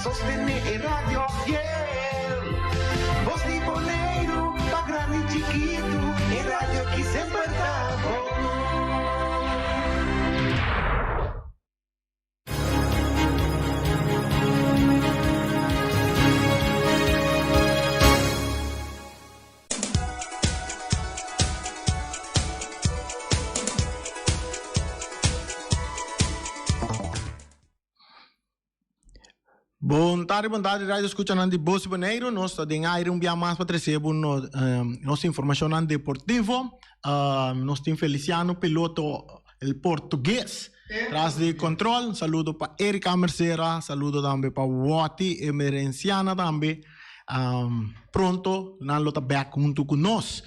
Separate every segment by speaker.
Speaker 1: sostené e radio fiel. Bos di Boneiru, pa grandi chikitu, e radio ki semper ta bon.
Speaker 2: Bon tardi, bon tardi radio escuchanan di Bos Boneiru. Nos ta den aire un bia mas pa trece bo no, nos informacionnan deportivo. Nos tin Feliciano Piloto el portugues tras di control. Saludo pa Erika Mercera, saludo tambe pa Watty Emerenciana tambe. Pronto nan lo ta bek hunto cu nos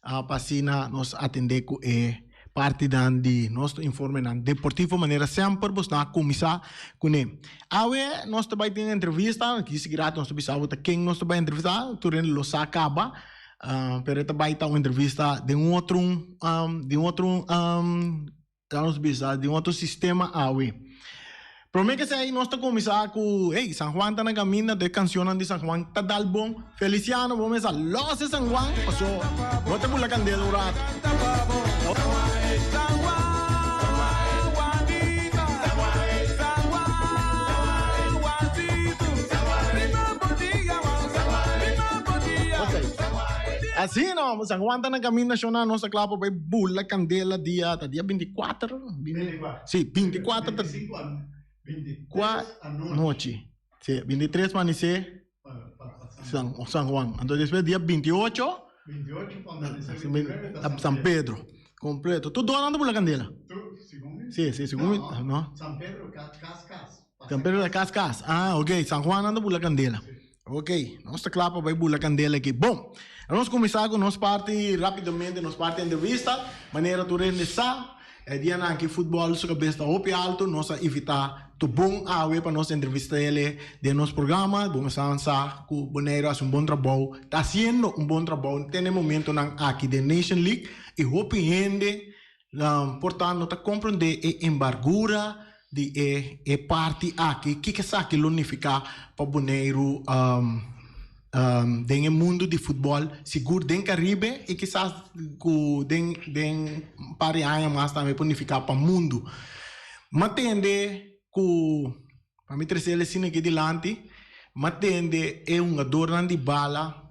Speaker 2: pa asina nos atende cu e partinan di nos informenan deportivo manera semper bosnan a cuminsa cune. Awe nos ta bay tin entrevista, aki si grato nos ta bisa bo ta ken nos ta bay entrevista, tur hende lo sa caba, pero e ta bay ta un entrevista den un otro, den un otro Nos bisa di un otro sistema awe. Prome ke esei nos ta kuminsá ku hey San Juan ta na kaminda de kanshonnan di San Juan ta dal bon. Feliciano bo mester los e San Juan paso bo ta bula kandela un rato. Asina hombre, San Juan ta na kaminda shona nos ta kla pa bai bula kandela dia ta dia binti kuater si binti kuater ta kua nochi si binti tres manisé San San Juan anto despues dia binti ocho San Pedro kompleto tur dos nan ta bula kandela si si segun mi no San Pedro ta kas kas ah ok San Juan nan ta bula kandela. Ok, nos ta kla pa bai bula kandela aki. Bon, nos kuminsá ku nos parti rápidamente, nos parti entrevista. Manera tur hende sa, e dianan aki futbòl su kabes ta hopi altu. Nos a invitá Tobon awe pa nos entrevista ele den nos programa. Bo mester sa ku Boneiru hasi un bon trabou, ta hasiendo un bon trabou te na e momentonan aki den Nation League. I hopi hende Por ta no ta komprondé e embargura di e e parti aki, kiko esaki lo nifiká pa Boneiru den e mundu di futbòl, sigur den Karibe i kisas ku den den un par di aña mas tambe por nifiká pa mundu. M'a tende ku, pa mi trese el esina aki dilanti, m'a tende e hungadornan di bala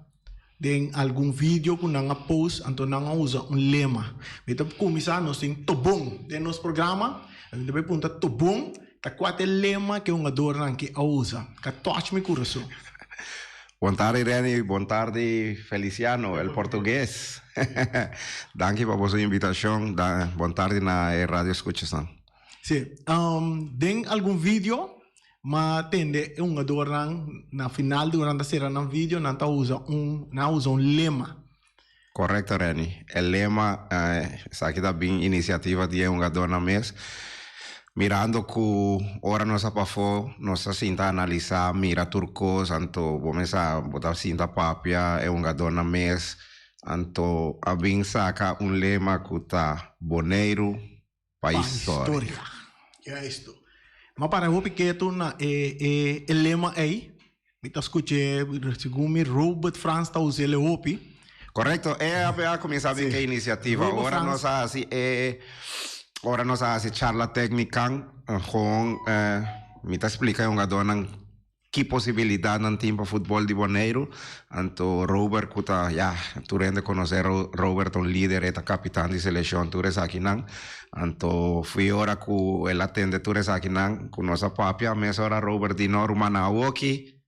Speaker 2: Den algun video ku nan a post anto nan a usa un lema. Mi ta kuminsá nos tin Tobon den nos programa. Mi ta bai puntra Tobon ta kua ta e lema ku e hungadornan aki a usa. Ka touch mi kurason.
Speaker 3: Bon tardi Renny, bon tardi Feliciano, el portugues. Danki pa boso invitashon. Bon tardi na e radio escuchasnan.
Speaker 2: Sí, den algun video Ma tende e hungadornan na final di ora nan ta sera nan video nan ta usa un nan a usa un lema.
Speaker 3: Korekto Renny, e lema esaki ta bin inisiativa di e hungadornan mes. Mirando ku ora nos a pafó nos ta sinta analisá mira tur kos anto bo mes a bo ta sinta papia e hungadornan mes anto a bin saka un lema ku ta Boneiru pa historia.
Speaker 2: Juisto. Ma para hopi ketu na e e e lema ei. Mi ta skuch'é segun mi Robert Frans ta us'é hopi.
Speaker 3: Korekto, e a kuminsá bin ku e inisiativa. Ora nos a hasi e ora nos a hasi charla téknika, gewoon mi ta splika e hungadónan Ki posibilidatnan tin pa futbol di Boneiru? Anto Robert ku ta, ya, tur hende konosé Robert ta un lider, e ta kapitan di selekshon, tur esakinan. Anto fui ora ku el a tende tur esakinan ku nos a papia, mesora Robert di, No ruman, awoki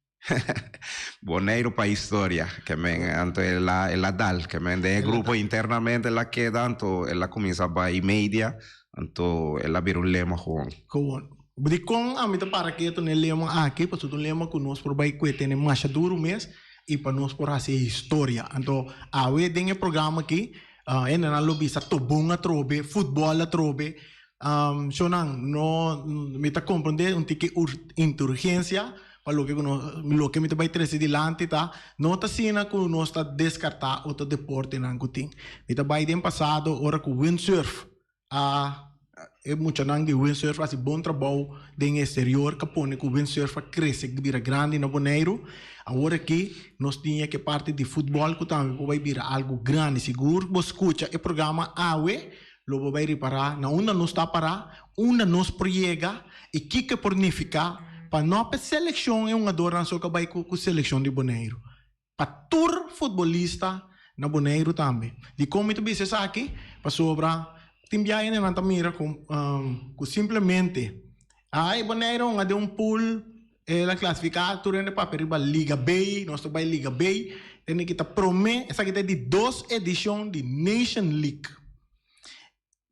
Speaker 3: Boneiru pa historia. Ke men, anto el a, el a dal. Ke men den e grupo internamente el a keda, anto el a kuminsá bai media, anto el a bira un lema gewoon.
Speaker 2: Gewoon. Dikon ami ta para ketu na e lema aki? Pasobra ta un lema ku nos por bai kue tene masha duru mes i pa nos por hasi historia. Anto awe den e programa aki hendenan lo bisa tobon atrobe, futbòl atrobe. Shownan, no mi ta komprondé un tiki inturgensia pa loke ku nos loke mi ta bai trese dilanti ta no ta asina ku nos ta deskartá otro deportenan ku tin. Mi ta bai den pasado ora ku windsurf a. E muchanan di windsurf hasi bon trabou den exterior ka pone ku windsurf a krese bira grandi na Boneiru. Awor aki nos tin e ke parti di futbòl ku tambe por bai bira algu grandi. Sigur bo skucha e programa awe lo bo bai ripará na unda nos ta pará, unda nos por yega i kiko e por nifiká pa no pa e selekshon e hungadornan so ka bai ku selekshon di Boneiru. Pa tur futbolista na Boneiru tambe. Dikon mi ta bisa esaki? Pasobra tin biaha hendenan ta mira ku ku simplemente ai Boneiru hunga den un pool el a klasifiká tur hende papia riba Liga B, nos ta bai Liga B, tene ki ta promé esaki ta e di dos edishon di Nation League.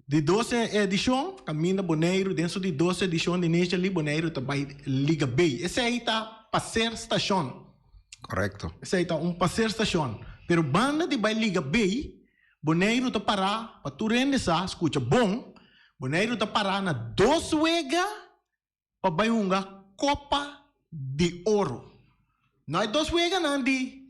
Speaker 2: Di dos edishon, kaminda Boneiru den su di dos edishon di Nation League, Boneiru ta bai Liga B. Esei ta paser stashon.
Speaker 3: Korekto.
Speaker 2: Esei ta un paser stashon. Pero banda di bai Liga B, Boneiru ta pará, pa tur hende sa, skucha bon, Boneiru ta pará na dos wega pa bai hunga Copa di Oro. No e dos weganan di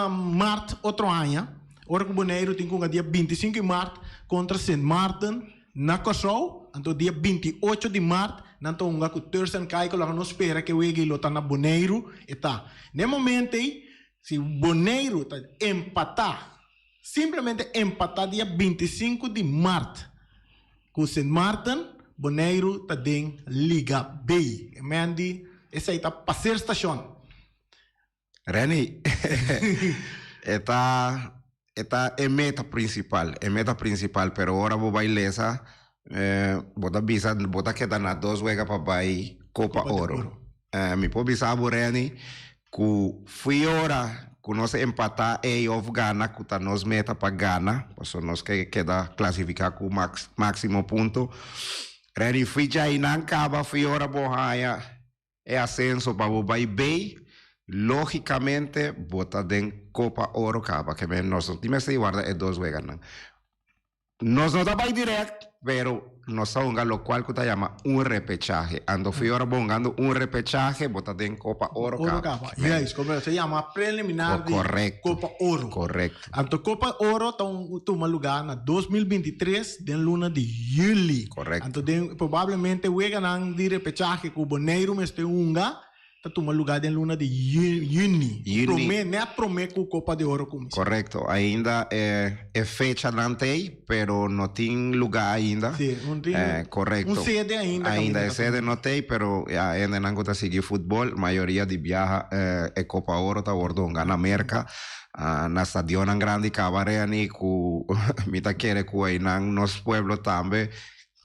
Speaker 2: mart otro aña, ora ku Boneiru tin ku hunga dia 25 di mart kontra Sint Maarten na Kòrsou, anto dia 28 di mart nan ta hunga ku Turks and Caicos, laga nos spera ku e wega ei lo ta na Boneiru. E ta na e momento ei si Boneiru ta empatá, simplemente empatá dia 25 di mart Ku Sint Maarten, Boneiru ta den Liga B. E men di esei ta paser stashon.
Speaker 3: Renny, e ta e ta e meta principal, e meta principal, pero ora bo bai lesa, bo ta bisa bo ta keda na dos wega pa bai Copa Oro. Mi por bisa bo Renny Ku fui ora ku nos empatá ei òf gana ku ta nos meta pa gana, pasobra nos ke keda klasifiká ku máksimo punto. Reni fui djainan kaba fui ora bo haña e asenso pa bo bai bei, lógikamente bo ta den Kopa Oro kaba. Ke men nos no tin mester di warda e dos weganan. Nos no ta bai direct, pero nos ta hunga locual cu ta yama un repechahe. Anto fi ora bo hungando un repechahe, bo ta den Copa Oro
Speaker 2: Oro
Speaker 3: Cup.
Speaker 2: Cup. Juist, como se yama preliminar di
Speaker 3: Correcto.
Speaker 2: Copa Oro.
Speaker 3: Correcto.
Speaker 2: Anto Copa Oro ta un tuma lugar na 2023 den luna di juli.
Speaker 3: Correcto.
Speaker 2: Anto den probablemente weganan di repechahe cu Boneiru mester hunga ta tuma lugar den luna di juni.
Speaker 3: Juni.
Speaker 2: Prome, net prome cu Copa de Oro cuminsa.
Speaker 3: Correcto. Ainda e, e fechanan ta ey, pero no tin lugar ainda.
Speaker 2: Sí, no tin
Speaker 3: Eh, correcto.
Speaker 2: un sede ainda
Speaker 3: Ainda
Speaker 2: caminda
Speaker 3: e
Speaker 2: ta
Speaker 3: sede no ta ey, pero ya hendenan cu ta sigui futbol, mayoria di biaha eh, e Copa Oro ta wordo hunga na Merca, ah, na stadionnan grandi caba Reni cu mi ta kere cu eynan nos pueblo tambe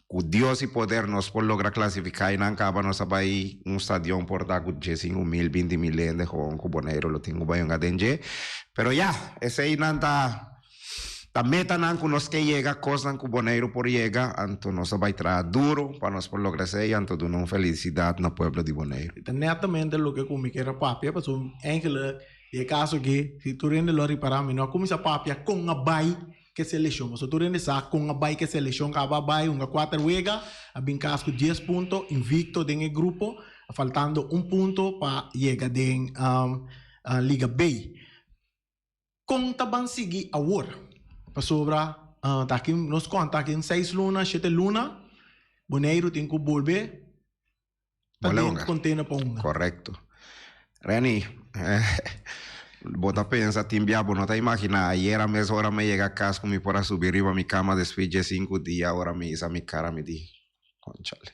Speaker 3: Ku Dios i poder nos por logra klasifiká i nan kaba nos a bai un stadion por ta ku diesinku mil, binti mil hende gewoon ku Boneiru lo tin ku bai hunga den dje. Pero ya, eseinan ta ta metanan ku nos ke yega, kosnan ku Boneiru por yega, anto nos a bai traha duru pa nos por logra esei, anto duna un felisidat na pueblo di Boneiru.
Speaker 2: Ta netamente loke ku mi kier a papia, pasobra eindelijk di e kaso aki, si tur hende lo a ripará mi no a kuminsá papia kon a bai Ke selekshon? Pasobra tur hende sa kon a bai ke selekshon kaba a bai hunga kuater wega, a bin kas ku dies punto, invicto den e grupo, faltando un punto pa yega den Liga B. Kon ta ban sigui awor? Pasobra ta aki nos konta aki un seis luna, shete luna, Boneiru tin ku bolbe Ta
Speaker 3: Bola
Speaker 2: den
Speaker 3: hunga.
Speaker 2: container pa hunga.
Speaker 3: Correcto. Renny, bo ta pensa tin bia bo no ta imagina. Ayera mes ora mi yega cas cu mi por a subi riba mi cama despues dje cinco dia ora mi hisa mi cara mi di, Conchale,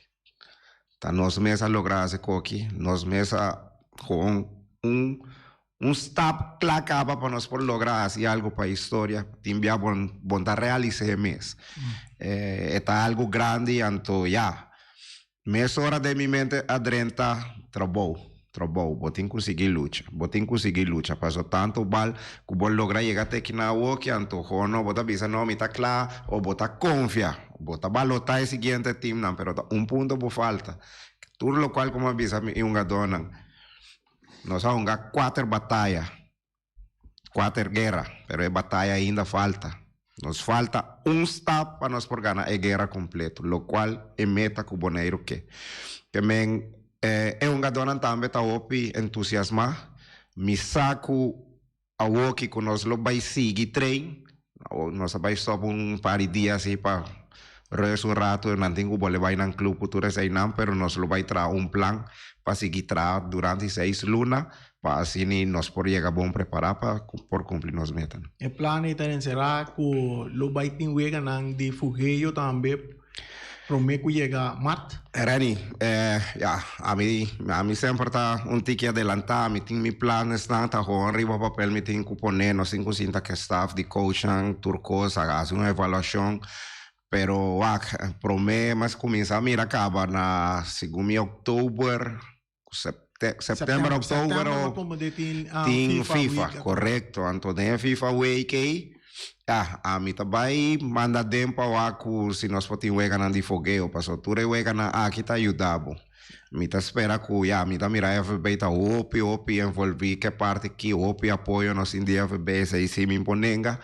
Speaker 3: ta nos mes a logra haci coki, nos mes a gewoon un un stap cla caba pa nos por logra haci algo pa historia. Tin bia bo bo no ta realisa e mes. E ta algo grandi anto ya. Mesora den mi mente a drenta trabou, trabou, bo tin ku sigui lucha, bo tin ku sigui lucha, paso tantu bal ku bo logra yega te ki na awoki, anto ho no bo ta bisa no mi ta kla o bo ta konfia, bo ta balotá e siguiente teamnan, pero ta un punto bo falta. Tur lokual ku mi a bisa mi hungadónan, nos a hunga kuater bataya. Kuater guera, pero e bataya ainda falta. Nos falta un stap pa nos por gana e guera kompleto, lokual e meta ku Boneiru ke. Ke men e hungadónan tambe ta hopi entusiasmá. Mi sa ku awoki ku nos lo bai sigui train, nos a bai stòp un par di dia así pa. Rust un rato, nan tin ku bolbe bai nan club ku tur eseinan, pero nos lo bai traha un plan pa sigui traha durante seis luna pa asina nos por yega bon prepará pa por kumpli nos metanan.
Speaker 2: E plan ei ta enserá ku lo bai tin weganan di fugeo tambe promé ku yega mart?
Speaker 3: Renny, Ya, ami ami semper ta un tiki adelantá, mi tin mi planesnan ta hoon riba papel mi tin ku pone, nos tin ku sinta ku e staf di coachnan tur kos, a hasi un evaluashon. Pero wak, promé mas kuminsá mira kaba na segun mi oktober, september, oktober
Speaker 2: o
Speaker 3: tin FIFA, korekto. Anto den e FIFA week ei, ya, ami ta bai manda den pa wak ku si nos por tin weganan di fogeo, pasobra tur e weganan aki ta yuda bo. Mi ta spera ku, ya, mi ta mira FB ta hopi, hopi envolví ku e parti aki, hopi apoyo nos tin di FB, esei sí mi por nenga.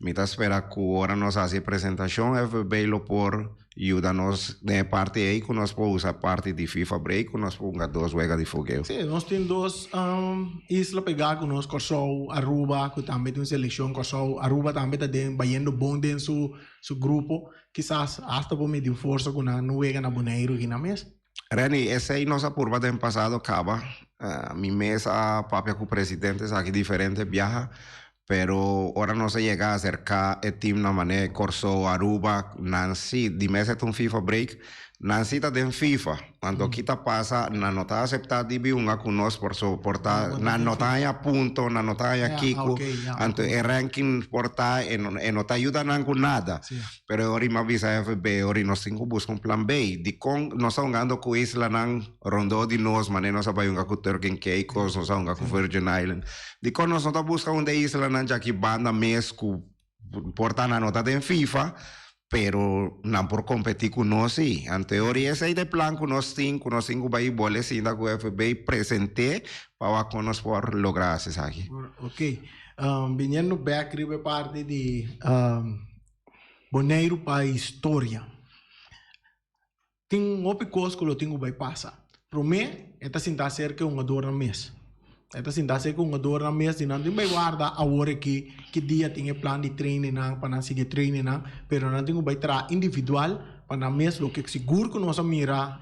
Speaker 3: Mi ta spera ku ora nos hasi e presentashon FB lo por yuda nos den e parti ei ku nos por usa parti di FIFA break ku nos por hunga dos wega di fogeo.
Speaker 2: Sí, nos tin dos isla pegá ku nos, Kòrsou, Aruba, ku tambe tin un selekshon Kòrsou. Aruba tambe ta den bayendo bon den su su grupo. Kisas asta por midi un forsa ku nan no wega na Boneiru aki nan mes.
Speaker 3: Renny, esei nos a purba den pasado kaba. Mi mes a papia ku presidentes aki diferente biaha, pero ora nos a yega aserka e teamnan manera Kòrsou, Aruba, nan si, di mes e ta un FIFA break, nan si ta den FIFA. Anto ki ta pasa, nan no ta aseptá di bin hunga ku nos por so por ta nan no ta haña punto, nan no ta haña kiko, anto e ranking por ta e no e no ta yuda nan ku nada. Pero e ora mi a bisa FB, ora nos tin ku buska un plan B. Dikon nos ta hungando ku islanan rondó di nos, manera nos a bai hunga ku Turk and Caicos, nos a hunga ku Virgin Island. Dikon nos no ta buska un di e islanan djaki banda mes ku Por ta nan no ta den FIFA, pero nan por competi cu nos si. Anto e ora esey ta e plan cu nos tin, cu nos tin cu bay bole sinta cu FB presente pa wak con nos por logra haci esaki.
Speaker 2: Ok, biniendo bek riba e parti di Boneiru pa historia. Tin hopi kos ku lo tin ku bai pasa. Promé, e ta sinta serka e hungadornan mes. E ta sinta serka e hungadornan mes di nan tin bai warda awor aki ki dia tin e plan di trainingnan pa nan sigui e trainingnan, pero nan tin ku bai traha individual pa nan mes loke sigur ku nos a mira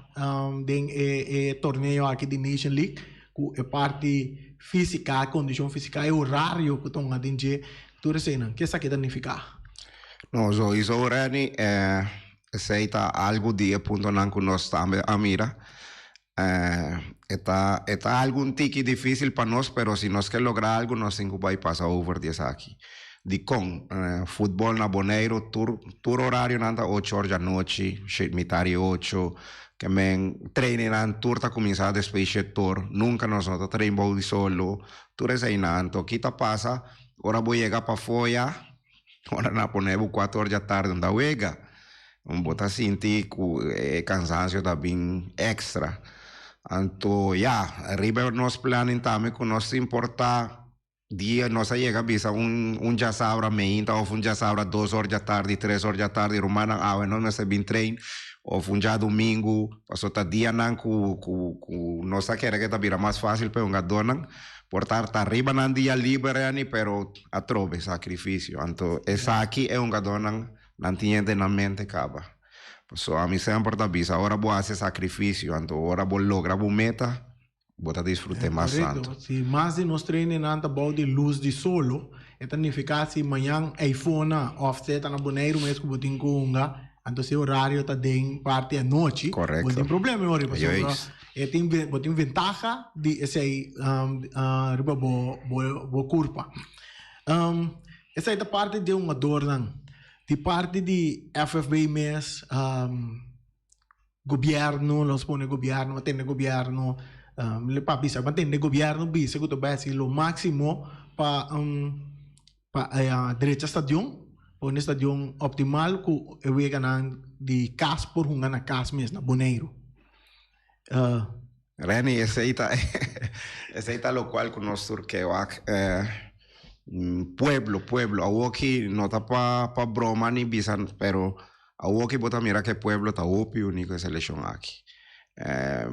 Speaker 2: den e e torneo aki di Nation League ku e parti físika, e kondishon físika, e orario ku ta hunga den dje, tur eseinan. Ke esaki ta nifiká?
Speaker 3: No, souiso Renny, Esei ta algu di e puntonan ku nos tambe a mira. E ta e ta algu un tiki difísil pa nos, pero si nos ke logra algu nos tin ku bai pasa over di esaki. Dikon? Futbòl na Boneiru tur tur orarionan ta ocho or djanochi, shit mitar i ocho, ke men trainingnan tur ta kuminsá despues shet or, nunka nos no ta train bou di solo, tur eseinan. Anto ki ta pasa ora bo yega pafó ya? Ora nan a pone bo cuatro or dja tardi un ta wega, bo ta sinti cu e cansancio ta bin extra. Anto ya, riba nos planning tambe cu nos tin por ta dia nos a yega bisa un un djasabra meinta of un djasabra dos or dja tardi, tres or dja tardi, rumannan awe nos mester bin train of un djadumingu, pasobra ta dianan cu cu cu nos ta kere ke ta bira mas facil pa e hungadornan. Por ta ta riba nan dia liber yani pero atrobe sacrificio. Anto esaki e hungadornan nan tin den nan mente caba. Paso ami semper ta bisa ora bo haci sacrificio anto ora bo logra bo meta bo ta disfrute mas tanto.
Speaker 2: Correcto. Si mas di nos trainingnan ta bou di luz di solo e ta nifica si mañan eyfona of sea ta na Boneiru mes cu bo tin cu hunga anto si horario ta den parti anochi bo tin problema e ora pasobra E tin bo tin ventaha di esei riba bo bo kurpa. Esei ta parti di hungadornan. Di parti di FFB mes, gobierno, nos pone gobierno, a tende gobierno, pa bisa, a tende gobierno bisa ku ta bai hasi lo máksimo pa pa drecha stadion, pone stadion optimal ku e weganan di kas por hunga na kas mes na Boneiru.
Speaker 3: Renny, esei ta esei ta lokual ku nos tur ke wak pueblo pueblo awoki no ta pa pa broma ni bisa pero awoki bo ta mira ke pueblo ta hopi uni ku e selekshon aki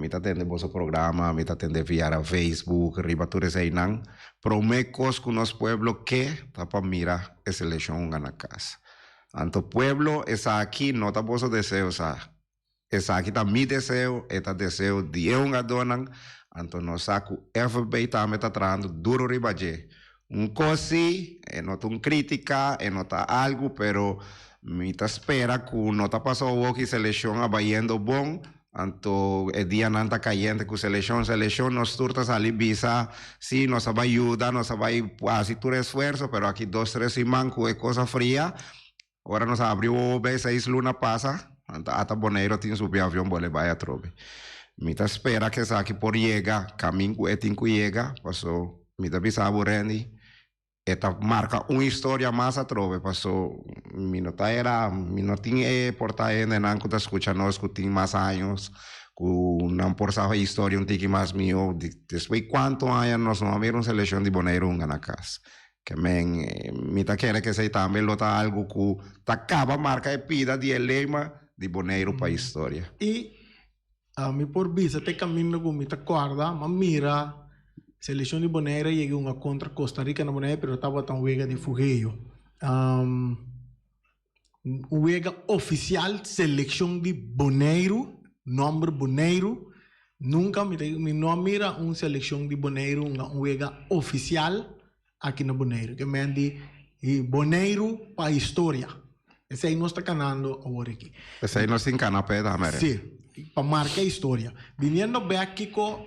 Speaker 3: mi ta tende boso programa mi ta tende via Facebook riba tur eseinan prome kos ku nos pueblo ke ta pa mira e selekshon hunga na kas. Anto pueblo, esaki no ta boso deseo sa. Esaki ta mi deseo, e ta deseo di e hungadónan, anto nos sa ku FB tambe ta trahando duro riba dje. Un kos si, e no ta un krítika, e no ta algu, pero mi ta spera ku no ta pasó awoki selekshon a bayendo bon, anto e dianan ta kayente ku selekshon, selekshon, nos tur ta sali bisa, si, nos a bai yuda, nos a bai hasi tur esfuerso, pero aki dos tres siman ku e kos a fria, Ora nos a abri wowo bay seis luna pasa, anto ata Boneiro tin subi avion bole bay atrobe. Mi ta spera cu esaki por yega camin cu e tin cu yega, paso mi ta bisa bo Randy, e ta marca un historia mas atrobe, paso mi no ta era, mi no tin e por ta hendenan cu ta scucha nos cu tin mas años, cu nan por sa e historia un tiki mas miho, despues cuanto aña nos no a mira un seleccion di Boneiro hunga na cas. Ke men, mi ta kere ku esei tambe lo ta algu ku ta kaba marka e pida di e lema di Boneiru pa historia.
Speaker 2: I mi por bisa te kaminda ku mi ta kòrda, m'a mira selekshon di Bonaire yega hunga kontra Costa Rica na Bonaire, pero tabata un wega di fugeyo. Un wega ofisial selekshon di Boneiru, nòmber Boneiru, nunka mi ta mi no a mira un selekshon di Boneiru hunga un wega ofisial aki na Boneiru. Ke men di Boneiru pa historia. Esei nos ta kanando awor aki.
Speaker 3: Esei nos tin kana p'e tambe.
Speaker 2: Si, pa marka historia. Biniendo bek kiko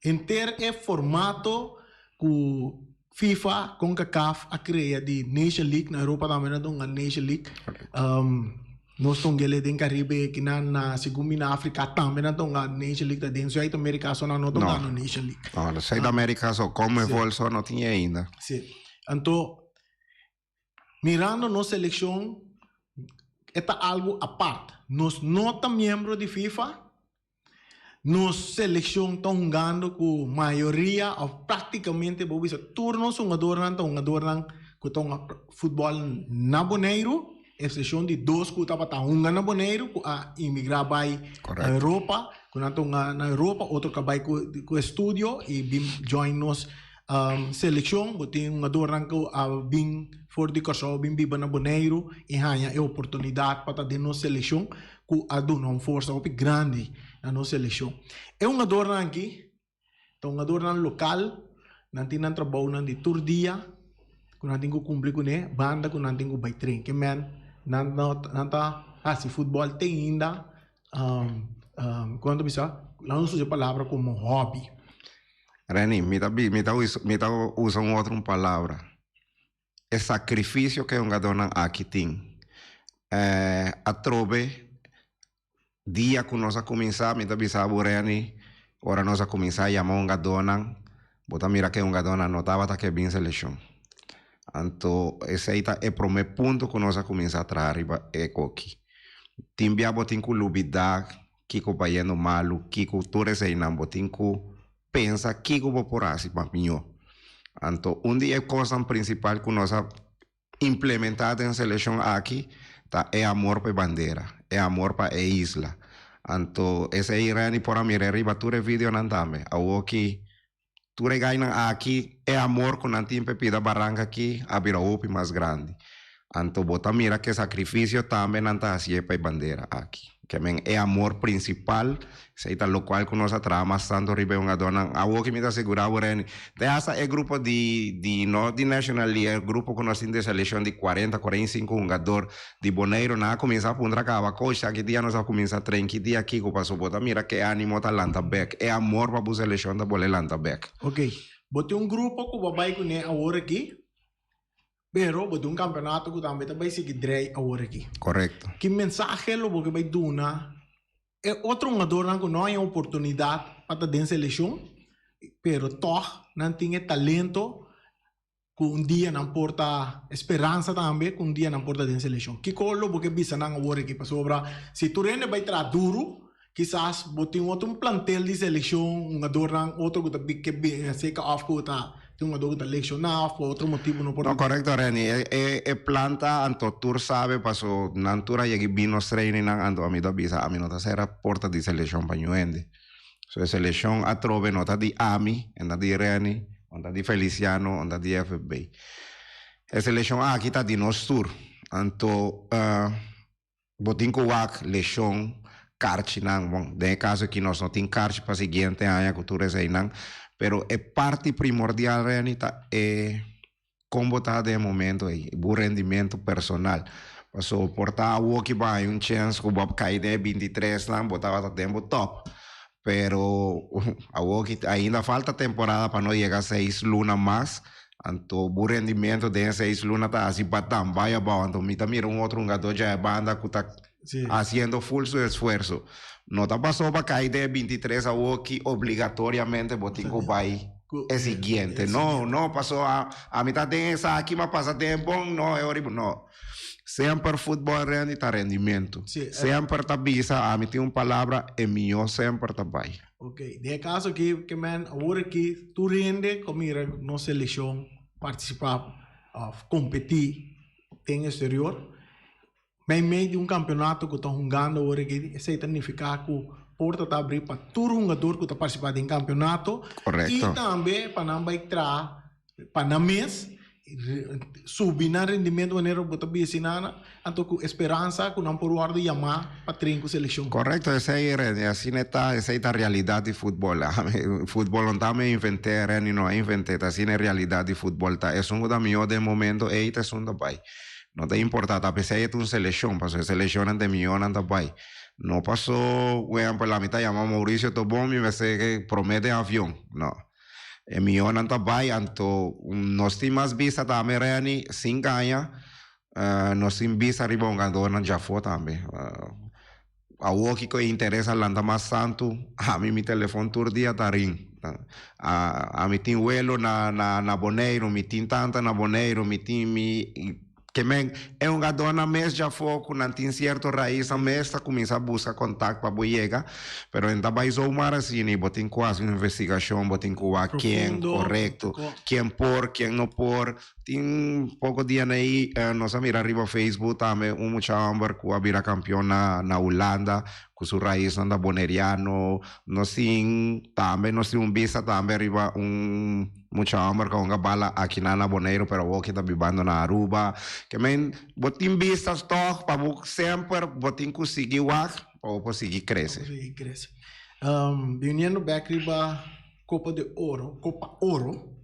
Speaker 2: henter e formato ku FIFA, Concacaf a crea di Nation League, na Europa tambe nan ta hunga Nation League. Nos ta hung'e den Caribe, kinan na segun mi na Africa tambe nan ta hunga Nation League, ta den Zuid America so nan no ta hunga no Nation League.
Speaker 3: No, na Zuid America so, Conmebol so no tin ainda.
Speaker 2: Si. Anto, mirando nos seleccion, e ta algo apart. Nos no ta miembro di FIFA. Nos seleccion ta hungando cu mayoria of practicamente bo bisa tur nos hungadornan ta hungadornan cu ta hunga futbol na Boneiru, excepcion di dos cu tabata hunga na Boneiru cu a imigra bay Europa, cu nan ta hunga na Europa, otro cu a bay cu estudio y bin join nos seleccion. Bo tin hungadornan cu a bin for di Corsou bin biba na Boneiru y haña e oportunidad pa ta den nos seleccion. ku a duna un forsa hopi grandi na nos selekshon. E hungadornan aki ta hungadornan lokal, nan tin nan trabounan di tur dia ku nan tin ku kumpli kuné, banda ku nan tin ku bai train. Ke men nan nan ta hasi futbòl te ainda, kon nan ta bisa, nan usa e palabra komo hòbi.
Speaker 3: Reni, mi ta mi ta mi ta usa un otro palabra. E sakrifisio ku e hungadónan aki tin. Atrobe dia ku nos a kuminsá, mi ta bisa bo Reni, ora nos a kuminsá yama hungadónan, bo ta mira ku e hungadónan no tabata ke bin selekshon. Anto esei ta e promé punto ku nos a kuminsá traha riba e koki. Tin bia bo tin ku lubidá kiko bayendo malu, kiko tur eseinan bo tin ku pensa kiko bo por hasi pa mihó. Anto un di e kosnan prinsipal ku nos a implementá den selekshon aki ta e amor pa e bandera, e amor pa e isla. Anto esei Renny por a mira riba tur e videonan tambe. Awoki tur e gainan aki e amor ku nan tin pa e pida baranka aki a bira hopi mas grandi. Anto bo ta mira ke sakrifisio tambe nan ta hasié pa e bandera aki. Ke men e amor prinsipal, esei ta lokual ku nos a traha mas tantu riba e hungadónan. Awor ki mi ta sigurá bo Renny, te hasta e grupo di di no di National League, e grupo ku nos tin di selekshon di kuarenta, 45 hungador di Boneiru, nan a kuminsá puntra kaba, Coach, ta ki dia nos a kuminsá train, ki dia kiko? Pasobra bo ta mira ke ánimo ta lanta bèk, e amor pa bo selekshon ta bole lanta bèk.
Speaker 2: Oké, bo tin un grupo ku bo a bai kuné awor aki. Pero bo tin un campeonato cu tambe ta bay sigui drei awor aki.
Speaker 3: Correcto.
Speaker 2: Ki mensahe lo bo ke bay duna e otro hungadornan cu no haña oportunidad pa ta den seleccion, pero tog nan tin e talento cu un dia nan por ta, e speransa tambe cu un dia nan por ta den seleccion? Kico lo bo ke bisa nan awor aki? Pasobra si tur hende bay traha duro, kisas bo tin otro un plantel di seleccion, hungadornan otro cu ta ke seca of cu ta tin hungador cu ta lesioná of pa otro motibo no por.
Speaker 3: No, correcto Renny. E e e plan ta anto tur sabe paso nan tur a yega y bin nos trainingnan anto ami ta bisa ami no ta cera porta di seleccion pa ñu hende. So e seleccion atrobe no ta di ami, e no ta di Renny, no ta di Feliciano, no ta di FB. E seleccion aki ta di nos tur. Anto bo tin ku wak leshon, karchinan. Bon, den e kaso aki nos no tin karchi pa siguiente aña ku tur eseinan, pero e parti primordial Renny ta e kon bo ta den e momento ei, bo rendimento personal. Paso por ta awoki bo haña un chèns ku bo a kai den e bintitres nan, bo tabata den bo tòp. Pero awoki ainda falta temporada pa no yega seis luna mas, anto bo rendimento den e seis luna ta hasi batan bai abou. Anto mi ta mira un otro hungadó dja e banda ku ta hasiendo ful su esfuerso. No ta paso pa kai den e bintitres awoki obligatoriamente bo tin ku bai e siguiente. No, no, paso ami ta den esaki, mi a pasa den e bon, no, e ora no. Semper futbol rendi ta rendimento. Semper ta bisa ami tin un palabra e mihó semper ta bai.
Speaker 2: Ok, den e kaso aki ke men awor aki tur hende ku mira nos selekshon partisipá òf kompetí den eksterior meimei di un kampeonato ku ta hungando awor aki esei ta nifiká ku porta ta abrí pa tur hungador ku ta partisipá den kampeonato i tambe pa nan bai traha pa nan mes subi nan rendimento manera bo ta bisa nana, anto ku esperansa ku nan por wòrdu yamá pa train ku selekshon.
Speaker 3: Korekto, esei Reni, asina e ta, esei ta realidat di futbòl. Futbòl no ta mi invent'é, Reni no a invent'é, ta asina e realidat di futbòl ta. Esun ku ta mihó den momento ei ta esun ta bai. No ta importá, ta p'esei e ta un selekshon, pasobra e selekshonnan ta e mihónan ta bai. No pasó, un ehèmpel, ami ta yama Mauricio Tobon, mi mester ke promé den avion, no. E mihónan ta bai, anto nos tin mas bista tambe, Renny, sin gaña, nos tin bista riba hungadornan djafó tambe. Awor kiko e interes a lanta mas tantu, ami mi telefon tur dia ta ring. Ami tin welo na na Boneiru, mi tin tanta na Boneiru, mi tin mi. Ke men, e hungadónan mes djafó ku nan tin sierto raisnan mes ta kuminsá buska kontakt pa bo yega, pero e ta bai zomaar asina i bo tin ku hasi un investigashon, bo tin ku wak ken, korekto, ken por, ken no por. Tin poko dianan ei nos a mira riba Facebook tambe un mucha hòmber ku a bira kampion na na Hulanda ku su raisnan ta boneriano. Nos tin tambe nos tin un bista tambe riba un. Mucha homber ka hunga bala akinan na Boneiru pero awor ki ta bibando na Aruba. Ke men bo tin bistas tog pa bo semper bo tin ku sigui wak pa bo por sigui krese.
Speaker 2: Pa bo sigui krese. Biniendo bek riba Copa de Oro, Copa Oro,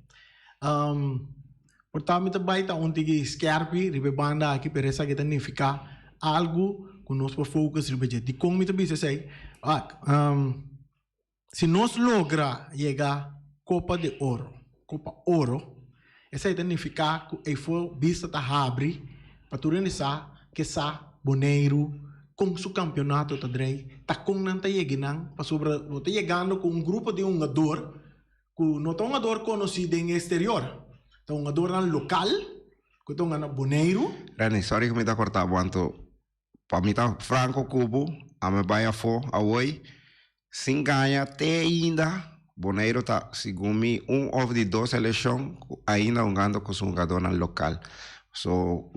Speaker 2: por ta mi ta bai ta un tiki skerpi riba e banda aki pero esaki ta nifiká algu ku nos por focus riba dje. Dikon mi ta bisa esei? Wak. Si nos logra yega Copa de Oro, Copa Oro, esei ta nifiká ku eifo bista ta habri pa tur hende sa ke sa Boneiru kon su kampionato ta drei, ta kon nan ta yega nan, pasobra bo ta yegando ku un grupo di hungador ku no ta hungador konosí den eksterior, ta hungadornan lokal ku ta hunga na Boneiru.
Speaker 3: Renny, sorry ku mi ta kortá bo anto Pa mi ta franco cu bo, ami a bay afo awoy, sin gaña te ainda Boneiro ta segun mi un of di dos seleccion cu ainda hungando cu su hungadornan local. So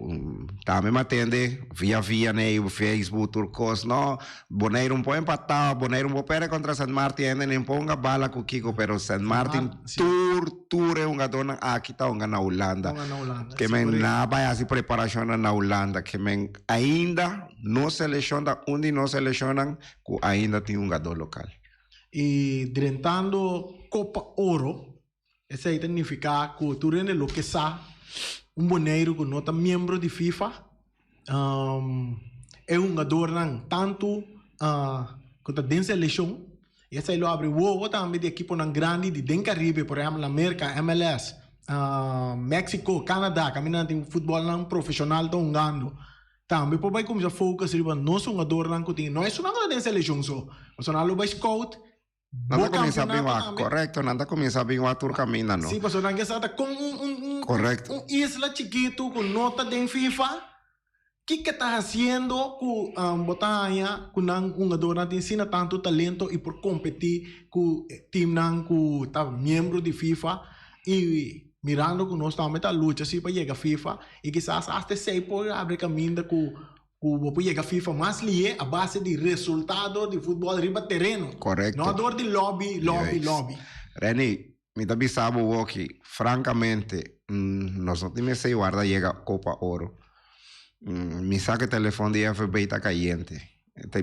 Speaker 3: tambe mi a tende via via n'ey Facebook tur cos, no Boneiro un por empata, Boneiro un por perde contra San Martin, hende no por hunga bala cu kico, pero San Martin tur tur e hungadornan aki ta hunga na Hulanda. Ke men na bai hasi preparashonnan na Hulanda. Ke men ainda nos selekshon ta un di nos selekshonnan ku ainda tin hungadó lokal.
Speaker 2: I drentando Kopa Oro, esei ta nifiká ku tur hende lo ke sa un Boneiru ku no ta miembro di FIFA, e hungadornan tantu ku ta den selekshon, i esei lo abri wowo tambe di ekiponan grandi di den Karibe, por ehèmpel na Merka, MLS, Mexico, Canada, kaminda nan tin futbòlnan profeshonal ta hungando. Tambe por bai kuminsá focus riba nos hungadornan ku tin, no esunnan ku ta den selekshon so, pasobra nan lo bai scout
Speaker 3: Nan ta kuminsá bin wak, korekto, nan ta kuminsá bin wak tur kaminda, no?
Speaker 2: Sí, pasobra nan ke sa ta kon un, un, un,
Speaker 3: Korekto.
Speaker 2: un isla chikitu ku no ta den FIFA, kiko ta hasiendo ku bo ta haña ku nan hungadornan tin asina tantu talento i por kompetí ku timnan ku ta miembro di FIFA i mirando ku nos tambe ta lucha si pa yega FIFA i kisas asta esei por abri kaminda ku Ku bo por yega FIFA mas lihé a base di resultado di futbòl riba tereno.
Speaker 3: Korekto.
Speaker 2: No dor di lòbi, lòbi, lòbi.
Speaker 3: Renny, mi ta bisa bo woki, frankamente, nos no tin mester warda yega Kopa Oro. Mi sa ku e telefòn di FB ta kayente.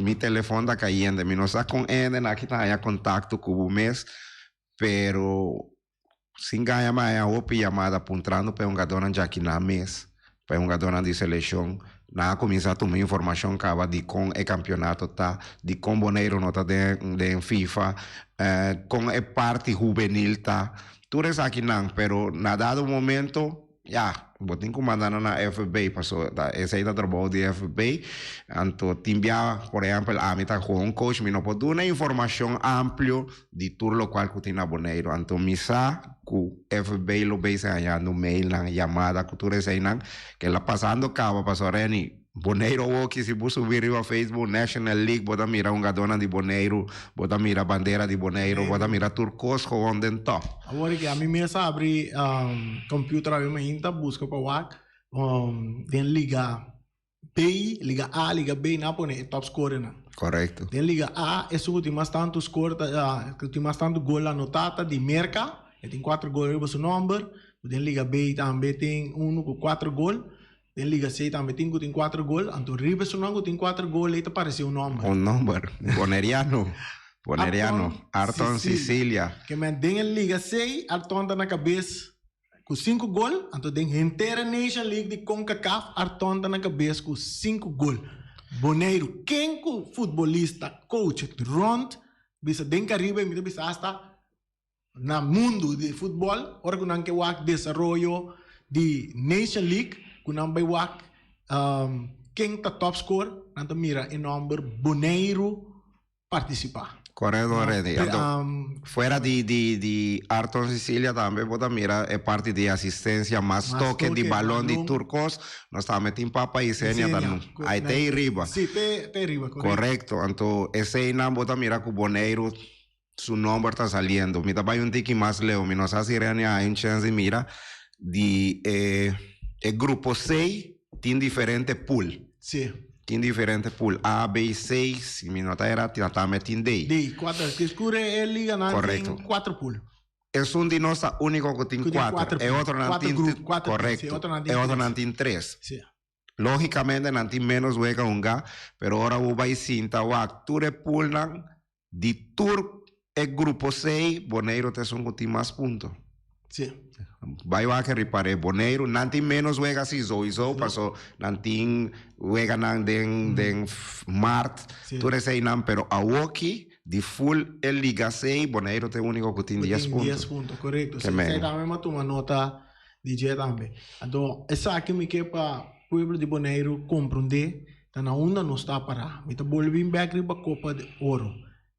Speaker 3: Mi telefòn ta kayente. Mi no sa kon hende nan aki ta haña kontakto ku bo mes, pero sin gaña mi a haña hopi yamada puntrando pa e hungadónan djaki nan mes, pa e hungadónan di selekshon. Nan a kuminsá tuma informashon kaba di kon e kampionato ta, di kon Boneiru no ta den den FIFA, kon e parti hubenil ta. Tur esakinan, pero na dado momento Ya, bo tin ku manda nan na FB, paso ta esei ta trabou di FB. Anto tin bia, por ehèmpel, ami ta gewoon coach, mi no por duna informashon amplio di tur lokual ku tin na Boneiru. Anto mi sa ku FB lo bezig hañando mailnan, yamada ku tur eseinan, ke la pasando kaba, paso Renny, Boneiru awoki si bo subi riba Facebook National League bo ta mira hungadónan di Boneiru, bo ta mira bandera di Boneiru, bo ta mira tur kos gewoon den tòp.
Speaker 2: Awor ke ami mes a abri computer awe mainta buska pa wak den liga B, liga A, liga B nan a pone e top scorernan.
Speaker 3: Korekto.
Speaker 2: Den liga A esun ku tin mas tantu score ta ku tin mas tantu gol anotá ta di Merka, e tin kuater gol riba su nòmber. Den liga B tambe tin unu ku kuater gol. Den Liga C tambe tin ku tin kuater gol, anto riba esunnan ku tin kuater gol ei ta parese un nòmber.
Speaker 3: Un nòmber, Boneriano, Boneriano, Arton Sicilia.
Speaker 2: Ke men den e Liga C Arton ta na kabes ku sinku gol, anto den henter e Nation League di Concacaf Arton ta na kabes ku sinku gol. Boneiru, ken ku futbolista, coach rònt bisa den Karibe, mi ta bisa asta Na mundu di futbòl ora ku nan ke wak desaroyo di Nation League ku nan bai wak ken ta top score nan ta mira e nòmber Boneiru partisipá.
Speaker 3: Korekto Redy. Anto fuera di di di Arton Cecilia tambe bo ta mira e parti di asistencia mas toke di balon di tur kos nos tambe tin Papa Isenia ta ai te ei riba.
Speaker 2: Si te te riba
Speaker 3: korekto. Korekto anto eseinan bo ta mira ku Boneiru Su nomber ta saliendo. Mi ta bai un tiki mas leu. Mi no sa si Rene a hay un chens di mira. Di e e grupo C tin diferente pool.
Speaker 2: Sí.
Speaker 3: Tin diferente pool. A, B, C, si mi no ta era, tin tambe tin D.
Speaker 2: D, cuater. Ki scure e liganan tin cuater pool.
Speaker 3: Esun di nos ta unico cu tin cuater. E otronan tin, correcto. E otronan tin tres.
Speaker 2: Sí.
Speaker 3: Logicamente nan tin menos wega hunga, pero ora bo bai sinta wak tur e poolnan, Di tur e grupo sei, Boneiru ta esun ku tin mas punto.
Speaker 2: Sí.
Speaker 3: Bai wak ripar'é Boneiru, nan tin ménos wega si souiso, paso nan tin weganan den den mart, tur eseinan, pero awoki di ful e liga sei, Boneiru ta e úniko ku tin dies punto.
Speaker 2: Ku tin dies punto, korekto. Sí, esei tambe mi a tuma nota di dje tambe. Anto esaki mi ke pa pueblo di Boneiru komprondé Ta na unda nos ta pará. Mi ta bolbe bin bek riba Kopa di Oro.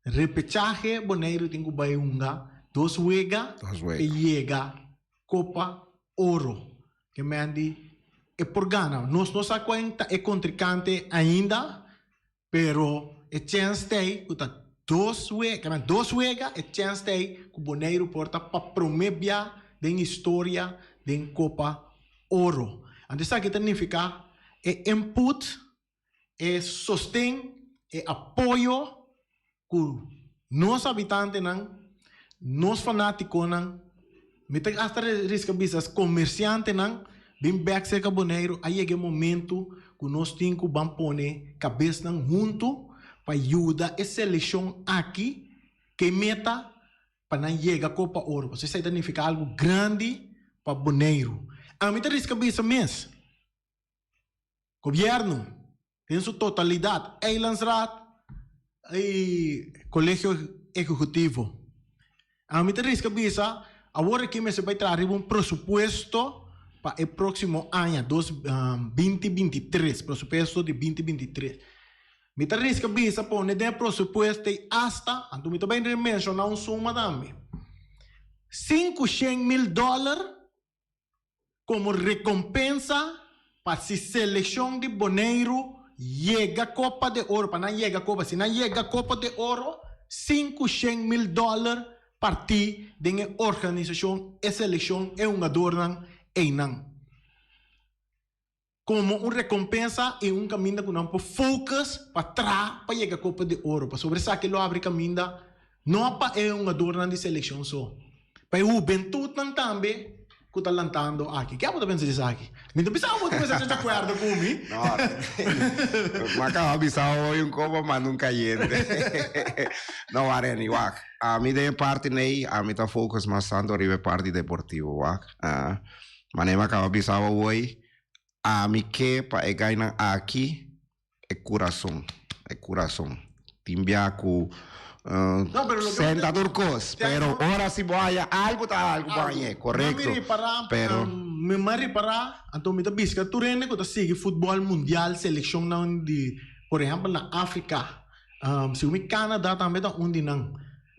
Speaker 2: Repechahe Boneiru tin ku bai hunga dos wega pa yega Kopa Oro. Ke men di e por gana. Nos no sa kuen ta e kontrinkante ainda, pero e chèns t'ei ku ta dos wega, ke men dos wega e chèns t'ei ku Boneiru por ta pa promé bia den historia den Kopa Oro. Anto esaki ta nifiká e input, e sosten, e apoyo ku nos habitantenan, nos fanátikonan, mi ta hasta riska bisa komersiantenan bin bèk serka Boneiru a yega e momentu ku nos tin ku ban pone kabesnan huntu pa yuda e selekshon aki ke meta pa nan yega Kopa Oro. Pasobra esei ta nifiká algu grandi pa Boneiru. Ami ta riska bisa mes, Gobièrnu den su totalidat, Eilandsraad i Kolegio Ehekutivo, ami ta riska bisa awor aki mester bai traha riba un presupuesto pa e próksimo aña, dos binti binti tres, presupuesto di binti binti tres. Mi ta riska bisa pone den e presupuesto ei asta, anto mi ta bai menshoná un suma tambe, 500.000 dòler komo rekompensa pa si selekshon di Boneiru yega Kopa de Oro, pa nan yega Kopa, si nan yega Kopa de Oro, 500.000 dòler partí den e organisashon, e selekshon, e hungadornan einan. Komo un rekompensa i un kaminda ku nan por focus pa traha pa yega Kopa di Oro, pasobra esaki lo abri kaminda no pa e hungadornan di selekshon so, pa e hubentutnan tambe. ku ta lantando aki. Ke abo ta pensa di esaki? Mi ta bisa abo ta pensa di akuerdo ku mi.
Speaker 3: No, mi a kaba bisa hoy un kopa manda un kayente. No, wak Renny, wak. Ami den e parti nei, ami ta focus mas tanto riba e parti deportivo, wak. Manera mi a kaba bisa abo hoy, ami ke pa e gainan aki E kurason, e kurason. Tin bia ku senta tur kos, pero ora si bo haya algu ta algu bo hañ'é, korekto.
Speaker 2: Pero. Mi a ripará, anto mi ta biska tur hende ku ta sigui futbòl mundial, selekshonnan di, por ehèmpel na Afrika, segun mi Canada tambe ta un di nan,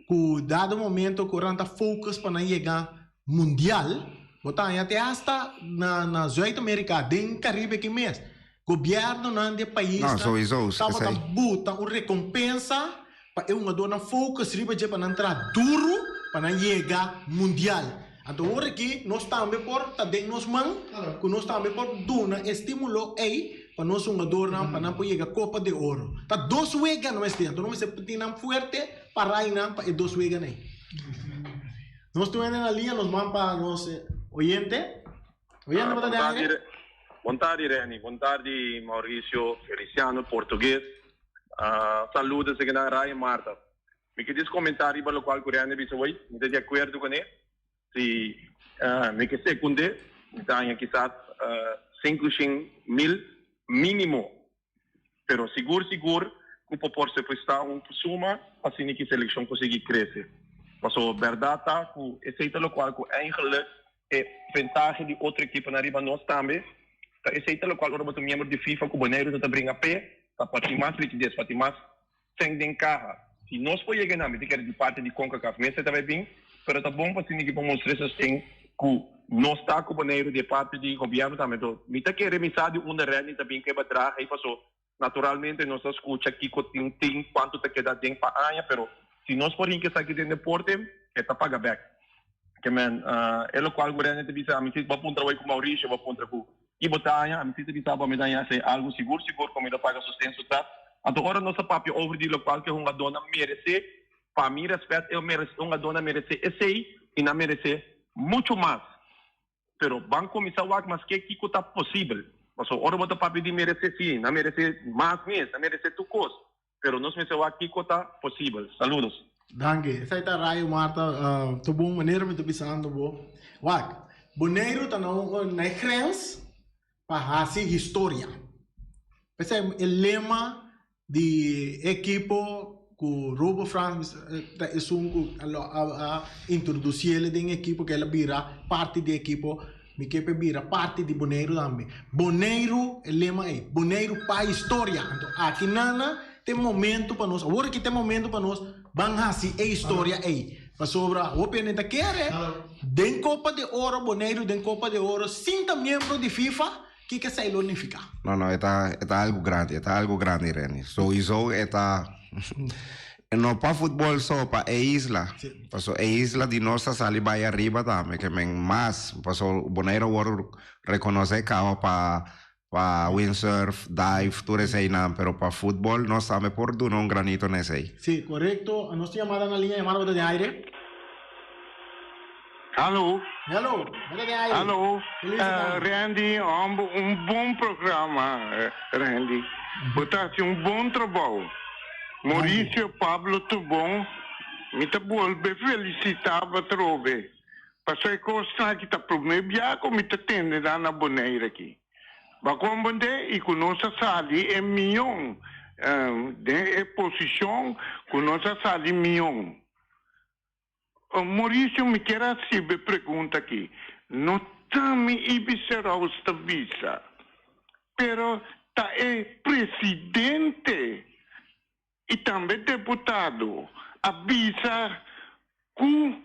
Speaker 2: ku dado momento ku ora nan ta focus pa nan yega mundial, bo ta haña te hasta na Zuid Amerika, den Karibe aki mes. Gobièrnunan di e paisnan tabata buta un rekompensa pa e hungadónan focus riba dje pa nan traha duru pa nan yega mundial. Anto ora aki nos tambe por ta den nos man ku nos tambe por duna e stimulo ei pa nos hungadornan pa nan por yega Copa de Oro. Ta dos wega no mester, anto no mester tin nan fuerte pa rainan pa e dos weganan ei. Nos tur hende na liña nos ban pa nos oyente. Oyente bo ta den aire?
Speaker 4: Bon tardi Renny, bon tardi Mauricio, Feliciano, Portugues. Saludos esaki Ray y Marta. Mi ke dis comenta riba locual cu Renny bisa hoy, mi ta di acuerdo cune. Si mi ke secunde, mi ta haña kisas 500.000 minimo. Pero sigur sigur ku por por secuestra un suma asina ki seleccion por sigui crece. Paso berdad ta ku esey ta locual ku eigenlijk e ventahe di otro ekiponan riba nos tambe ta esey ta locual ora bo ta miembro di FIFA ku Boneiru ta ta bringa p'e ta pa tin mas likides pa tin mas Sèn den kaha. Si nos por yega nan, mi ta kere di parti di Concacaf mester ta bai bin, pero ta bon pa asina ki por mustra e sosten ku nos ta ku Boneiru di e parti di gobièrnu tambe. Enton, mi ta kere mi sa di unda Renny ta bin ku e bedrag ei paso naturalmente nos a skucha kiko tin tin, kuantu ta keda den pa aña, pero si nos por hinka esaki den deporte, e ta paga bèk. Ke men, e lokual ku Renny ta bisa, ami si bo a puntra awor ku Mauricio, bo a puntra ku I bo ta haña, ami si ta bisa bo, mi ta haña esei algu sigur sigur ku mi ta paga sosten su tras. Anto ora nos a papia over di lokual ku e hungadónan meresé, pa mi rèspèt e hungadónan meresé esei i nan meresé muchu mas. Pero ban kuminsá wak maske kiko ta posibel. Pasobra ora bo ta papia di meresé, sí, nan meresé mas mes, nan meresé tur kos. Pero nos mester wak kiko ta posibel. Saludos.
Speaker 2: Danki. Esei ta Rayo Marta. Ta bon manera mi ta bisando bo. Wak, Boneiru ta na un na e grens pa hasi historia. P'esei e lema di e ekipo ku Robo Frans ta esun ku a introdusi el den e ekipo ku el a bira parti di e ekipo. Mi ke p'e bira parti di Boneiru tambe. Boneiru, e lema ei, Boneiru pa historia. Anto aki nana ta e momento pa nos, awor aki ta e momento pa nos ban hasi e historia ei. Pasobra hopi hende ta kere den Copa de Oro, Boneiru den Copa de Oro sin ta miembro di FIFA, kiko esei lo nifiká?
Speaker 3: No, no, e ta, e ta algu grandi, e ta algu grandi, Renny. Souiso e ta. No pa futbol so, pa e isla. Paso e isla di nos ta sali bai ariba tambe, ke men mas. Paso Bonaire a wòrdu rekonosé kaba pa pa windsurf, dive, tur eseinan, pero pa futbol nos tambe por duna un granito na esei.
Speaker 2: Sí, korekto. Nos tin yamada na liña. Yamada bo ta den aire.
Speaker 5: Hallo.
Speaker 2: Hallo, bo ta den aire.
Speaker 5: Hallo, Randy, homber, un bon programa, Randy. Bo ta haci un bon trabou. Mauricio, Pablo tur bon. Mi ta bolbe felicita bo atrobe. Pasobra e cosnan aki ta prome bia cu mi ta tende nan na Bonaire aki. Bo a comprende y cu nos a sali e mion den e posicion cu nos a sali mion. Mauricio, mi kier a haci bo e pregunta aki. No ta mi Ibiseraus ta bisa, pero ta e presidente y tambe deputado a bisa cu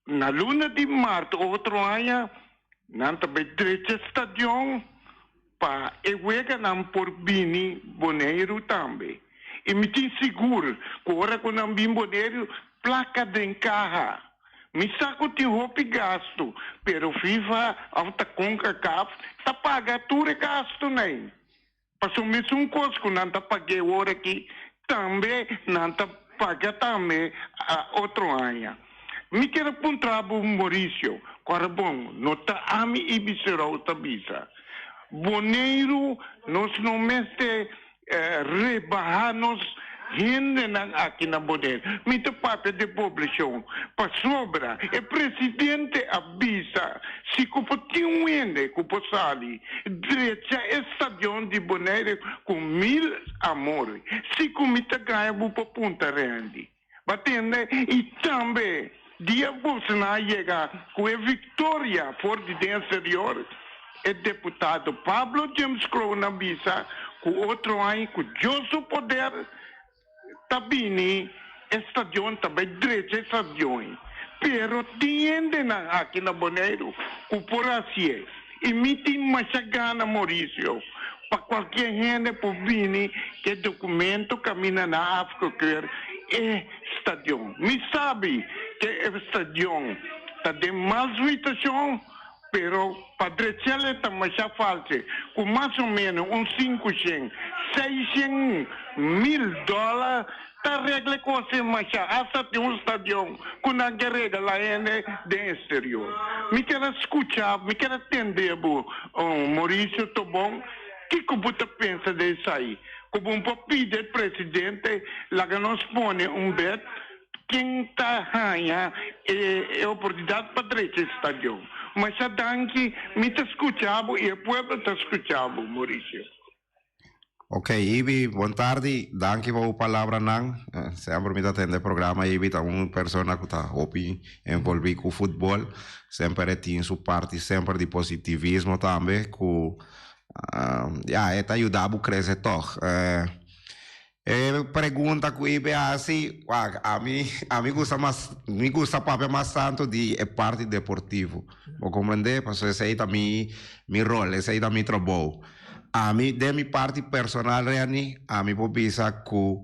Speaker 5: na luna di maart otro aña nan ta bay drecha stadion pa e weganan por bini Boneiru tambe. I mi tin sigur ku ora ku nan bin Boneiru, plaka den kaha. Mi sa ku tin hopi gastu, pero FIFA òf ta Concacaf ta paga tur e gastunan. Pasobra mesun kos ku nan ta pag'é ora aki, tambe nan ta paga tambe otro aña. Mi kier a puntra bo, Mauricio. Kòrda bon, no ta ami Ibi Serou ta bisa. Boneiru nos no mester rebaha nos hendenan aki na Boneiru. Mi ta papia di poblashon pasobra e presidente a bisa si ku por tin un hende ku por sali drecha e stadion di Boneiru ku mil amor. Si ku mi ta gaña bo por punta Randy. Bo a tende? I tambe dia Bolsonaro yega ku e viktoria for di den eksterior, e deputado Pablo James Kroon a bisa ku otro aña ku Dios su poder ta bini e stadion ta bai drecha e stadion. Pero tin hendenan aki na Boneiru ku por hasié. I mi tin masha gana, Mauricio, pa cualkier hende por bini cu e documento caminda na afgekeur e stadion. Mi sabi cu e stadion ta den mal situacion, pero pa drechel e ta masha falce, cu mas o menos un 500, 600 mil dollar Ta regla e kos ei masha, asta tin un stadion ku nan ke regala hende den eksterior. Mi ker a skucha, mi ker a tende bo, Mauricio Tobon, kiko bo ta pensa di esei? Ku bo por pidi e presidente laga nos pone un bet ken ta haña e oportunidat pa drecha e stadion. Masha danki, mi ta skucha bo i e pueblo ta skucha bo, Mauricio.
Speaker 3: Ok Ibi, bon tardi, danki pa bo palabranan. Semper mi ta tende programa Ibi ta un persona ku ta hopi envolvi ku futbol. Semper e tin su parti semper di positivismo tambe ku ya e ta yuda bo krese tog. E pregunta ku Ibi a hasi, wak ami ami gusta mas mi gusta papia mas tantu di e parti deportivo. Bo komprende? Pasobra esei ta mi mi rol, esei ta mi trabou. Ami, den mi parti personal Renny, ami por bisa ku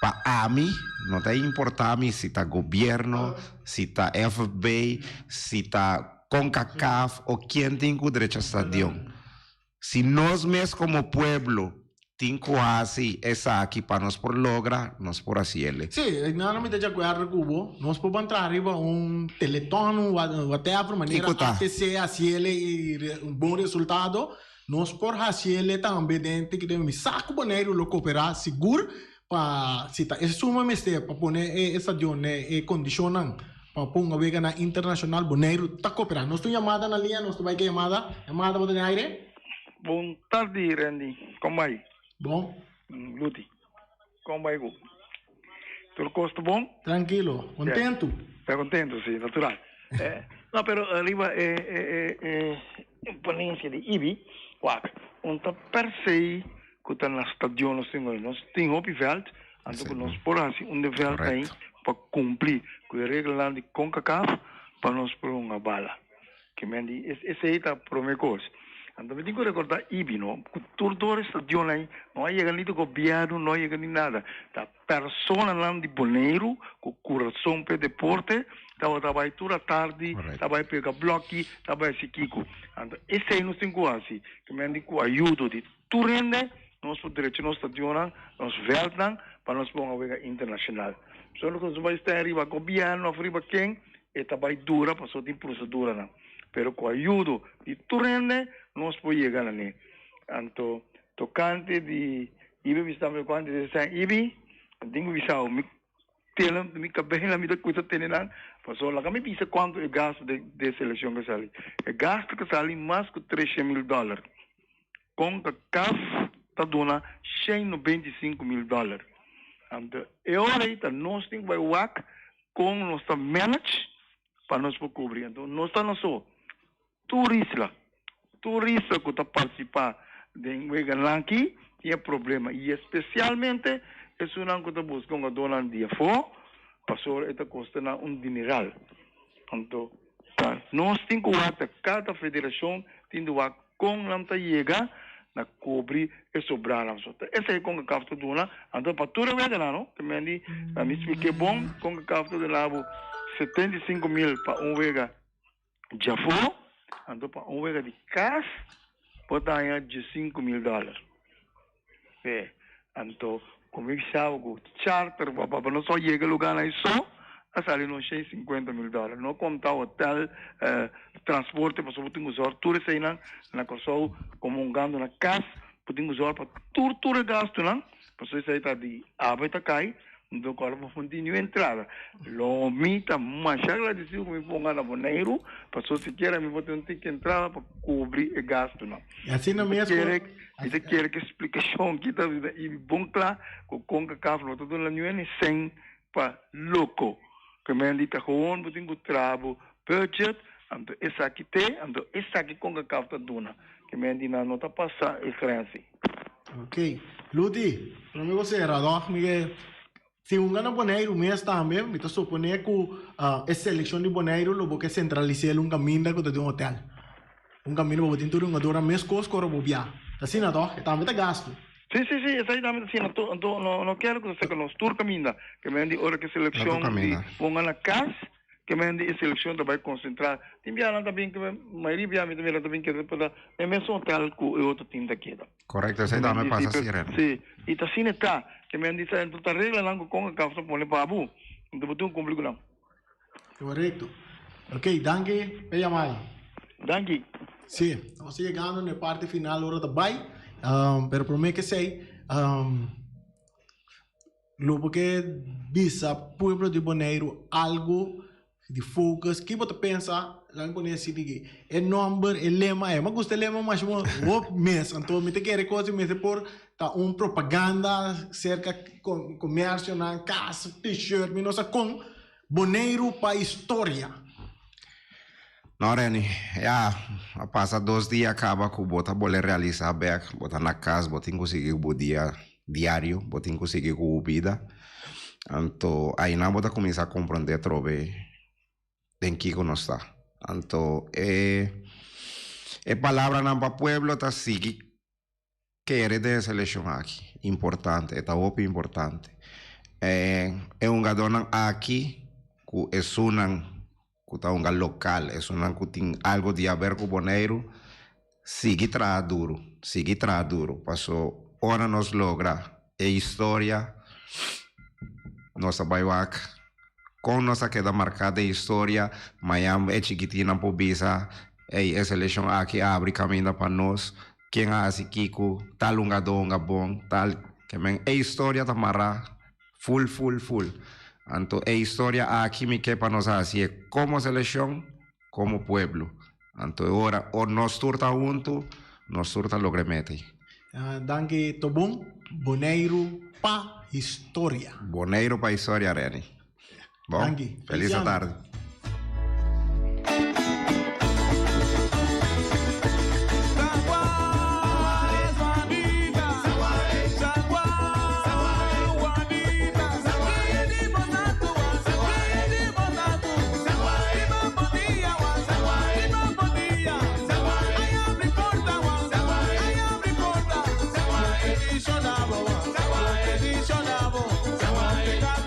Speaker 3: pa ami no ta importa mi si ta gobierno, si ta FB, si ta Concacaf o kien tin ku drecha stadion. Si nos mes komo pueblo tin ku hasi esaki pa nos por logra, nos por hasiele.
Speaker 2: Sí, nan mi ta di akuerdo ku bo. Nos por ban traha riba un teleton, un whatever, manera ATC hasiele i un bon resultado. Nos por hasiele tambe den tiki den mi sa ku Boneiru lo koperá sigur pa si ta e suma mester pa pone e estadion den e kondishonnan pa ponga weganan internashonal Boneiru ta koperá. Nos tin un yamada na liña, nos ta bai ke yamada. Yamada bo ta den aire?
Speaker 6: Bon tardi Randy, kon bai?
Speaker 2: Bon.
Speaker 6: Luti, kon bai ku? Tur kos ta bon?
Speaker 2: Trankilo, kontentu.
Speaker 6: Ta kontentu, si, natural. No, pero riba e e ponencia di Ibi, wak, un ta per se ku ta na stadion nos tin hoy. Nos tin hopi veld, anto ku nos por hasi un de veld ahí pa kumpli ku e reglanan di Concacaf pa nos por hunga bala. Ke men di esei ta prome kos. Anto mi tin ku rekordá Ibi no, ku tur dor e stadion ei no a yega ni di gobièrnu, no a yega ni nada. Ta personanan di Boneiru ku kurason p'e deporte tabata bai tur atardi, ta bai pega blòki, ta bai hasi kiko. Anto esei nos tin ku hasi. Ke men di ku ayudo di tur hende nos por drecha nos stadionnan, nos vèldnan pa nos por hunga wega internashonal. Solo ku nos bai sta riba gobièrnu òf riba ken, E ta bai dura pasobra tin proseduranan, pero ku ayudo di tur hende nos por yega na ne. Anto tokante di Ibi bisa mi kuantu di esei Ibi, mi tin ku bisa bo mi tene mi kabei mi ta kusa tene nan pasobra laga mi bisa kuantu e gasto di e selekshon ke sali. E gasto ke sali mas ku 300 mil dòler. Concacaf ta duna 195 mil dòler. Anto e ora ei ta nos tin ku bai wak Kon nos ta manage pa nos por kubri. Anto nos ta na so tur isla, tur isla ku ta partisipá den weganan aki tin e problema i espesialmente esunnan ku ta buska hungadónan di afó pasobra e ta kosta nan un dineral. Anto ta nos tin ku wak ta kada federashon tin di wak Kon nan ta yega na kubri e sobranan? So ta esei Concacaf ta duna. Anto pa tur e weganan no, ta men di na mi spliké bon, Concacaf ta duna bo 75 mil pa un wega djafó, anto pa un wega di kas bo ta haña 15 mil dòler. Sí, anto ku mi bisa bo ku charter pa pa no so yega e lugánan ei so. a sali nos 150 mil dòler. No konta hotel, transporte pasobra bo tin ku zòrg tur eseinan na Kòrsou komo un gando na kas, bo tin ku zòrg pa tur tur e gastunan, pasobra esei ta di aba e ta kai, anto kòrda bo no tin niun entrada. Lo mi ta masha agradesido ku mi ponga na Boneiru, pasobra sikiera mi por tin un tiki entrada pa kubri e gastunan.
Speaker 2: I asina mes ku.
Speaker 6: Mi ta kere ku e splikashon aki ta bon kla ku Concacaf no ta duna niun sèn pa loko. Ke men di ta gewoon bo tin ku traha bo budget, anto esaki te, anto esaki Concacaf ta duna. Ke men di nan no ta pasa e grens ei.
Speaker 2: Ok. Luti, prome bo sera dòg mi ke si hunga na Boneiru mes tambe mi ta supone ku e selekshon di Boneiru lo bo ke sentralis'é un kaminda ku ta den un hotel. Un kaminda pa bo tin tur hungadornan meskos ku ora bo bia. Ta asina tòg? E tambe ta gastu.
Speaker 6: Sí, sí, sí, esei tambe ta asina. Anto, anto no, no kere ku ta seka nos tur kaminda. Ke men di ora ku e selekshon di ponga na kas, ke men di e selekshon ta bai konsentrá. Tin bianan ta bin, mayoria bia mi ta mira ta bin keda pa ta den mesun hotel ku e otro tim ta keda.
Speaker 3: Korekto, esei tambe pasa así, Rene.
Speaker 6: Sí, i ta asina e ta. Ke men di sa, anto ta reglanan ku Concacaf ta pone pa bo, anto bo tin ku kumpli ku nan.
Speaker 2: Correcto. Ok, danki p'e yamada.
Speaker 6: Danki.
Speaker 2: Sí, nos ta yegando na e parti final ora ta bai, pero prome ke esei, lo bo ke bisa pueblo di Boneiru algu di focus, ki bo ta pensa, laga mi pone asi di ki e nomber, e lema, mi a gusta e lema masha hopi mes, anto mi ta kere kos di mester por ta un propaganda serka komersionan, kas, t-shirt, mi no sa kon. Boneiru pa historia.
Speaker 3: No Renny, ya a pasa dos dia kaba ku bo ta bole realisa bek, bo ta na kas, bo tin ku sigui ku bo dia diario, bo tin ku sigui ku bo bida. Anto ainan bo ta kuminsá komprondé atrobe den kiko nos ta. Anto e e palabranan pa pueblo ta sigui Kere den e selekshon aki. Importante, e ta hopi importante. E e hungadónan aki ku esunnan ku ta hunga lokal, esunnan ku tin algo di haber ku Boneiru, sigui traha duru, sigui traha duru. Paso ora nos logra e historia, nos ta bai wak kon nos a keda marká den historia. Mañan e chikitinnan por bisa, ey, e selekshon aki a abri kaminda pa nos. Ken a hasi kiko, tal hungadó hunga bon, tal, ke men e historia ta mará ful ful ful. Anto e historia aki mi ke pa nos hasié komo selekshon, komo pueblo. Anto e ora o nos tur ta huntu, nos tur ta logra e meta ei.
Speaker 2: Danki Tobon, Boneiru pa historia.
Speaker 3: Boneiru pa historia Renny. Bon,
Speaker 2: Danki.
Speaker 3: felis
Speaker 2: Feliciano.
Speaker 3: tardi.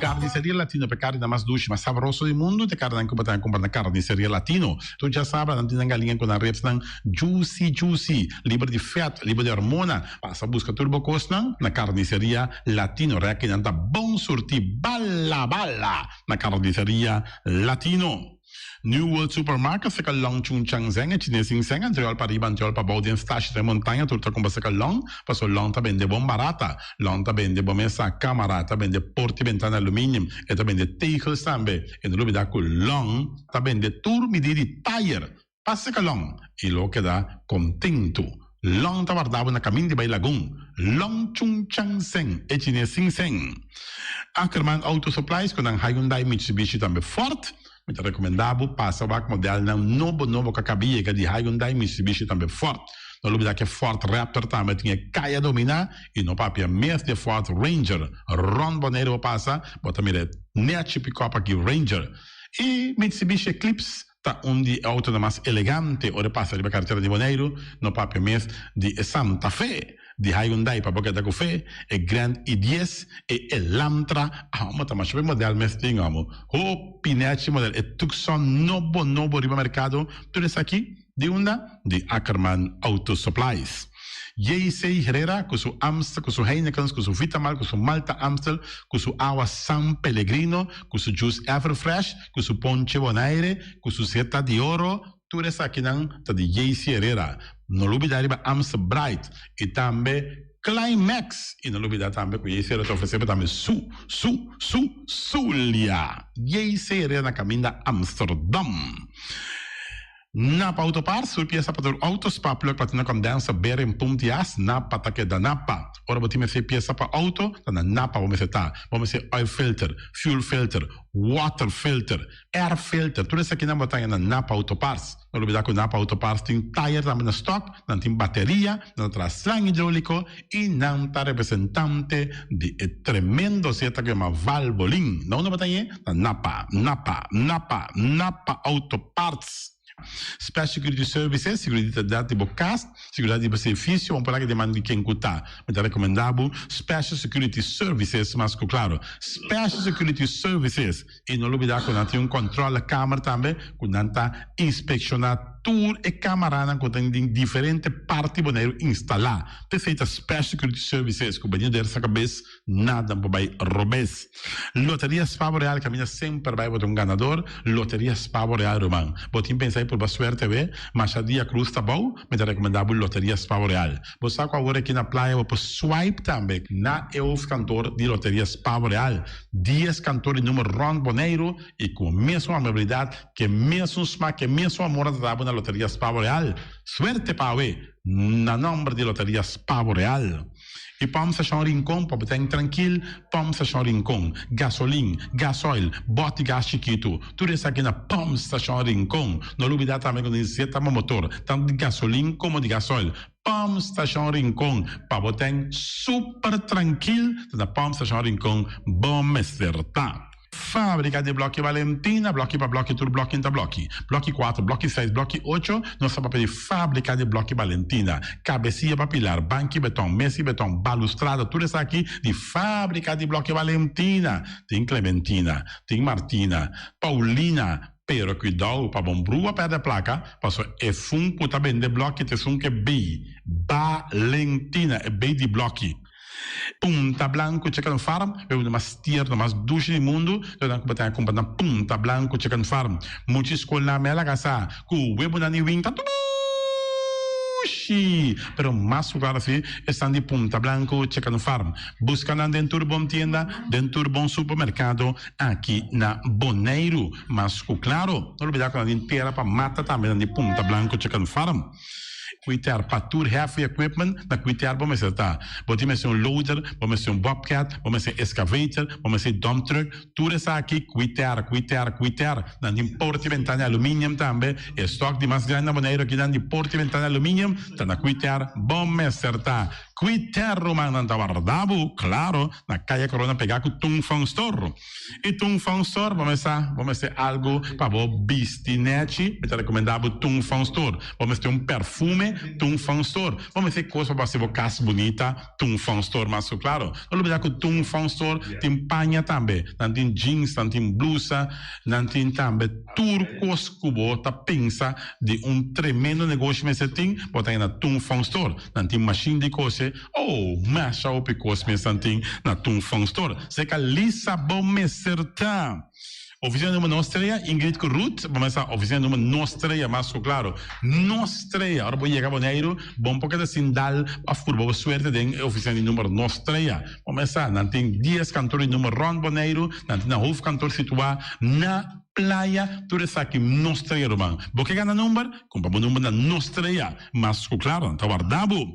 Speaker 7: Carniceria Latino pa e carninan mas dushi, mas sabroso di mundu ta e carninan cu bo ta cumpra na Carniceria Latino. Tur djasabra nan tin nan galiña cu nan ribsnan juicy juicy, liber di vet, liber di hormona. Pasa busca tur bo cosnan na Carniceria Latino. Rekinan ta bon surti bala bala na Carniceria Latino. New World Supermarket seka long Chung Chang Zeng e chines sin seng antriol pa riba antriol pa bou den stashi den montaña tur ta kumpra seka long paso long ta bende bon barata long ta bende bo mesa kamara ta bende porti bentana aluminium e ta bende tegels tambe e no lubida ku long ta bende tur midi di tayer pa seka long i lo keda kontentu long ta warda bo na kamin di bai lagun long Chung Chang Zeng e chines sin seng Ackerman Auto Supplies ku nan Hyundai Mitsubishi tambe Ford Mi ta rekomendá bo pasa wak modelnan nobo nobo ku a kaba yega di Hyundai, Mitsubishi tambe Ford. No lubidá ku e Ford Raptor tambe tin e kaya dominá i no papia mes di e Ford Ranger. Rònt Boneiru bo pasa, bo ta mira e nèchi pikòp aki Ranger. E Mitsubishi Eclipse ta un di e outonan mas elegante ora e pasa riba karetera di Boneiru, no papia mes di e Santa Fe. Di Hyundai pa bo keda ku fe, e Grand i dies, e Elantra, amo ta masha be model mes tin amo. Hopi nechi model, e Tucson nobo nobo riba merkado, tur esaki di unda? Di Ackerman Auto Supplies. JC Herrera ku su Amstel, ku su Heinekens, ku su Vitamal, ku su Malta Amstel, ku su awa San Pellegrino, ku su juice Everfresh, ku su ponche Bonaire, ku su Zeta di Oro, tur esakinan ta di JC Herrera. No lubida riba Amstel Bright y tambe Climax y no lubida tambe cu JC Herrera ta ofrece bo tambe su, su, su, Zulia. JC Herrera na caminda Amsterdam. Napa Auto Parts, tur piesa pa tur auto, spark plug, platina condenser, bearing, pump di as, Napa ta keda Napa. Ora bo tin mester piesa pa auto, ta na Napa bo mester ta. Bo mester oil filter, fuel filter, water filter, air filter, tur esakinan bo ta haña na Napa Auto Parts. No lubida ku Napa Auto Parts tin tayer tambe na stock, nan tin bateria, nan ta traha slang hidrolico y nan ta representante di e tremendo zeta ku yama Valvoline. Na unda bo ta hañ'e? Na Napa, Napa, Napa, Napa Auto Parts. Special Security Services, Seguridat di bo kas, seguridat di bo servicio, bo por laga den man di ken ku ta. Mi ta rekomendá bo Special Security Services mas ku klaro. Special Security Services. I no lubidá ku nan tin un kòntròlekamer tambe ku nan ta inspekshoná tur e kamaranan ku tin den diferente parti Boneiru instalá. P'esei ta Special Security Services ku bini der sa kabes nada por bai robes. Loteria Spavo Real kaminda semper bai bo ta un ganador. Loteria Spavo Real ruman. Bo tin pensa di purba suerte awe? Masha dia krus ta bou, mi ta rekomendá bo Loteria Spavo Real. Bo sa ku awor aki na playa bo por swipe tambe na e hoofdkantoor di Loteria Spavo Real. Dies kantoor di numer rònt Boneiru i ku mesun amabilidat, ku e mesun smak, ku e mesun amor nan ta dabo na Loteria Spavo Real. Suerte pa awe! Na nòmber di Loteria Spavo Real. I Pòmp Stashon Rincon pa bo ten trankil, Pòmp Stashon Rincon, gasolin, gasoil, bòt di gas chikitu, tur esaki na Pòmp Stashon Rincon. No lubidá tambe ku tin zeta pa motor, tantu di gasolin komo di gasoil. Pòmp Stashon Rincon, pa bo ten super trankil, ta na Pòmp Stashon Rincon bo mester ta. Fábrika di blòki Valentina, blòki pa blòki, tur blòki ta blòki. Blòki kuater, blòki seis, blòki ocho, nos ta papia di fábrika di blòki Valentina. Kabesia pa pilar, banki beton, mesa di beton, balustrada, tur esaki di fábrika di blòki Valentina. Tin Clementina, tin Martina, Paulina, pero kuidou pa bon brua pèrdè plaka, pasobra e fun ku ta bende blòki ta esun ku e bei, Valentina, e bei di blòki. Punta Blanco Chicken Farm, e un mas tierno, mas dushi di mundu, lo nan ku bo ta kumpra na Punta Blanco Chicken Farm. Mucha skolnan me a laga sa ku webunan di win ta dushi, pero mas ku klaro si esnan di Punta Blanco Chicken Farm. Buska nan den tur bon tienda, den tur bon supermerkado aki na Boneiru. Mas ku klaro, no lubida ku nan tin tera pa mata tambe nan di Punta Blanco Chicken Farm. Kuiter pa tur heavy equipment na kuiter bo mester ta. Bo tin mester un loader, bo mester un bobcat, bo mester excavator, bo mester dump truck, tur esaki kuiter, kuiter, kuiter. Nan tin porta y bentana aluminium tambe. E stock di mas grandi na Boneiru aki nan di porta y bentana aluminium ta na kuiter bo mester ta. Kuiter ruman nan ta warda bo, claro, na Kaya Corona pega ku Tung Fong Store. I Tung Fong Store bo mester bo mester algu pa bo bisti nechi, mi ta rekomendá bo Tung Fong Store. Bo mester un perfume, Tung Fong Store. Bo mester kos pa bo hasi bo kas bunita, Tung Fong Store mas ku klaro. No lubidá ku Tung Fong Store tin paña tambe. Nan tin jeans, nan tin blusa, nan tin tambe tur kos ku bo ta pensa di un tremendo negoshi mester tin, bo ta haña na Tung Fong Store. Nan tin mashin di kose. Oh, masha hopi kos mes nan tin na Tung Fong Store. Seka Lisa bo mester ta. Oficina numero nos trea, Ingrid ku Ruth, bo mester sa oficina numero nos trea mas ku klaro. Nos trea, ora bo yega Boneiru, bo no por keda sin dal of purba bo suerte den e oficina di numero nos trea. Bo mester sa, nan tin dies kantor di numero rond Boneiru, nan tin nan hoofdkantoor situa na Playa, tur esaki nos trea ruman. Bo ke gana number? Kumpra bo number na nos trea. Mas ku klaro, nan ta warda bo.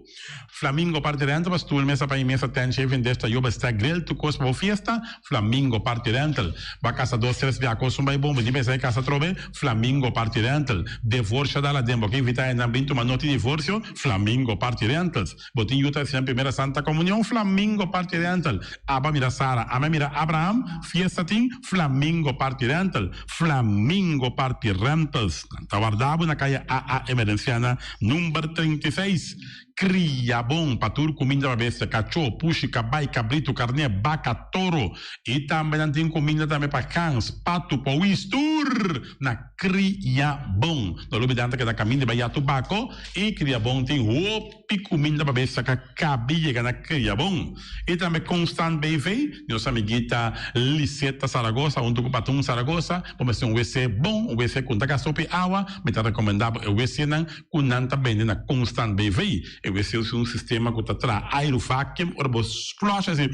Speaker 7: Flamingo Party Rental pa stoel, mesa pa mesa, tent, shaving dish, tayoba, stack, grill, tur kos pa bo fiesta, Flamingo Party Rental. Bo a kasa dos, tres bia kos un bai bon, bo tin pensa di kasa atrobe, Flamingo Party Rental. Devorsio dal aden, bo ke invita hendenan bin tuma noti di divorsio, Flamingo Party Rentals. Bo tin yu ta hasi nan primera Santa Comunion, Flamingo Party Rental. Aba mira Sara, ame mira Abraham, fiesta tin, Flamingo Party Rental. Flamingo Party Rentals. Nan ta warda bo na kaya AA Emerenciana, number 36. Kriabon pa tur kuminda pa bestia, kachó, pushi, kabai, kabritu, karné, baka, toro. I tambe nan tin kuminda tambe pa gans, patu, powis, tur na Kriabon. No lubidá nan ta keda kaminda bai Yatu Bako i Kriabon tin hopi kuminda pa bestia ka kabi yega na Kriabon. I tambe Constant BV, nos amiguita Liseta Zaragoza huntu ku Patun Zaragoza, bo mester un wc bon, un wc ku no ta gasta hopi awa, mi ta rekomendá bo e wcnan ku nan ta bende na Constant BV. E wc usa un sistema ku ta traha airu vacuum, ora bo flush asi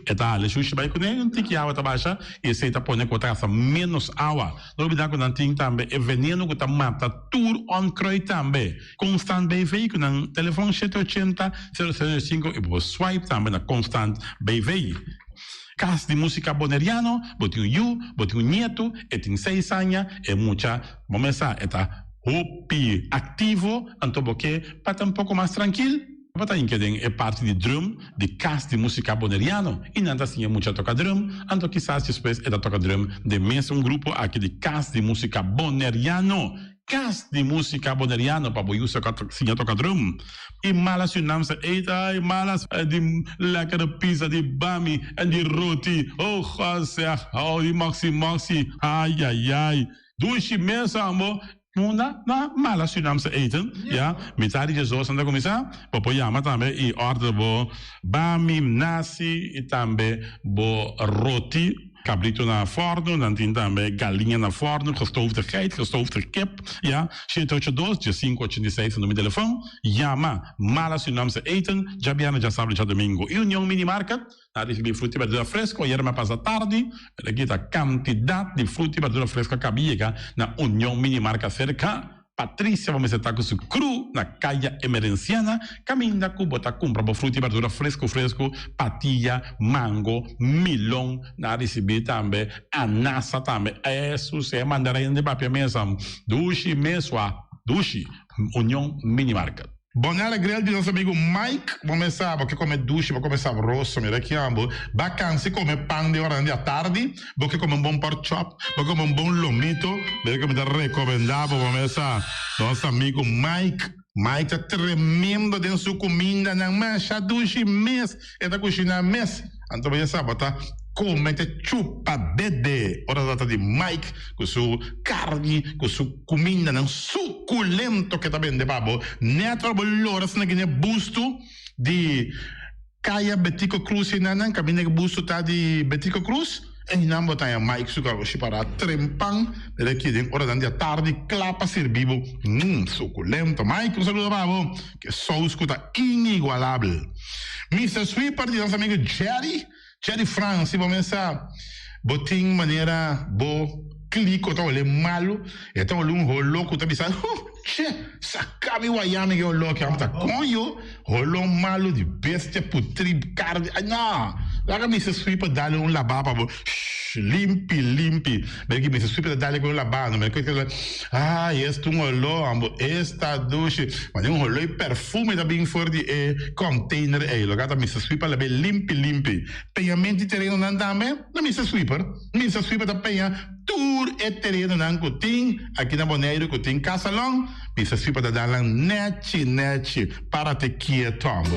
Speaker 7: e ta hala e shushi bai kuné, un tiki awa ta basha i esei ta pone ku bo ta gasta ménos awa. No olbidá ku nan tin tambe e veneno ku ta mata tur onkruid tambe. Constant BV ku nan telefòn shete ochenta, sero sero sinku i bo por swipe tambe na Constant BV. Kas di Músika Boneriano, bo tin un yu, bo tin un nietu, e tin seis aña, e mucha, bo mes sa, e ta hopi aktivo, anto bo ke pa ta un poko mas trankil, bo ta hinka den e parti di drum di Kas di Músika Boneriano i nan ta siña mucha toka drum, anto kisas despues e ta toka drum den mes un grupo aki di Kas di Músika Boneriano. Kas di Músika Boneriano pa bo yu siña toka drum. I mala Surinaamse eten, ai malas di lekkere pizza di bami en di roti, oh God zeg, oh di moxi moxi, ai ai ai. Dushi mes ambo Munda na mala Surinaamse eten, ya, mitad di djesdos nan ta kuminsá, bo por yama tambe i order bo bami, nasi i tambe bo roti, kabrito na fòrnu, nan tin tambe galiña na fòrnu, gestoofde geit, gestoofde kip, ya, shete ocho dos, diesinku ochenta i seis ta numero di telefòn, yama Mala Surinaamse Eten, djabièrnè, djasabra i djadumingu. I Union Mini Market. A ricibi fruta y berdura fresco ayer me pasa tardi, pero aki ta cantidad di fruta y berdura fresco a caba yega na Union Mini Marca cerca Patricia bo mester ta cu su crew na Caya Emerenciana caminda cu bo ta cumpra bo fruta y berdura fresco fresco, patilla, mango, milon, nan a ricibi tambe anasa tambe, esu si e mandarina di papia mesa dushi mesua dushi Union Mini Market.
Speaker 8: Bonella Grill di nos amigo Mike, bo mes sa bo ke kome dushi, bo kome sabroso, mira ki amo. Ba kansi kome pan den oranan di atardi, bo ke kome un bon pork chop, bo ke kome un bon lomito, mira ke mi ta rekomenda bo, bo mes sa nos amigo Mike. Mike ta tremendo den su kumindanan, masha dushi mes e ta kushina mes. Anto bo ya sa bo ta kome te chupa dede ora ta trata di Mike ku su karni, ku su kumindanan sukulento ke ta bende pa bo. Nèt ora bo lora asina kine bustu di Kaya Betico Cruz enanan kaminda ke bustu ta di Betico Cruz einan bo ta haña Mike su karoshi pará trempan mira aki den oranan di atardi kla pa sirbi bo. Mmm sukulento Mike un saludo pa bo. Ke sous ku ta inigualabel. Mister Sweeper di nos amigo Jerry, Jerry Frans, si bo mesa bo tin manera bo kliko ta hole malu, e ta hole un holo ku ta bisa, huh, che, saka mi waya mi ke holo aki, amo ta koño, holo malu di bestia putri karni, ay no, laga Mister Sweeper dale un laba pa bo, shh, limpi, limpi. Mira ki mester super ta dale ku un labano. Mira ki ay esta un oló ambo esta dushi. Mane un oló y perfume ta bin for di e container ey. Loke ta Mister Sweeper labe limpi limpi. Peñamento di terenonan tambe na Mister Sweeper. Mister Sweeper ta peña tur e terenonan ku tin aki na Boneiru ku tin Casalon. Mister Sweeper ta dal nan nechi nechi. Párate kieto ambo.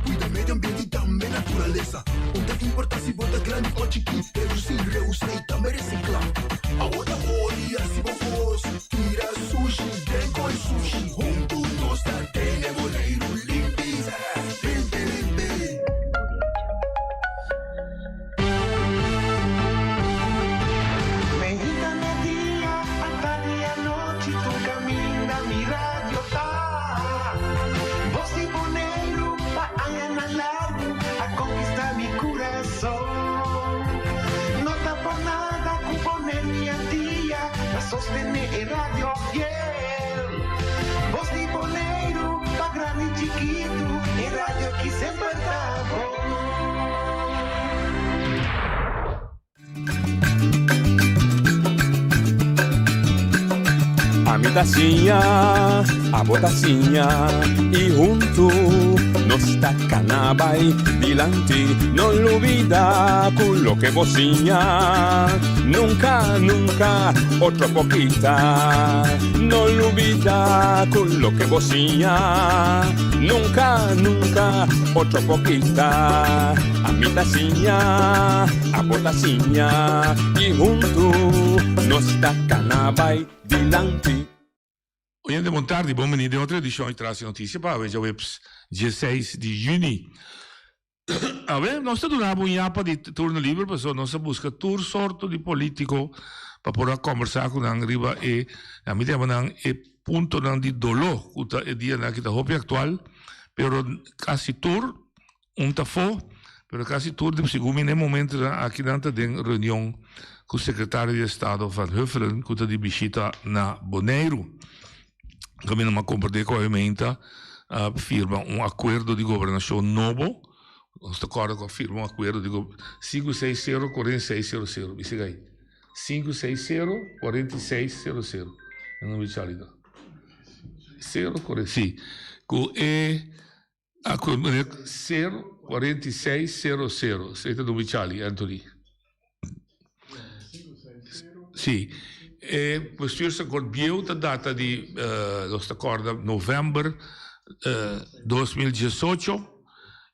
Speaker 1: Kuida medio ambiente i tambe naturalesa. Un ta importá si bo ta grandi o chikí, redusí, reusá i tambe resiklá. Awo ta ora di hasi bo kos, tira sushi den koi sushi. Huntu nos ta tene Boneiru limpi, limpi limpi. Meinta media, atardi anochi, tur caminda mi radio ta. Voz di Boneiru pa añanan largu a conquista mi curason. No ta por nada cu Boneiru y Antia ta sostene e radio fiel. Voz di Boneiru pa grandi y chikitu, e radio ki semper ta bon.
Speaker 9: Ami ta siña, abo ta siña y huntu nos ta cana bay dilanti. No lubida cu loke bo siña nunca, nunca otro por kita. No lubida cu loke bo siña nunca, nunca otro por kita. Ami ta siña, abo ta siña y huntu nos ta cana bay dilanti.
Speaker 8: Oyente bon tardi, bon bini den otro edicion di Tras di Noticia pa awe djaweps dieseis di juni. Awe nos ta duna bo un yapa di turno liber pasobra nos a busca tur sorto di politico pa por a combersa cu nan riba e, ami ta yama nan e puntonan di dolo cu ta e dianan aki ta hopi actual, pero casi tur Un ta fo, pero casi tur di segun mi n'e momentonan aki nan ta den reunion cu Secretario di Estado Van Huffelen cu ta di bishita na Boneiru. Caminda mi a comprende cu awe a firma un acuerdo di gobernacion nobo. Nos ta corda cu a firma un acuerdo di cinco seis sero cuarenta y seis sero sero. Bisa gai. Cinco seis sero cuarenta y seis sero sero. E nomber di Charlie ta. Sero cuarenta, si. Cu e. A cu meneer sero cuarenta y seis sero sero esey ta dumi Charlie Anthony. Si e bestuursakkoord bieu ta data di nos ta corda november 2018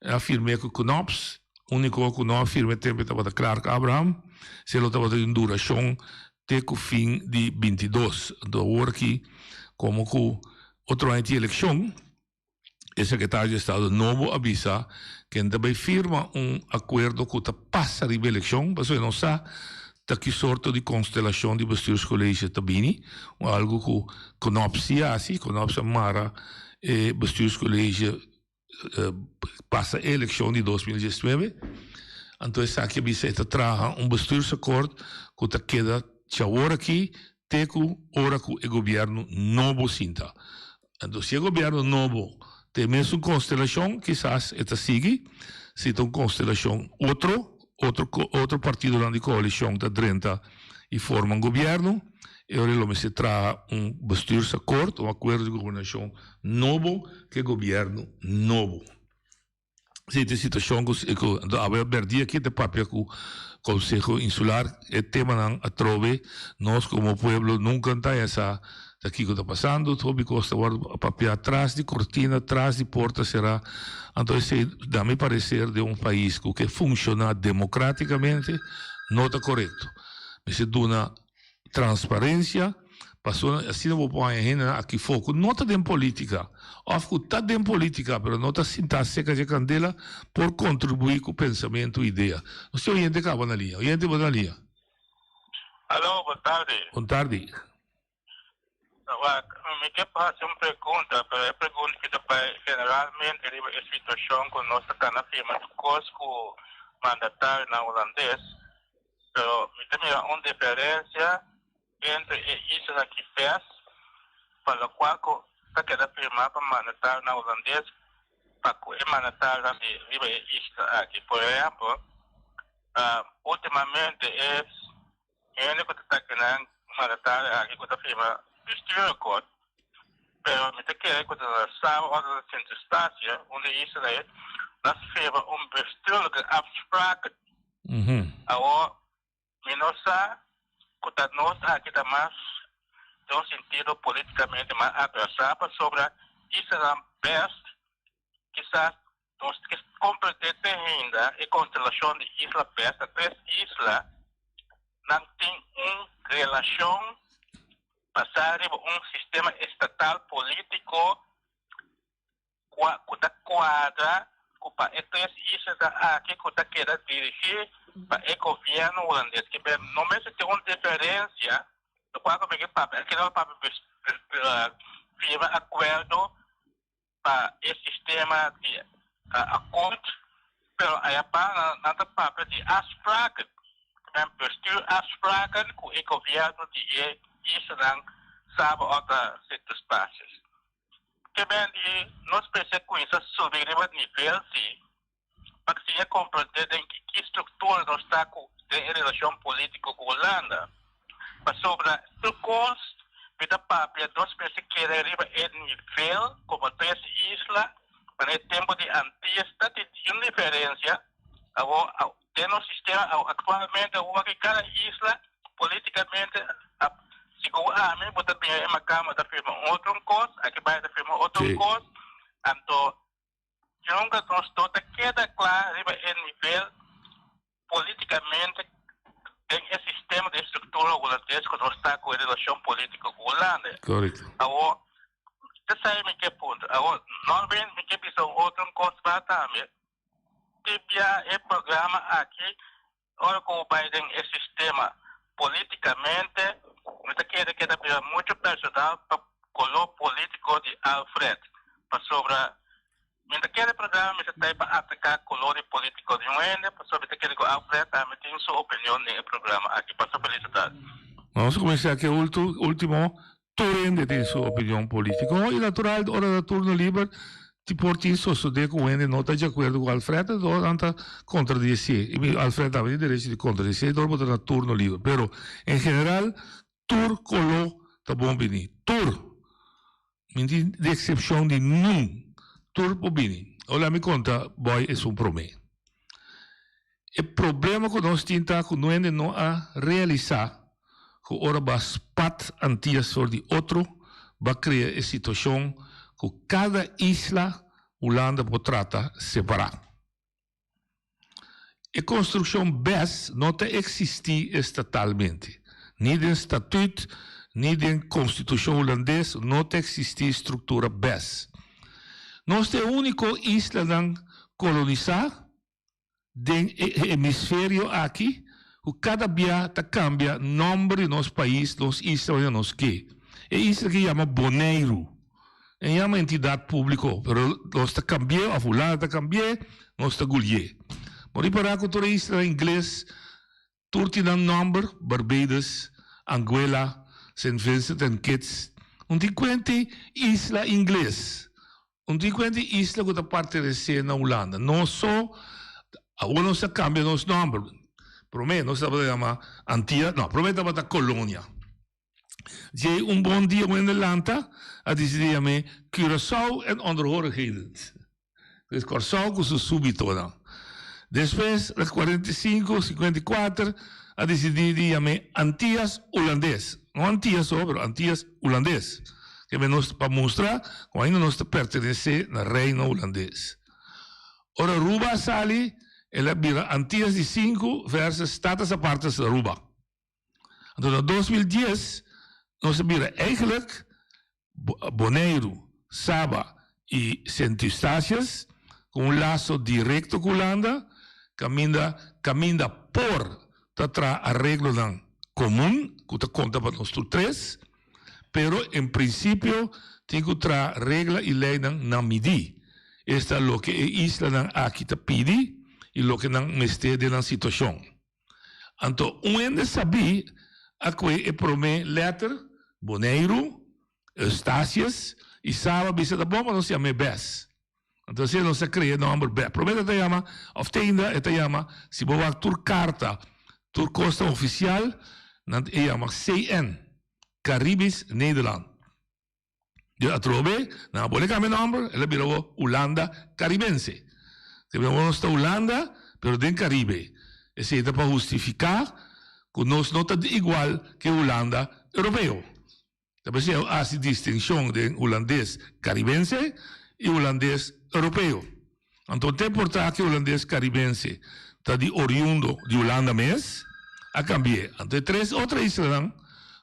Speaker 8: a firme cu Knops unico cu no a firme tempo tabata Clark Abraham esey lo tabata di un duracion te cu fin di 22 anto awor aki como cu otro aña tin eleccion. E sekretario di estado nobo a bisa ken ta bai firma un akuerdo ku ta pasa riba elekshon, pasobra e no sa ta ki sorto di konstelashon di bestuurscollege ta bini, un algu ku Knops si hasi, Knops a mara e bestuurscollege pasa e elekshon di 2019, anto esaki a bisa e ta traha un bestuursakkoord ku ta keda djawor aki te ku ora ku e gobièrnu nobo sinta. Anto si e gobièrnu nobo ta e mesun konstelashon kisas e ta sigui, si ta un konstelashon otro, otro otro partidonan di koalishon ta drenta i forma un gobièrnu, e ora lo mester traha un bestuursakkoord, un akuerdo di gobernashon nobo ku e gobièrnu nobo. Si ta e situacion cu cu awe berdi aki ta papia cu Conseho Insular e temanan atrobe nos como pueblo nunca ta haya sa ta kico ta pasando hopi cos ta wordo papia tras di cortina tras di porta cera anto esey na mi parecer den un pais cu ke funciona democraticamente no ta corecto mester duna Transparencia, pasobra asina bo por haña hendenan aki for ku no ta den politica of ku ta den politica pero no ta sintá serka dje kandela por kontribuí ku pensamentu i idea. Nos tin oyente kaba na liña. Oyente bo ta na liña.
Speaker 10: Alo, bon tardi.
Speaker 8: Bon tardi.
Speaker 10: Wak, mi ke hasi un pregunta, pero e pregunta ki ta bai generalmente riba e situashon ku nos ta kana firma tur kos ku mandatarionan hulandes. Pero mi ta mira un diferencia entre e islanan ki bes pa locual cu ta keda firma pa mandatarionan Hulandes pa cu e mandatarionan di riba e isla aki. Por ehempel, ultimamente e hende cu ta ta kinan mandatario aki cu ta firma bestuurakkoord, pero mi ta kere cu ta na Saba of na Sint Eustatius, un di e isla ei, nan firma un bestuurlijke afspraken. Awor, mi no sa ku ta nos aki ta mas den un sentido politikamente mas atrasá pasobra Israel bèst kisas Nos ke komprendé te ainda e konstelashon di isla bes ta tres isla nan tin un relashon basá riba un sistema estatal polítiko kua ku ta kuadra ku pa e tres islanan aki ku ta keda dirigí pa e gobièrnu hulandes. Ke no mester tin un diferensia lokual ku mi ke papia aki no papia firma akuerdo pa e sistema di akkoord, pero aya pa nan ta papia di afspraken, men bestuur afspraken ku e gobierno di e islanan Saba òf ta Sint Eustatius. Ke men di nos mester kuminsa subi riba nivel si pa siña komprendé den ki struktura nos ta ku den e relashon polítiko ku Hulanda. Pasobra tur kos mi ta papia nos mester keda riba e nivel komo tres isla, pa na e tempu di Antillas ta tin un diferensia awor den nos sistema aktualmente awor aki kada isla polítikamente a segun ami bo ta bira e makamba ta firma un otro kos aki bai ta firma otro kos anto Nunca nos no ta keda cla riba e nivel politicamente den e sistema di structura Hulandes cu nos ta cu e relacion politico cu Hulanda.
Speaker 11: Correcto.
Speaker 10: Awor, esey mi ke puntra. Awor, Norwin, mi ke bisa un otro cos ba tambe. Tin bia e programa aki, ora cu bo bay den e sistema politicamente, mi ta kere keda bira mucho personal pa color politico di Alfred, pasobra mi ta kere programa mester ta pa ataca color di politico di un hende, pasobra mi ta kere cu Alfred tambe tin su opinion den e programa aki. Pasa feliz tardi.
Speaker 11: Nos a cuminsa aki e ultimo, tur hende tin su opinion politico y natural ora ta turno liber ti por tin sosode cu un hende no ta di acuerdo cu Alfred enton nan ta contradeci y Alfred tambe tin derecho di contradeci dor bo ta na turno liber pero en general Tur koló ta bon bini. Tur! Mi tin di eksepshon di nun. Tur por bini. Ola mi konta bòi esun promé. E problema ku nos tin ta ku nuende no a realisá ku ora bo a spat Antias for di otro, bo a krea e situashon ku kada isla Hulanda por trata separá. E konstrukshon bes no ta eksistí estatalmente. Ni den statüt ni den konstitushon hulandes no ta eksistí struktura bes. Nos ta e úniko islanan kolonisá den e hemisferio aki ku kada bia ta kambia nòmber di nos pais, nos isla manera nos ke. E isla aki yama Boneiru. E yama entidat públiko, pero nos ta kambi'é òf Hulanda ta kambi'é, nos ta guli'é. Bo ripará ku tur e islanan ingles tur tin nan nòmber, Barbados, Anguilla, Saint Vincent and Kitts. Un tin kuenti isla ingles, un tin kuenti isla ku ta pertenesé na Hulanda. Nos so, awor nos a kambia nos nòmber. Promé nos tabata yama Antia, no, promé tabata Kolonia. Djei un bon dia un hende lanta a disidí yam'é Curaçao en Onderhorigheden. Dus Kòrsou ku su súbitonan. Despues na 45, 54 a disidí di yam'é Antias Hulandes. No Antias so, pero Antias Hulandes. Ke men nos pa mustra ku ainda nos ta pertenesé na Reino Hulandes. Ora Aruba a sali, el a bira Antias di sinku versus Status Apartes Aruba. Anto na 2010 nos a bira eigenlijk Boneiru, Saba y Sint Eustatius cu un laso directo cu Hulanda caminda caminda por ta traha areglonan comun cu ta conta pa nos tur tres, pero en principio tin cu traha regla y leynan na midi. Esta loke e islanan aki ta pidi y loke nan mester den nan situacion. Anto un hende sabí a kue e promé lèter, Boneiru, Eustatius, i Saba bisa ta bon pa nos yam'é bes. Anto asina nos a krea e nòmber bes. Promé ta ta yama, òf te ainda e ta yama, si bo wak tur karta, tur kos ta ofisial, nan e yama CN, Caribisch Nederland. Di atrobe, nan a pone kambia nòmber, el a bira awor Hulanda Karibense. Te bira awor nos ta Hulanda, pero den Karibe. Esei ta pa hustifiká ku nos no ta igual ke Hulanda Europeo. Ta p'esei a hasi distinshon den Hulandes Karibense i Hulandes Europeo. Anto te por ta ku hulandes karibense ta di oriundo di Hulanda mes, a kambi'é. Anto e tres otro islanan,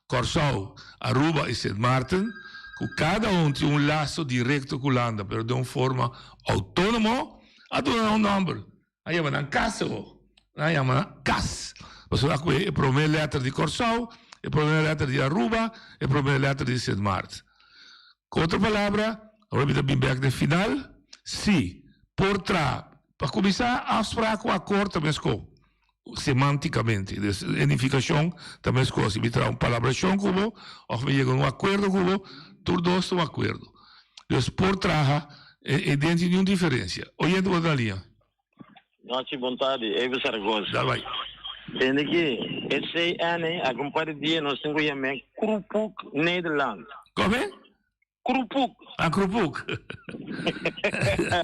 Speaker 11: Kòrsou, Aruba i Sint Maarten, ku kada un tin un laso direkto ku Hulanda pero den un forma outónomo, a duna nan un nòmber. A yama nan kas awor. Nan a yama nan kas. Pasobra a kohe e promé lèter di Kòrsou, e promé lèter di Aruba, e promé lèter di Sint Maarten. Ku otro palabra, awor mi ta bin bèk den final, si por traha, pa kuminsá afsprak ku akort ta meskó, semántikamente, dus e nifikashon ta meskó. Si mi traha un palabrashon ku bo òf mi yega un akuerdo ku bo, tur dos ta un akuerdo. Dus por traha e den tin niun diferensia. Oyente bo ta na liña.
Speaker 12: Nochi bon tardi, Eve Zaragoza.
Speaker 11: Dal bai.
Speaker 12: Tende ki e CN aki un par di dia nos tin ku yam'é Kroepoek Nederland.
Speaker 11: Kome?
Speaker 12: Kroepoek.
Speaker 11: Ah, Kroepoek.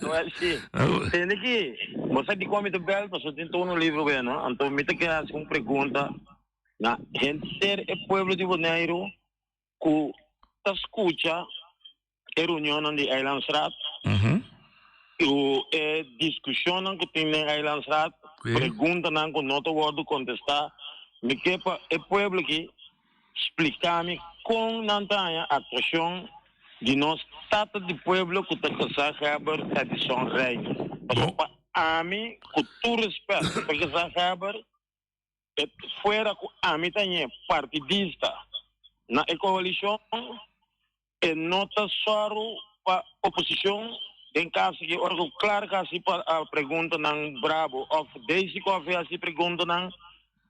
Speaker 12: Wel si. Tende ki, bo sa dikon mi ta bel pasobra tin tono libro bueno, anto mi ta ke hasi un pregunta na henter e pueblo di Boneiru ku ta skucha e reunionnan di Eilandsraad, ku e diskushonnan ku tin den Eilandsraad, preguntanan ku no ta wòrdu kontestá. Mi ke pa e pueblo aki splika mi kon nan ta haña aktuashon di nos tata di pueblo ku ta Gezaghebber Edison Rijna. Pasobra pa ami, ku tur rèspèt pa Gezaghebber, E fuera ku ami ta ñe partidista na e koalishon, e no ta sòru pa oposishon den kaso ki ora ku Clark hasi preguntanan brabo òf Daisy Coffie hasi preguntanan,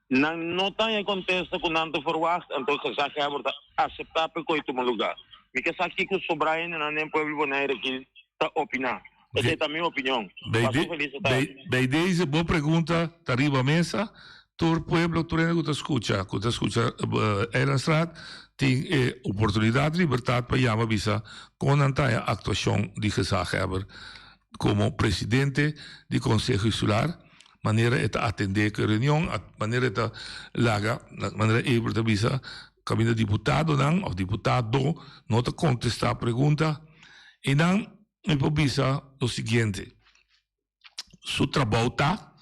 Speaker 12: nan no ta haña kontesta ku nan ta ferwagt, anto gezaghebber ta aseptá pa e koi tuma lugá. Mi ke sa kiko sobrá hendenan den pueblo Bonaire aki ta opiná. Esei ta mi opinion.
Speaker 11: Bij, de, bij, bij deze bo pregunta ta riba mesa. Tur pueblo, tur hende ku ta skucha, ku ta skucha uh, Eilandstraat, tin e oportunidat, libertad pa yama bisa kon nan ta e aktuashon di gezaghebber komo presidente di Konseho Insular, manera e ta atendé ku e reunion, manera e ta laga, manera Eber ta bisa, kaminda diputadonan òf diputado no ta kontestá pregunta, i nan Mi por bisa lo siguiente, su trabou ta,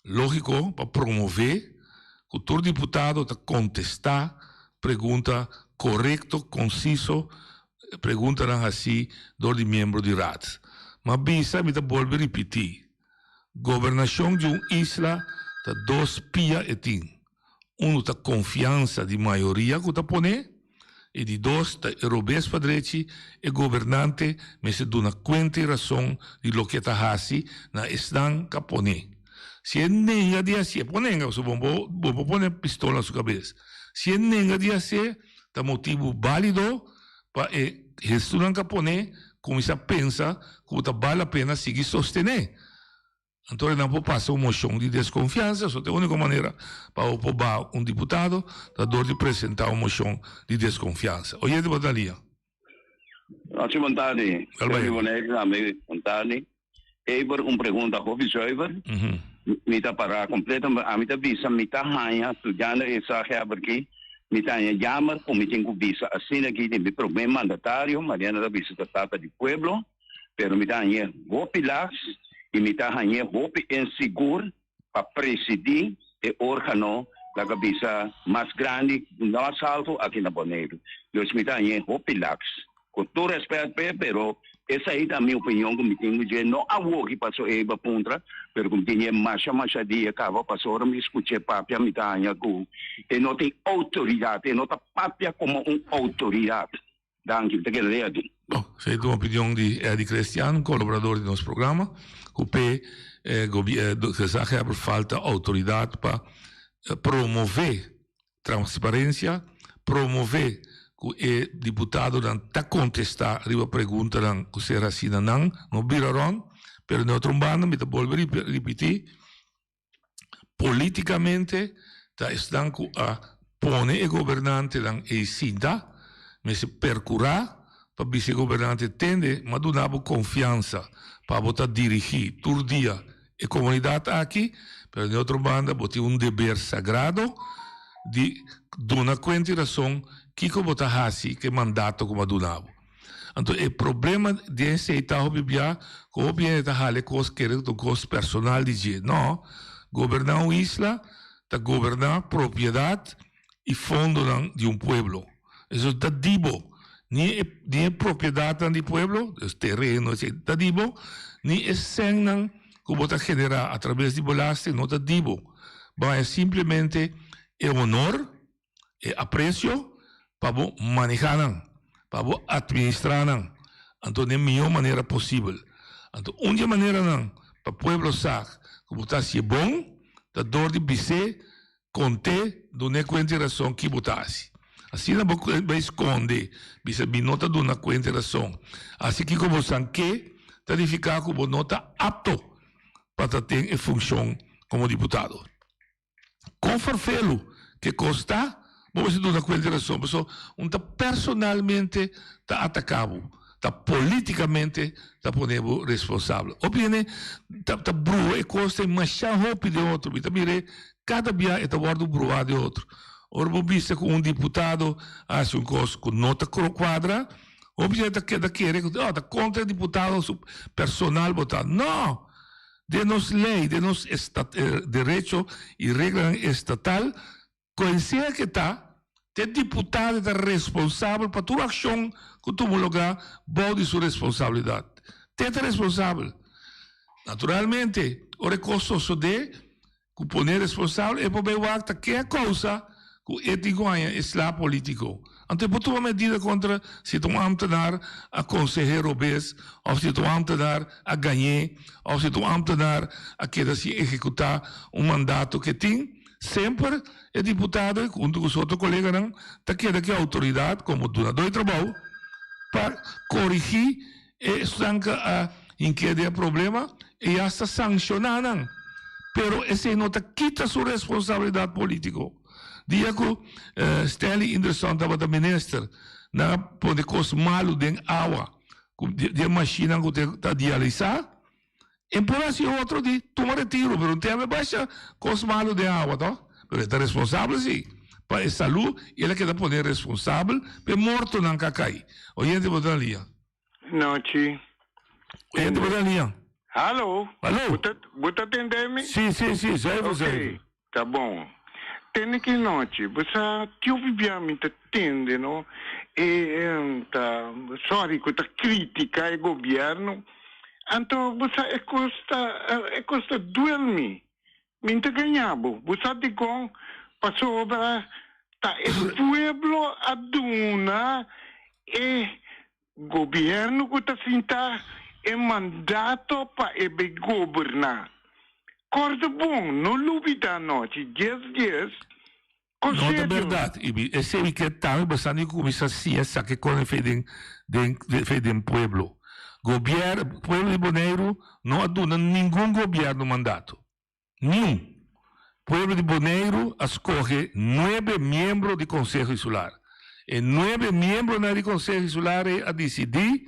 Speaker 11: lógiko, pa promové ku tur diputado ta kontestá pregunta korekto, konsiso, preguntanan hasí dor di miembro di Raad. Ma bisa, mi ta bolbe ripití, gobernashon di un isla ta dos pia e tin. Unu ta konfiansa di mayoria ku ta poné i di dos ta e robes pa drechi, e gobernante mester duna kuenta i rason di loke e ta hasi na esnan ku a poné. Si e nenga di hasié, por nenga pasobra bo bo por pone pistol na su kabes, si e nenga di hasié ta motibu bálido pa e hestunan ku a poné kuminsá pensa ku ta bal la pena sigui sostené. Anto nan por pasa un mocion di desconfiansa, so ta e unico manera pa bo por baha un diputado ta door di presenta un mocion di desconfiansa. Oyente bo ta lia.
Speaker 13: Nochi bon tardi. Wel Bonaire tambe bon tardi. Eber un pregunta hopi zuiver. Mi ta para completamente ami ta bisa mi ta haña studiando e zaghebber ki mi ta haña jammer ku mi tin ku bisa asina ki di mi prome mandatario Mariana ta bisa ta tata di pueblo. Pero mi ta hañ'é hopi las i mi ta hañ'é hopi insigur pa presidí e órgano laga bisa mas grandi, mas haltu aki na Boneiru. Dus mi ta hañ'é hopi laks. Ku tur rèspèt p'e, pero esei ta mi opinion ku mi tin ku dje, no awoki paso e iba puntra, pero ku mi tin dje masha masha dia kaba, paso ora mi skuch'é papia mi ta haña ku e no tin outoridat, e no ta papia komo un outoridat. Danki, mi ta keda lea aki.
Speaker 11: Bon, esei ta un opinion di Eddy Crestian, un kolaborador di nos programa, ku p'e gezaghebber falta outoridat pa promové transparensia, promové ku e diputadonan ta kontestá riba preguntanan ku ser hasí na nan, no bira rònt. Pero den otro un banda mi ta bolbe ripití, Políticamente ta esnan cu a pone e gobernantenan ey sinta, mester percura pa bisa e gobernante tende m'a duna bo confiansa pa bo ta dirigi tur dia e comunidad aki, pero den otro banda bo tin un deber sagrado di duna cuenta y razon kico bo ta haci cu e mandato cu m'a duna bo. Anto e problema den esei ta hopi bia ku hopi hende ta hala e kos kere ku ta un kos personal di dje. No, goberná un isla ta goberná propiedat i fondonan di un pueblo. Eso ta di bo. Ni e ni e propiedatnan di pueblo, dus tereno esei ta di bo, ni e sènnan ku bo ta generá atrabes di belasting no ta di bo. Bo haña simplemente e honor, e apresio pa bo manehá nan, pa bo atministrá nan, anto den mihó manera posibel. Anto un di e maneranan pa pueblo sa ku bo ta hasié bon ta dor di bis'é Kont'é, dun'é kuenta i rason ki bo ta hasi. Asina bo bai skonde, bisa mi no ta duna kuenta i rason. Hasi kiko bo san ke, ta nifiká ku bo no ta apto pa ta ten e funshon komo diputado. Kon ferfelu ke kos ta, bo mester duna kuenta i rason, pasobra un ta personalmente ta ataká bo. Ta politikamente ta pone bo responsabel. Hopi hende ta ta brua e kos ta masha hopi den otro. Mi ta mir'é kada bia e ta wòrdu bruá den otro. Ora bo bisa ku un diputado a hasi un kos ku no ta kuadra, hopi hende ta keda kere ku oh ta kontra e diputado su personal bo ta. No! Den nos lei, den nos derecho i reglanan estatal, Koensea ke ta, te diputado ta responsabel pa tur akshon ku tuma lugá bou di su responsabilidat. Te ta responsabel. Naturalmente, ora e kos sosodé ku pon'é responsabel, e por bai wak ta ke a kousa ku e tin ku haña e sla polítiko. Anto e por tuma medida kontra si ta un ámtenar a konseh'é robes òf si ta un ámtenar a gañ'é òf si ta un ámtenar a keda sin ehekutá un mandato ke tin. Semper e diputado huntu ku su otro koleganan ta keda ku e outoridat komo dunadó di trabou pa korigí e esnan ku a hink'é den e problema i asta sanshoná nan. Pero esei no ta kita su responsabilidat polítiko. Dia ku Stanley Inderson tabata minister nan a pone kos malu den awa ku di e mashinnan ku ta dialisá. E por haci otro di tuma retiro, pero un tembe basha cos malo den awa to. Pero e ta responsabel si pa e salu y el a keda pone responsabel pa e mortonan ka cay. Oyente bo ta na liña.
Speaker 5: Nochi.
Speaker 11: Oyente bo ta na liña.
Speaker 5: Halo.
Speaker 11: Halo.
Speaker 5: Bo ta bo ta tende mi?
Speaker 11: Si si si, zuiver zuiver.
Speaker 5: Ok, ta bon. Tende ki nochi, bo sa tio bibia mi ta tende no e ta sorry ku ta critica e gobierno anto bo sa e kos ta e kos ta duel mi mi no ta gaña bo bo sa dikon pasobra ta e pueblo a duna e Gobierno cu ta sinta e mandato pa e bay goberna. Corda bon, no lubida anochi, dies dies,
Speaker 11: No ta
Speaker 5: Conselho.
Speaker 11: berdad, y esey mi kier tambe basando y cuminsa siña esaki con e fe den den fe den pueblo. Gobier pueblo di Boneiru no a duna ningun gobierno mandato. Niun. Pueblo di Boneiru a skohe nuebe miembro di Konseho Insular. E nuebe miembronan di Konseho Insular ei a disidí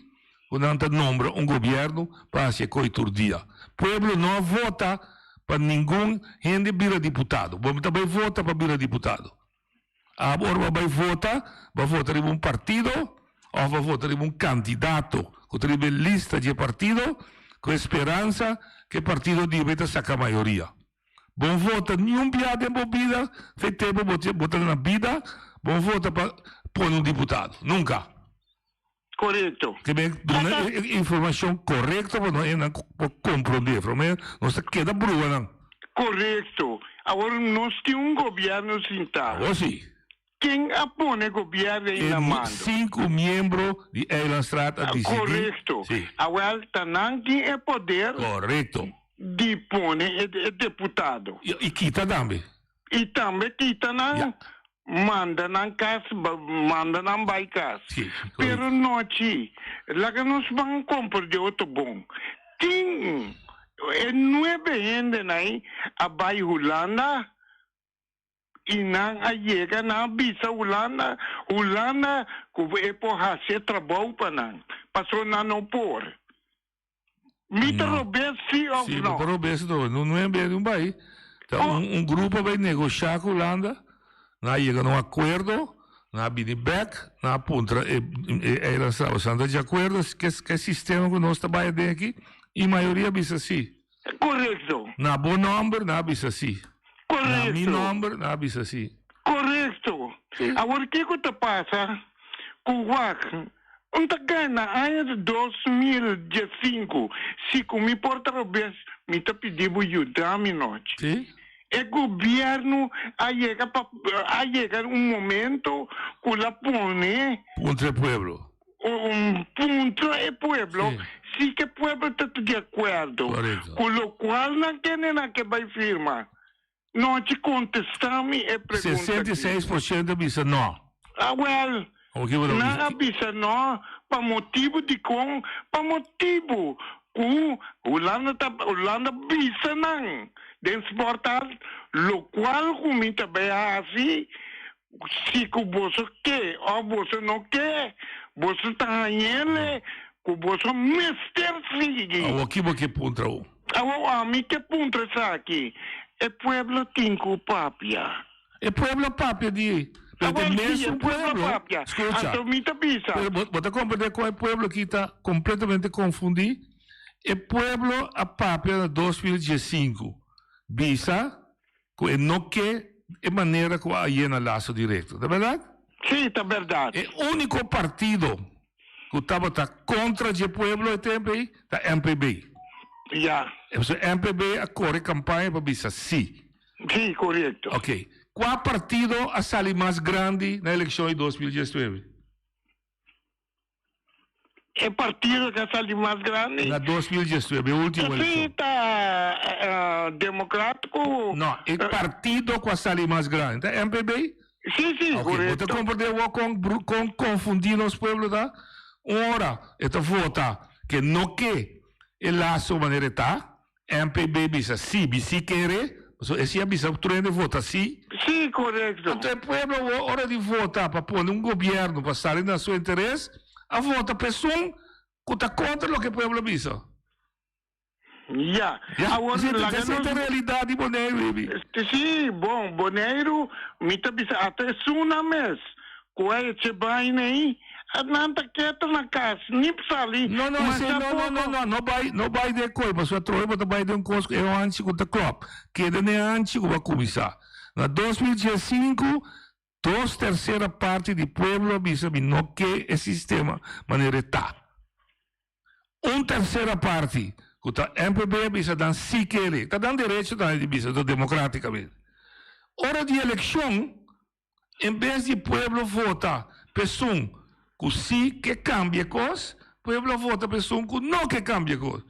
Speaker 11: ku nan ta nombra un gobièrnu pa hasi e koi tur dia. Pueblo no a vota pa ningun hende bira diputado. Bo ta bai vota pa bira diputado. Abo ora bo bai vota, bo a vota riba un partido of bo a vota riba un candidato cu ta riba e lista di e partido cu e speransa cu e partido di bo ta saca mayoria. Bo no vota niun bia den bo bida, fe tempo bo bo ta na bida, bo no vota pa pone un diputado. Nunca.
Speaker 5: Corecto.
Speaker 11: Te ben duna e informacion corecto pa nos por comprende. Prome nos ta keda brua nan.
Speaker 5: Corecto. Awor nos tin un gobierno sinta.
Speaker 11: Awor si.
Speaker 5: Ken a pone gobierno ei na mando?
Speaker 11: E cinco miembro di Eilandstraat a dicidi.
Speaker 5: Corecto.
Speaker 11: Si.
Speaker 5: Awel ta nan tin e poder.
Speaker 11: Corecto.
Speaker 5: Di pone e deputado.
Speaker 11: Y kita tambe.
Speaker 5: I tambe kita nan manda nan kas, manda nan bai kas. Pero nochi, laga nos ban komprendé otro bon. Tin e nuebe hendenan ei a bai Hulanda i nan a yega, nan a bisa Hulanda, Hulanda ku e por hasi e trabou pa nan, pasobra nan no por. Mi ta robes si of
Speaker 11: Sí,
Speaker 5: no?
Speaker 11: bo ta robes no. No no en bes di un bai. Ta un, un grupo a bai negoshá ku Hulanda. Nan a yega na un akuerdo. Nan a bini bek, nan a puntra e e eiland Saba, Boso ta di akuerdo ku e sistema ku nos ta bai aden aki? I mayoria a bisa si.
Speaker 5: Korekto.
Speaker 11: Na bo nòmber nan a bisa si.
Speaker 5: Korekto.
Speaker 11: Na mi nòmber nan a bisa si.
Speaker 5: Korekto. Awor kiko ta pasa ku wak un ta gana aña di 2015 si ku mi por ta robes mi ta pidi bo yuda mi nochi.
Speaker 11: Si.
Speaker 5: E gobierno a yega pa a yega un momento ku la pone.
Speaker 11: Puntra e pueblo.
Speaker 5: Un puntra e pueblo si ke pueblo ta di akuerdo ku lokual nan kende nan ke bai firma. Nochi kontestá mi e pregunta aki.
Speaker 11: 66% a bisa no.
Speaker 5: Awel, nan a bisa no pa motibu dikon? Pa motibu ku Hulanda ta Hulanda bisa nan den sporthal lokual ku mi ta bai hasi si ku boso ke òf boso no ke boso ta hañ'ele ku boso mester sigui.
Speaker 11: Awor ki bo ke puntra u?
Speaker 5: Awor ami ke puntra esaki, e pueblo tin ku papia.
Speaker 11: E pueblo a papia di, pero ta e mesun pueblo, scucha, pero bo ta comprende con e pueblo aki ta completamente confundi? E pueblo a papia na 2015, bisa cu e no ke e manera cu a yena lazo directo, ta berdad?
Speaker 5: Si, ta berdad.
Speaker 11: E unico partido cu tabata contra dje pueblo e tempo ey ta MPB.
Speaker 5: Ya.
Speaker 11: E pasobra MPB a core campaña pa bisa si.
Speaker 5: Si, corecto.
Speaker 11: Ok. Cua partido a sali mas grandi na eleccion di 2019?
Speaker 5: E partido cu a sali mas grandi?
Speaker 11: Na 2019, e ultimo eleccion.
Speaker 5: Si, ta Democratico.
Speaker 11: No, e partido cu a sali mas grandi ta MPB?
Speaker 5: Si, si,
Speaker 11: Ok, bo ta comprende awor con con confundi nos pueblo ta? Un ora e ta vota ke no ke e lazo manera e ta, MPB bisa si, bi si kere, pasobra e si a bisa tur hende vota si.
Speaker 5: Si, korekto.
Speaker 11: Anto e pueblo awor ora di vota pa pone un gobierno pa sali na su interes, a vota pa esun ku ta kontra loke e pueblo a bisa.
Speaker 5: Ya.
Speaker 11: Ya,
Speaker 5: Awor
Speaker 11: esei ta
Speaker 5: laga
Speaker 11: esei
Speaker 5: nos
Speaker 11: ta realidat di Boneiru, baby.
Speaker 5: Si, bon, Boneiru, mi ta bisa ata esunnan mes ku a eche baina ei, nan ta keto na kas, ni sali
Speaker 11: No, no, esei
Speaker 5: masha
Speaker 11: no, no, no,
Speaker 5: poko.
Speaker 11: no, no bai, no bai den koi, pasobra atrobe bo ta bai den un kos ku e hanchi ku ta klòp. Keda na e hanchi ku bo a kuminsá. Na 2015, dos tersera parti di pueblo a bisa mi no ke e sistema manera e ta. Un tersera parti, ku ta MPB a bisa nan si kere, ta nan derecho tambe di bisa, ta demokratikamente. Ora di elekshon, en bes di pueblo vota pa esun ku si ke kambia e kos, pueblo a vota pa esun ku no ke kambia e kos.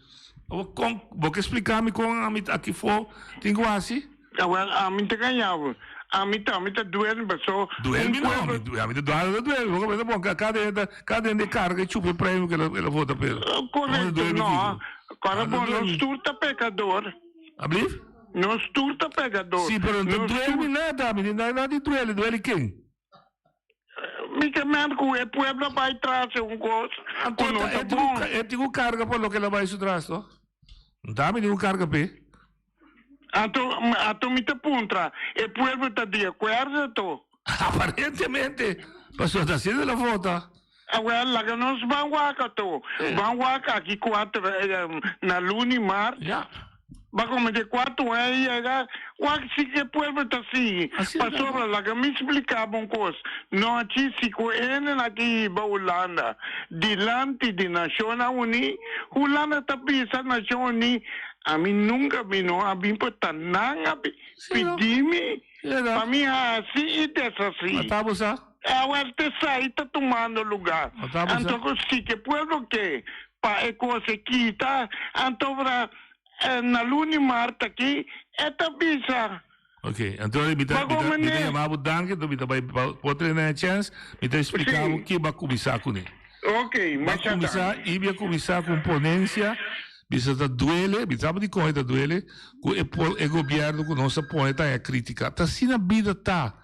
Speaker 11: Awor kon, bo ke splika mi kon ami aki afó tin ku hasi?
Speaker 5: Awel, ami ta gaña bo. Ami tambe ta duermi paso un
Speaker 11: Duermi no,
Speaker 5: pueblo.
Speaker 11: ami, ami ta duermi, ta duermi. Bo ta bon, kada hende ta, kada hende karga e chupa e premio ku el a vota p'el.
Speaker 5: Korekto, no. Kòrda bon, nos tur ta pekador.
Speaker 11: Ablief?
Speaker 5: Nos tur ta pekador.
Speaker 11: Si, pero no ta duermi nada, ami no ta di duermi, duermi ken?
Speaker 5: Mi ta mend ku e pueblo a bai tras e un kos ku no ta bon.
Speaker 11: E tin ku karga pa loke el a bai su tras to. No ta mi tin ku karga p'e.
Speaker 5: Anto, anto mi ta puntra, e pueblo ta di akuerdo to?
Speaker 11: Aparentemente, pasobra ta asina el a vota.
Speaker 5: Awel, laga nos ban wak ato. Ban wak aki kuater na luna i mart. Ba come de kuater ora e yega, wak si e pueblo ta sigui. Pasobra, laga mi splika bo un kos, nochi si ku hende na ki hiba Hulanda dilanti di Nashonnan Uní, Hulanda ta bisa Nashon Uní, ami nunka mi no a bin pa ta nan a pidi mi pa mi hasi i deshasi. Awor t'esai ta tumando lugar. Anto ku si ke pueblo ke pa e kos e kita, anto ora na luna di mart aki e ta bisa.
Speaker 11: Ok, anto mi ta mi ta yama bo danki, anto mi ta bai por trena e chèns, mi ta explika bo ke bo a kuminsá kuné.
Speaker 5: Ok, masha
Speaker 11: danki. Bo a kuminsá, i mi a kuminsá ku un ponensia, bisa ta duele, mi sa dikon e ta duele, ku e e gobièrnu ku nos a pone ta haña kritika. Ta asina bida ta.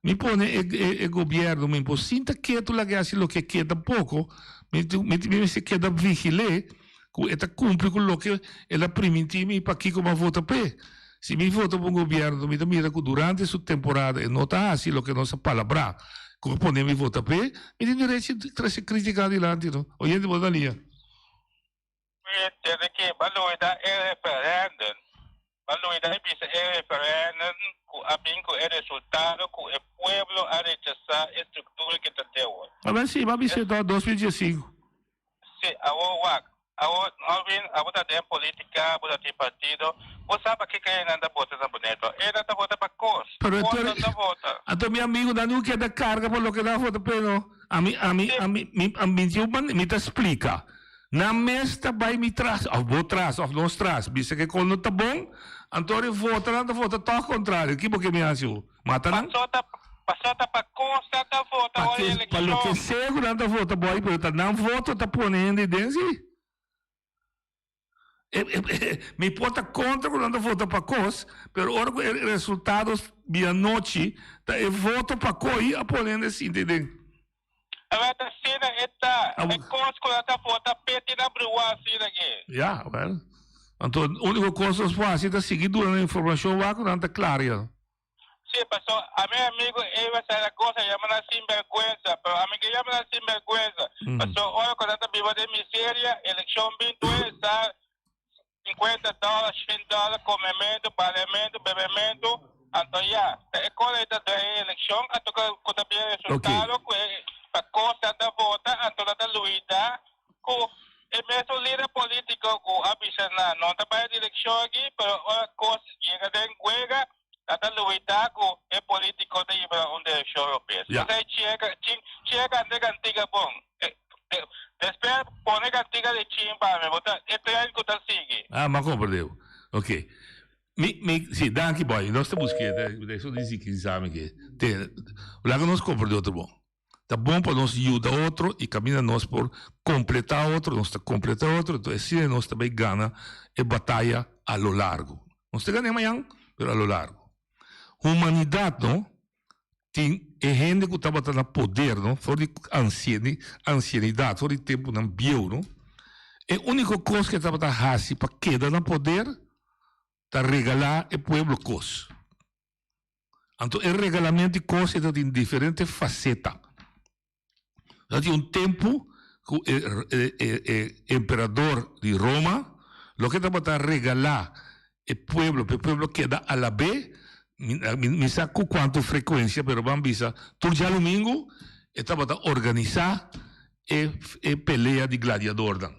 Speaker 11: Mi pone e e gobierno mi por sinta ketu laga e hasi loke e ke tampoco mi mi mi mester keda vigil'é ku e ta kumpli ku loke el a primintí mi pakiko mi a vota p'e. Si mi vota pa un gobierno mi ta mira ku durante su temporada e no ta hasi loke nos a palabrá. ku a pone mi vota p'e, mi tin derechi di trese kritika adilanti no. Oyente bo ta lia.
Speaker 10: Desde ke bo a loida e referendum, bo a loida e bisa e referendum ku a bin ku e resultado ku e pueblo a rechasá e struktura ke ta te awor.
Speaker 11: Awel si, bo a bisa e to 2015.
Speaker 10: Si, awor wak. Awor, Norwin, abo ta den politica, bo ta tin partido, bo sa pakiko enan ta vota na Boneto? Enan ta vota pa cos.
Speaker 11: Pero
Speaker 10: Cos nan ta vota.
Speaker 11: Anto mi amigo nan no keda carga pa loke nan a vota p'e no. Ami, ami, ami, mi, mi, mi ta splica. Nan mes ta bay mi tras, of bo tras, of nos tras, bisa ke cos no ta bon, anto ora e vota nan ta vota tog contrario. Ki bo ke mi haci ho? Mata nan?
Speaker 10: Paso ta, paso ta pa cos nan ta vota
Speaker 11: Pa
Speaker 10: ora
Speaker 11: ke, pa
Speaker 10: eleccion.
Speaker 11: loke sea cu nan ta vota boy, pero ta nan voto ta pone hende den si. E, e, e, mi por ta contra cu nan ta vota pa cos, pero ora cu e resultados di anochi ta e voto pa coy a pone hende sinti den.
Speaker 10: Awel ta asina e ta, e cos cu nan ta vota p'e tin a brua asina aki.
Speaker 11: Ya, wel. Anto unico cos nos por haci ta sigui duna nan informacion wak cu nan ta claria.
Speaker 10: Sí, paso ami amigo Eva Zaragoza yama nan sinberguensa, pero ami ke yama nan sinberguensa, paso ora cu nan ta biba den miseria, eleccion bin tur sa 50 dollar, 100 dollar, comemento, baleamento, bebemento, anto ya, ta e cos ey ta den e eleccion, anto cu ta bin e resultado cu e pa cos nan ta vota, anto nan ta luida cu e mesun lider politico cu a bisa nan no ta bay e direccion aki, pero ora cos yega den guega, Nan ta luita ku e politiko ta hiba na un direkshon robes.
Speaker 11: Ya.
Speaker 10: Esei chega, chin, chega kanta e kantiga bon. E, de, despues pone kantiga di chin pa mi, bo ta, e tren ku ta sigui.
Speaker 11: Ah, m'a komprendé. Ok. Mi, mi, si, danki boy. Nos ta busk'é, ta, eso di si sa mi ke. Te, laga nos komprendé otro bon. Ta bon pa nos yuda otro y caminda nos por completa otro, nos ta completa otro, entonces asina nos ta bay gana e bataya a lo largo. Nos ta gana mañan, pero a lo largo. Humanidad no tin e hende cu tabata na poder no, for di ancianidad, for di temponan bieu no, e unico cos cu e tabata haci pa keda na poder ta regala e pueblo cos. Anto e regalamentu di kos e ta tin diferente faseta. Ta tin un tempu ku e e e emperador di Roma loke tabata regalá e pueblo pa e pueblo keda alab'é, mi mi sa ku kuantu frekuensia pero ban bisa tur djalumingu e tabata organisá e e pelea di gladiadornan.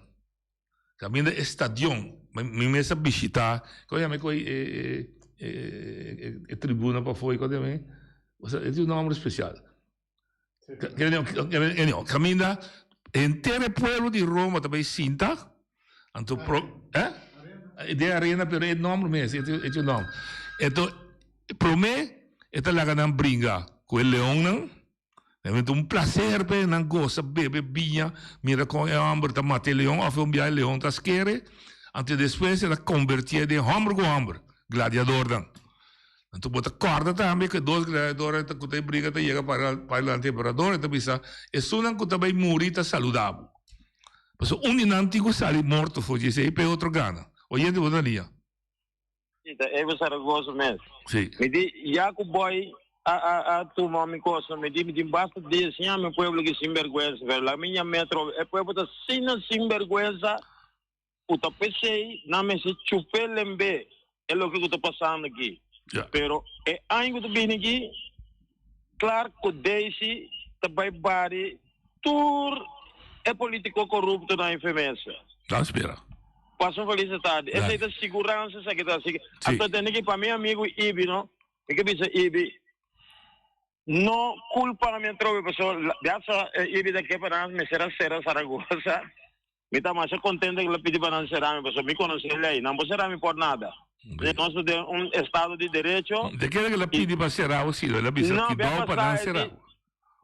Speaker 11: Caminda e stadion, mi mes a bishita, como yama e e e e tribuna pafó como yama e? Osea e tin un nomber especial. Caminda henter e pueblo di Roma ta bay sinta, anto pro, eh? Den arena pero e nomber mes, e tin un nomber. Enton prome e ta laga nan bringa cu e leonnan. Nan ta un placer p'e nan gosa bebe biña, mira con e homber ta mata e leon of un bia e leon ta skere, anto despues el a convertié den homber cu homber, gladiadornan. Anto bo ta corda tambe cu e dos gladiadornan ta cu ta e briga ta yega pa dilanti emperador e ta bisa, esunnan cu ta bay muri ta saluda bo. Pasobra un di nan tin cu sali morto for di esey pa e otro gana. Oyente bo ta lia.
Speaker 12: Sí, ta Ever Zaragoza mes.
Speaker 11: Sí.
Speaker 12: Mi di, ya ku boy a a a tuma mi cosa, mi di, mi tin basta dia sin a mi pueblo ki sinbergüenza, pero la mi ña metro, e pueblo ta asina sinbergüenza ku ta p'esei nan mester chup'é lembe e loke ku ta pasando aki.
Speaker 11: Ja.
Speaker 12: Pero e aña ku ta bini aki, Clark ku Daisy ta bai bari tur e politico corruptonan e femesa.
Speaker 11: Dan spera.
Speaker 12: Pasa un feliz tarde. Esei ta siguransa esaki ta así. Anto tende ki pa mi amigo Ibi no, mi ke bisa Ibi no culpa mi atrobe paso ya sa Ibi ta ke pa nan mester a sera Zaragoza. Mi ta masha contento ku lo pidi pa nan sera mi paso mi conoce ley. Nan por sera mi por nada. Nos ta den un estado di derecho.
Speaker 11: De kere ke lo pidi pa sera o si? Lo bisa kidou pa nan sera.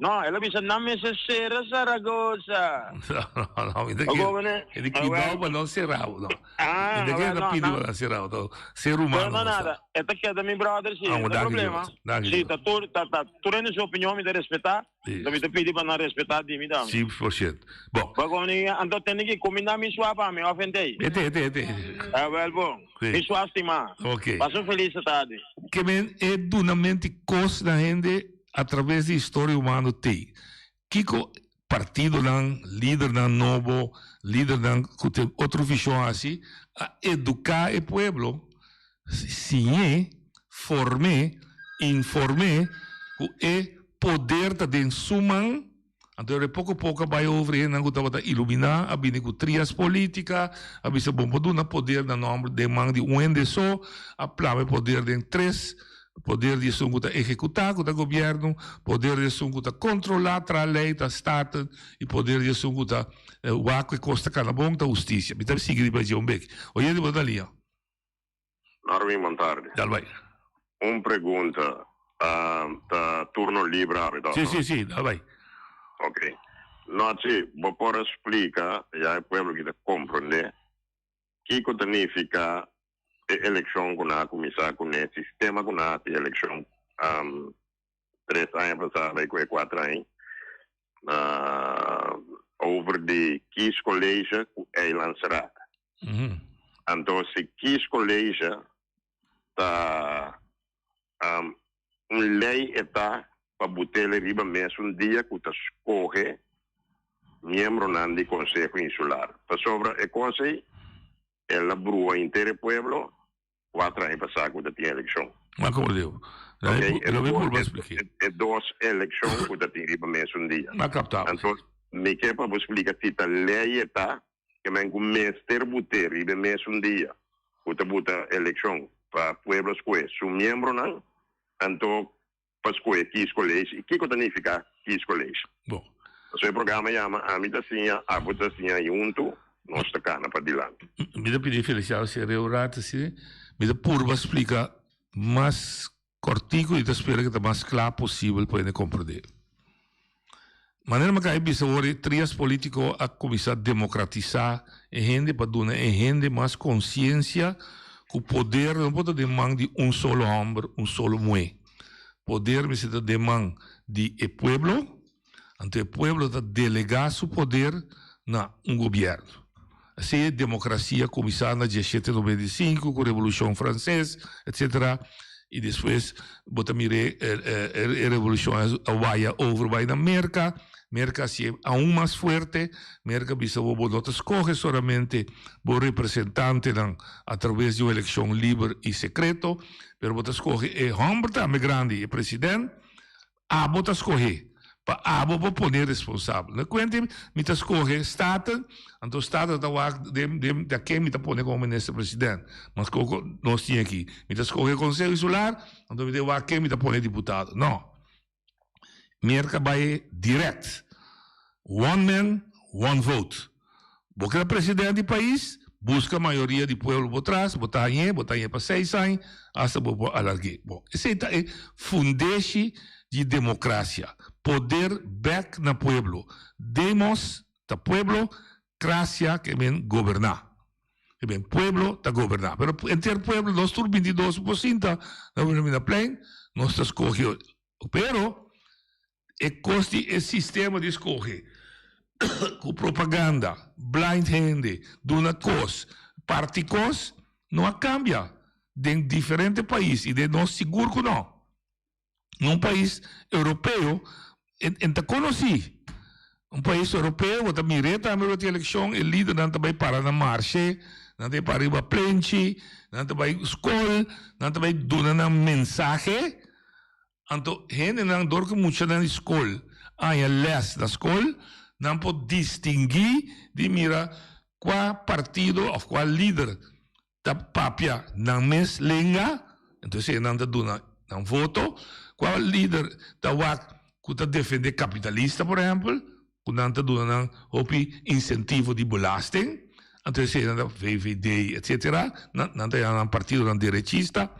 Speaker 12: No, el a bisa nan mester cera Zaragoza.
Speaker 11: No, no, mi ta kere. E di cuidao pa no cera bo, no.
Speaker 12: Ah,
Speaker 11: Mi ta kere
Speaker 12: no,
Speaker 11: ta pidi
Speaker 12: no.
Speaker 11: pa no cera bo, to ser humano
Speaker 12: Pero no
Speaker 11: nos ta.
Speaker 12: nada, e ta keda mi brother si,
Speaker 11: Ah,
Speaker 12: no ta
Speaker 11: danki
Speaker 12: problema.
Speaker 11: Dios, danki
Speaker 12: Si,
Speaker 11: Dios.
Speaker 12: ta tur, ta, ta, tur hende su opinion mi ta respeta,
Speaker 11: Si.
Speaker 12: so mi ta pidi pa nan respeta di mi tambe.
Speaker 11: 100%. Bon.
Speaker 12: Bo komo ni, anto tende ki kuminda mi sua pa mi, of entei?
Speaker 11: Ete, ete, ete.
Speaker 12: Ah, wel bon.
Speaker 11: Si.
Speaker 12: Mi sua stima.
Speaker 11: Ok.
Speaker 12: Pasa un feliz tarde.
Speaker 11: Ke men e dunamenti kos na hende. atraves di historia humano t'ei. Kiko partidonan, lidernan nobo, lidernan ku tin otro vishon hasi, a eduká e pueblo, siñ'é, form'é, inform'é ku e poder ta den su man. Anto e poko poko a bai over e hendenan ku tabata iluminá, a bini ku trias polítika, a bisa bon por duna poder na nòmber den man di un hende so, a plama e poder den tres, poder di esun ku ta ehekutá, ku ta gobièrnu, poder di esun ku ta kontrolá, traha lei, ta staten, i poder di esun ku ta wak ku e kos ta kana bon, ta hustisia. Mi ta sigui riba dje un bek. Oyente bo ta na liña.
Speaker 14: Norwin bon tardi.
Speaker 11: Dal bai.
Speaker 14: Un pregunta, ta turno libre awe toch?
Speaker 11: Si, si, si, dal bai.
Speaker 14: Ok. Nochi, bo por a splica, ya e pueblo ki ta comprende, kico ta nifica e eleccion cu nan a cuminsa cune, sistema cu nan a haci eleccion tres aña pasa bai cu e cuatro aña, over di kiescollege cu eilandsraad. Anto si kiescollege ta un ley e ta pa butele riba mesun dia cu ta scoge miembronan di Conseho Insular. Pasobra e cos ey el a brua henter e pueblo cuatro aña pasa cu ta tin eleccion.
Speaker 11: Ma como digo?
Speaker 14: Ok,
Speaker 11: Lo mi purba explique.
Speaker 14: E dos eleccion cu ta tin riba mesun dia.
Speaker 11: Ma capta.
Speaker 14: Anto mi ke pa bo splica si ta ley e ta ke men cu mester bute riba e mesun dia cu ta buta eleccion pa pueblo scohe su miembronan, anto pa scohe kiescollege y kico ta nifica kiescollege.
Speaker 11: Bo.
Speaker 14: Pasobra e programa yama Ami ta siña, abo ta siña y hunto nos ta cana padilanti.
Speaker 11: Mi ta pidi Feliciano si e reu rato asina, mi ta purba splica mas cortico y ta spera cu ta mas cla posibel pa hende comprende. Manera mi a caba di bisa awor e trias politico a cuminsa democratisa e hende pa duna e hende mas conciencia cu poder no por ta den man di un solo homber, un solo muhe. Poder mester ta den man di e pueblo, anto e pueblo ta delega su poder na un gobierno. Así e democracia cuminsa na diesshete 95 cu Revolucion Frances, etcetera, y despues bo ta mira e revolucion a waya over bai na Merca, Merca hacié aun mas fuerte, Merca bisa bo bo no ta scoge solamente bo representantenan a traves di un eleccion liber y secreto, pero bo ta scoge e homber tambe grandi, e president, Abo ta skohe. Pa abo bo pone responsabel. No kuente mi ta skohe Staten, anto Staten ta wak den den ta ken mi ta pone komo minister president. Mas koko nos tin aki. Mi ta skohe Konseho Insular, anto mi ta wak ken mi ta pone diputado. No. Merka bai direct. One man, one vote. Bo keda president di pais, buska mayoria di pueblo bo tras, bo ta hañ'é, bo ta hañ'é pa seis aña, hasta bo por alarg'é. Bon, esei ta e fundeshi di demokrasia, poder bek na pueblo. Demos ta pueblo, krasia ke men goberná. Ke men pueblo ta goberná. Pero enter pueblo, nos tur 22 por sinta na Wilhelminaplein, nos ta skohe. Pero e kos di e sistema di skohe ku propaganda, blind hende, duna kos, parti kos, no a kambia den diferente pais i den nos sigur ku no. Na un pais europeo en ta konosí. Un pais europeo bo ta mir'é tambe ora tin elekshon e lidernan ta bai para na marshe, nan ta bai para riba plenchi, nan ta bai skol, nan ta bai duna nan mensahe. Anto hendenan dor ku muchanan di skol haña lès na skol, nan por distinguí di mira kua partido òf kua lider ta papia nan mes lenga, entonces nan ta duna nan voto, kua lider ta wak ku ta defendé kapitalista por ehèmpel, ku nan ta duna nan hopi insentivo di belasting, anto esei nan ta VVD etcetera, nan nan ta yama nan partidonan derechista,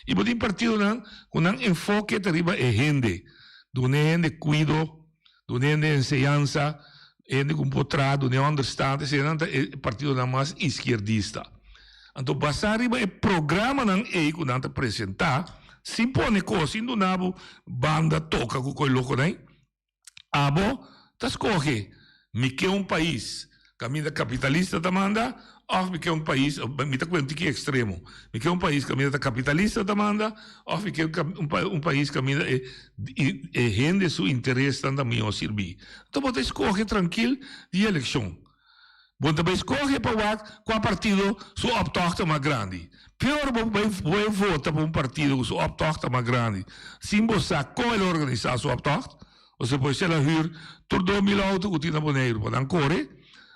Speaker 11: i bo tin partidonan ku nan enfoke ta riba e hende, duna e hende kuido, duna e hende enseñansa, hende ku por traha, duna e onderstand, esei nan ta e partidonan mas iskierdista. Anto basá riba e programanan ei ku nan ta presentá, sin pone kos, sin duna bo banda toka ku koe lokonan ei, Abo ta scoge mi ke un pais caminda capitalista ta manda. òf mi ke un pais, mi ta kue un tiki ekstremo, mi ke un pais kaminda ta kapitalista ta manda òf mi ke un pais kaminda e e hende su interesnan ta mihó sirbí. Anto bo ta eskohe trankil di elekshon. Bo ta bai skohe pa wak kua partido su optocht ta mas grandi. Peor bo bai bo vota pa un partido ku su optocht ta mas grandi sin bo sa kon el a organisá su optocht. Osea por esei el a hür tur 2000 outo ku tin na Boneiru pa nan kore.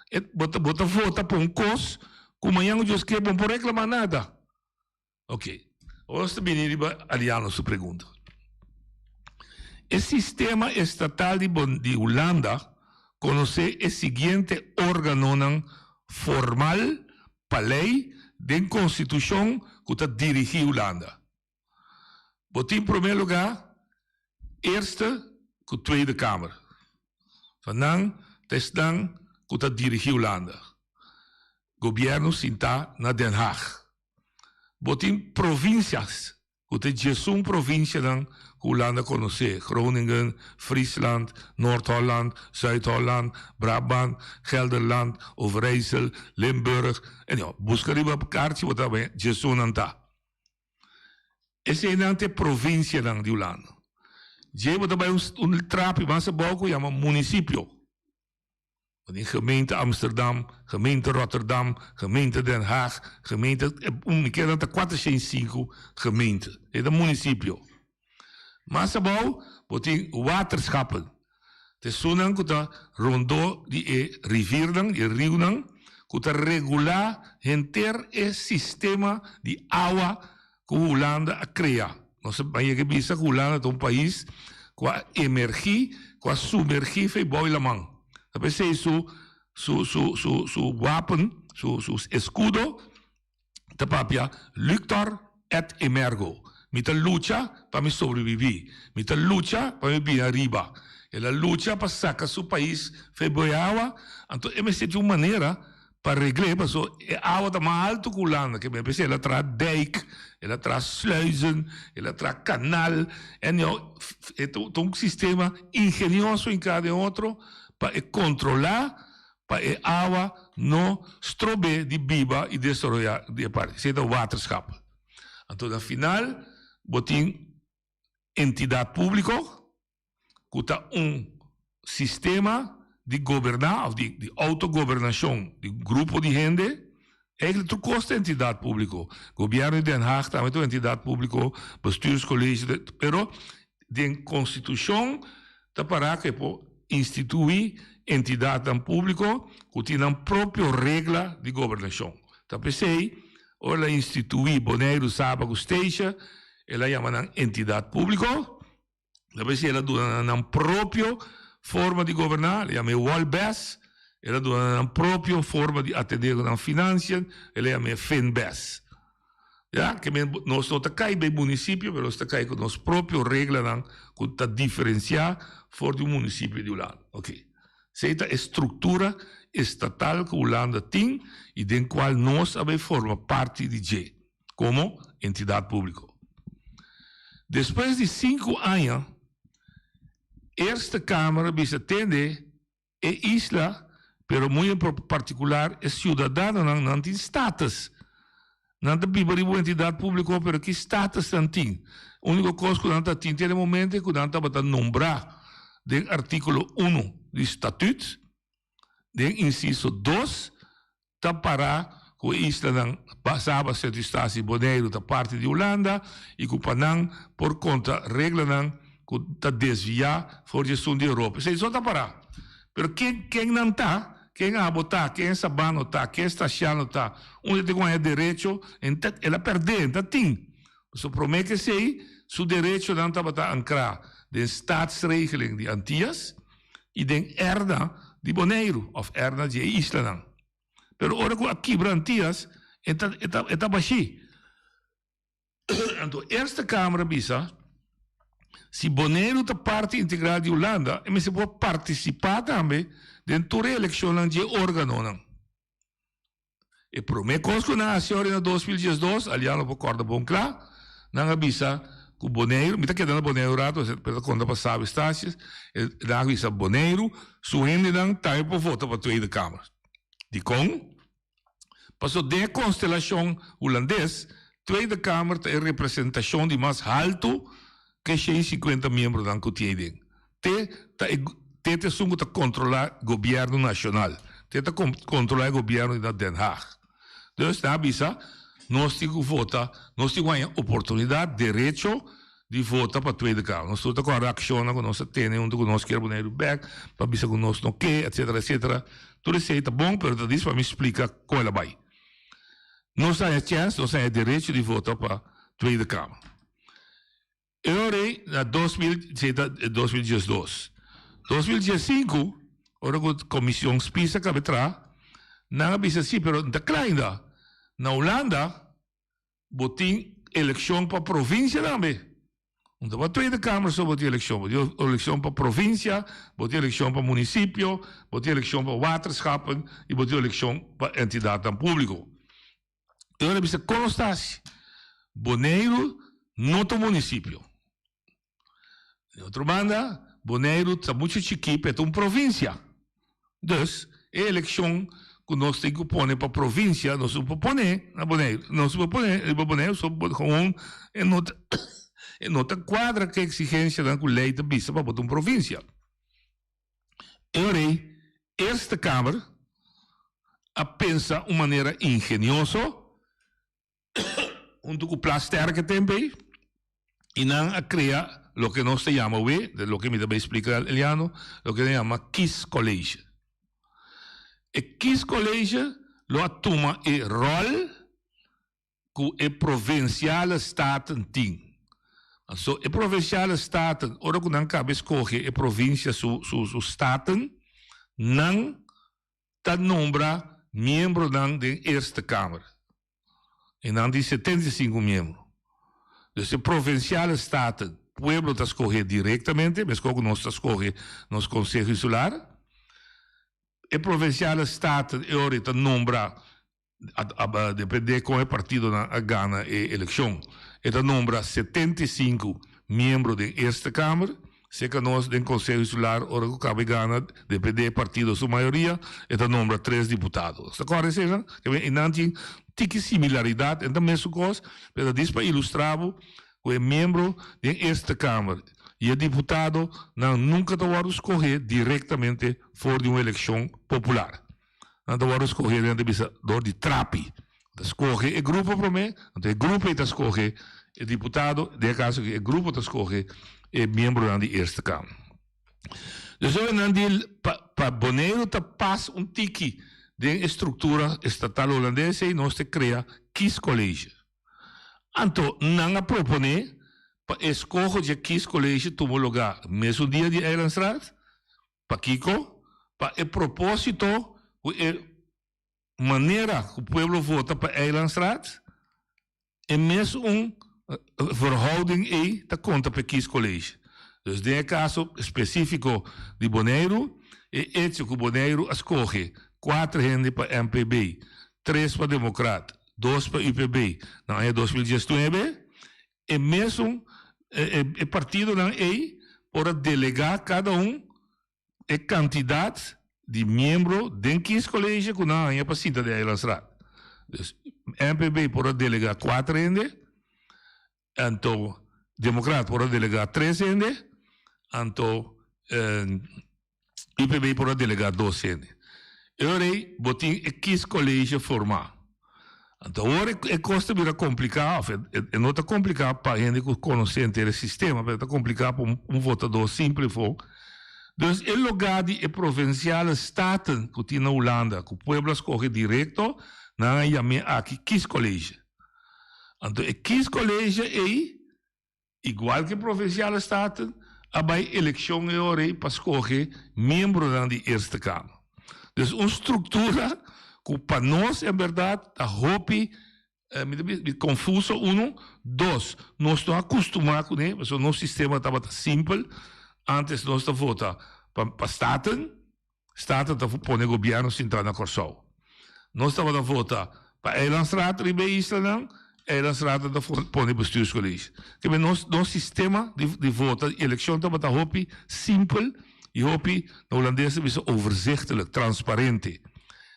Speaker 11: E bo ta bo ta vota pa un kos ku mañan ku Dios ke bo no por reklamá nada. Ok, awor nos ta bini riba Aliano su pregunta. E sistema estatal di di Hulanda konosé e siguiente órganonan formal pa lei den konstitushon ku ta dirigí Hulanda. Bo tin promé lugá Eerste ku Tweede Kamer. So nan ta esnan ku ta dirigí Hulanda. Gobièrnu sintá na Den Haag. Bo tin provincias, ku ta e diesun provincianan ku Hulanda konosé, Groningen, Friesland, Noord-Holland, Zuid-Holland, Brabant, Gelderland, Overijssel, Limburg, anyhow, buska riba karchi bo ta haña diesun nan ta. Eseinan ta e provincianan di Hulanda. Dje bo ta bai un trapi mas abou ku yama municipio. Bo tin gemeente Amsterdam, gemeente Rotterdam, gemeente Den Haag, gemeente, mi kere ta 405 gemeente. E ta municipio. Mas abou bo tin waterschappen. Ta esunnan ku ta rondó di e riviernan, di e riunan, ku ta regulá henter e sistema di awa ku Hulanda a krea. Nos a yega bisa ku Hulanda ta un pais ku a emergí, ku a sumergí for e bou di laman. Ta p'esei su su su su su wapen, su su eskudo ta papia Luctor et emergo. Mi ta lucha pa mi sobreviví. Mi ta lucha pa mi bini ariba. El a lucha pa saka su pais for e bou e awa, anto e mester di un manera Pa regl'é paso e awa ta mas alto ku Hulanda ke men p'esei el a traha dijk, el a traha sluizen, el a traha kanal anyhow e ta un sistema ingenioso hinká den otro pa e kontrolá pa e awa no strob'é di biba i desaroyá di e parti. Esei ta waterschap. Anto na final bo tin entidat públiko. ku ta un sistema di goberná òf di di outogobernashon di un grupo di hende, eigenlijk tur kos ta entidat públiko. Gobièrnu di Den Haag tambe ta un entidat públiko, bestuurscollege, pero den konstitushon ta pará ku e por instituí entidatnan públiko ku tin nan propio regla di gobernashon. Ta p'esei ora el a instituí Boneiru, Saba ku Statia el a yama nan entidat públiko. Ta p'esei el a duna nan nan propio forma di goberná, el a yama e Wolbes, el a duna nan nan propio forma di atendé ku nan finansian, el a yama e Finbes. Ya, ke men nos no ta kai bei munisipio, pero nos ta kai ku nos propio reglanan ku ta diferensiá for di un munisipio di Hulanda. Oké. Esei ta e struktura estatal ku Hulanda tin i den kual nos a bai forma parti di dje. komo entidat públiko. Despues di sinku aña, Eerste Kamer a bisa tende e isla, pero muy en partikular e siudadanonan, nan tin status. Nan ta biba riba un entidat públiko, pero ki status nan tin? Úniko kos ku nan ta tin te na e momento ku nan tabata nombrá den artíkulo unu di Statüt, den insiso dos, Ta para ku e islanan Saba, Sint Eustatius i Boneiru ta parti di Hulanda i ku pa nan por konta reglanan ku ta desviá for di esun di Europa. Esei so ta para. Pero ken ken nan ta? Ken abo ta? Ken e sabano ta? Ken e stasiano ta? Unda tin ku haña derecho? El a pèrdè, en ta tin. Pasobra promé ku esei su derechonan tabata ankrá den Staatsregeling di Antias i den Erna di Boneiru òf Erna di e islanan. Pero ora ku a kibra Antias e ta e ta e ta bashí. Anto Eerste Kamer a bisa si Boneiru ta parti integral di Hulanda e mester por partisipá tambe den tur e elekshonnan dje órganonan. E promé kos ku nan a hasi ora na 2012, Aliano por kòrda bon kla, nan a bisa ku Boneiru, mi ta keda na Boneiru un ratu, pero ta konta pa Saba Eustatius, nan a bisa Boneiru su hendenan tambe por vota pa Tweede Kamer. Dikon? Paso den e konstelashon hulandes, Tweede Kamer ta e representashon di mas haltu ku e 150 miembronan ku tin ei den. Te ta e te ta esun ku ta kontrolá gobièrnu nashonal. Te ta kontrolá e gobièrnu di na Den Haag. Dus nan a bisa, nos tin ku vota, nos tin ku haña oportunidat, derecho di vota pa Tweede Kamer. Nos tur ta kòrda akshonnan ku nos a tene huntu ku nos kier Boneiru bèk, pa bisa ku nos no ke, etsetera, etsetera. Tur esei ta bon, pero ta dis pa mi splika kon el a bai. Nos a haña chèns, nos a haña derecho di vota pa Tweede Kamer. E ora ei na 2000, esei ta 2012. 2015, ora ku Komishon Spies a kaba traha, nan a bisa si, pero no ta kla ainda. Na Hulanda bo tin elekshon pa provinsia tambe. No ta pa Tweede Kamer so bo tin elekshon, bo tin elekshon pa provinsia, bo tin elekshon pa munisipio, bo tin elekshon pa waterschappen i bo tin elekshon pa entidatnan públiko. E ora bisa kon nos ta hasi? Boneiru no ta un munisipio. Di otro banda, Boneiru ta muchu chikí pa e ta un provinsia. Dus, e elekshon ku nos tin ku pone pa provinsia, nos no por pone na Boneiru. Nos no por pone riba Boneiru, so gewoon e no ta e no ta kuadra ku e eksigensianan ku lei ta bisa pa bo ta un provinsia. E ora ei, Eerste Kamer a pensa un manera ingenioso huntu ku Plasterk e tempu ei i nan a krea loke nos ta yama awe, loke mi ta bai splika Eliano, loke nan yama kiescollege. E kiescollege lo a tuma e ròl ku e Provinciale Staten tin. Anto e Provinciale Staten, ora ku nan kaba eskohe e provinsia su su su Staten, nan ta nombra miembronan den Eerste Kamer. I nan tin 75 miembro. Dus e Provinciale Staten, pueblo ta skohe direktamente, meskos ku nos ta skohe nos Konseho Insular. E Provinciale Staten e ora ta nombra A depende kon e partidonan a gana e elekshon. E ta nombra 75 miembro den Eerste Kamer. Serka nos den Konseho Insular ora ku kaba e gana, depende e partido su mayoria, e ta nombra tres diputado. Nos ta kòrda eseinan? E nan tin tiki similaridat, e ta mesun kos, pero ta dis pa ilustra bo ku e miembro den Eerste Kamer i e diputado nan nunka ta wòrdu skohé direktamente for di un elekshon popular. Nan ta wòrdu skohé den ta bisa dor di trapi. Ta skohe e grupo promé, anto e grupo ei ta skohe e diputado, den e kaso aki e grupo ta skohe e miembronan di Eerste Kamer. Dus ora nan di pa pa Boneiru ta pas un tiki den e struktura estatal holandes ei nos ta krea kiescollege. Anto nan a proponé pa e skoho dje kiescollege tuma lugá mesun dia di Eilandsraad, Pakiko? Pa e propósito ku e manera ku pueblo vota pa Eilandsraad, e mes un verhouding ei ta konta pa e kiescollege. Dus den e kaso spesífiko di Boneiru, e echo ku Boneiru a skohe kuater hende pa MPB, tres pa Demokrat, dos pa UPB na aña 2019, E mesun e partidonan ei por a delegá kada un e kantidat di miembro den kiescollege ku nan haña pa sinta den Eilandsraad. Dus MPB por a delegá kuater hende, anto Demokrat por a delegá tres hende, anto UPB por a delegá dos hende. E ora ei bo tin e kiescollege formá. Anto awor e kos ta bira kompliká, òf e no ta kompliká pa hende ku konosé henter e sistema, pero e ta kompliká pa un votadó simpel afó. Dus e lugá di e provinciale staten ku tin na Hulanda, ku pueblo a skohe direkto, nan a yam'é aki kiescollege. Anto e kiescollege ei Igual ke Provinciale Staten a bai elekshon e ora ei pa skohe miembronan di Eerste Kamer. Dus un struktura ku pa nos en bèrdat ta hopi mi ta bisa konfuso uno, dos nos no a kustumá kuné pasobra nos sistema tabata simpel, antes nos ta vota pa Staten, Staten ta pone gobièrnu sintrá na Kòrsou. Nos tabata vota pa Eilandsraad riba e islanan, Eilandsraad ta pone bestuurscollege. Keme nos nos sistema di di vota di elekshon tabata hopi simpel i hopi, na hulandes ta bisa overzichtelijk, transparente.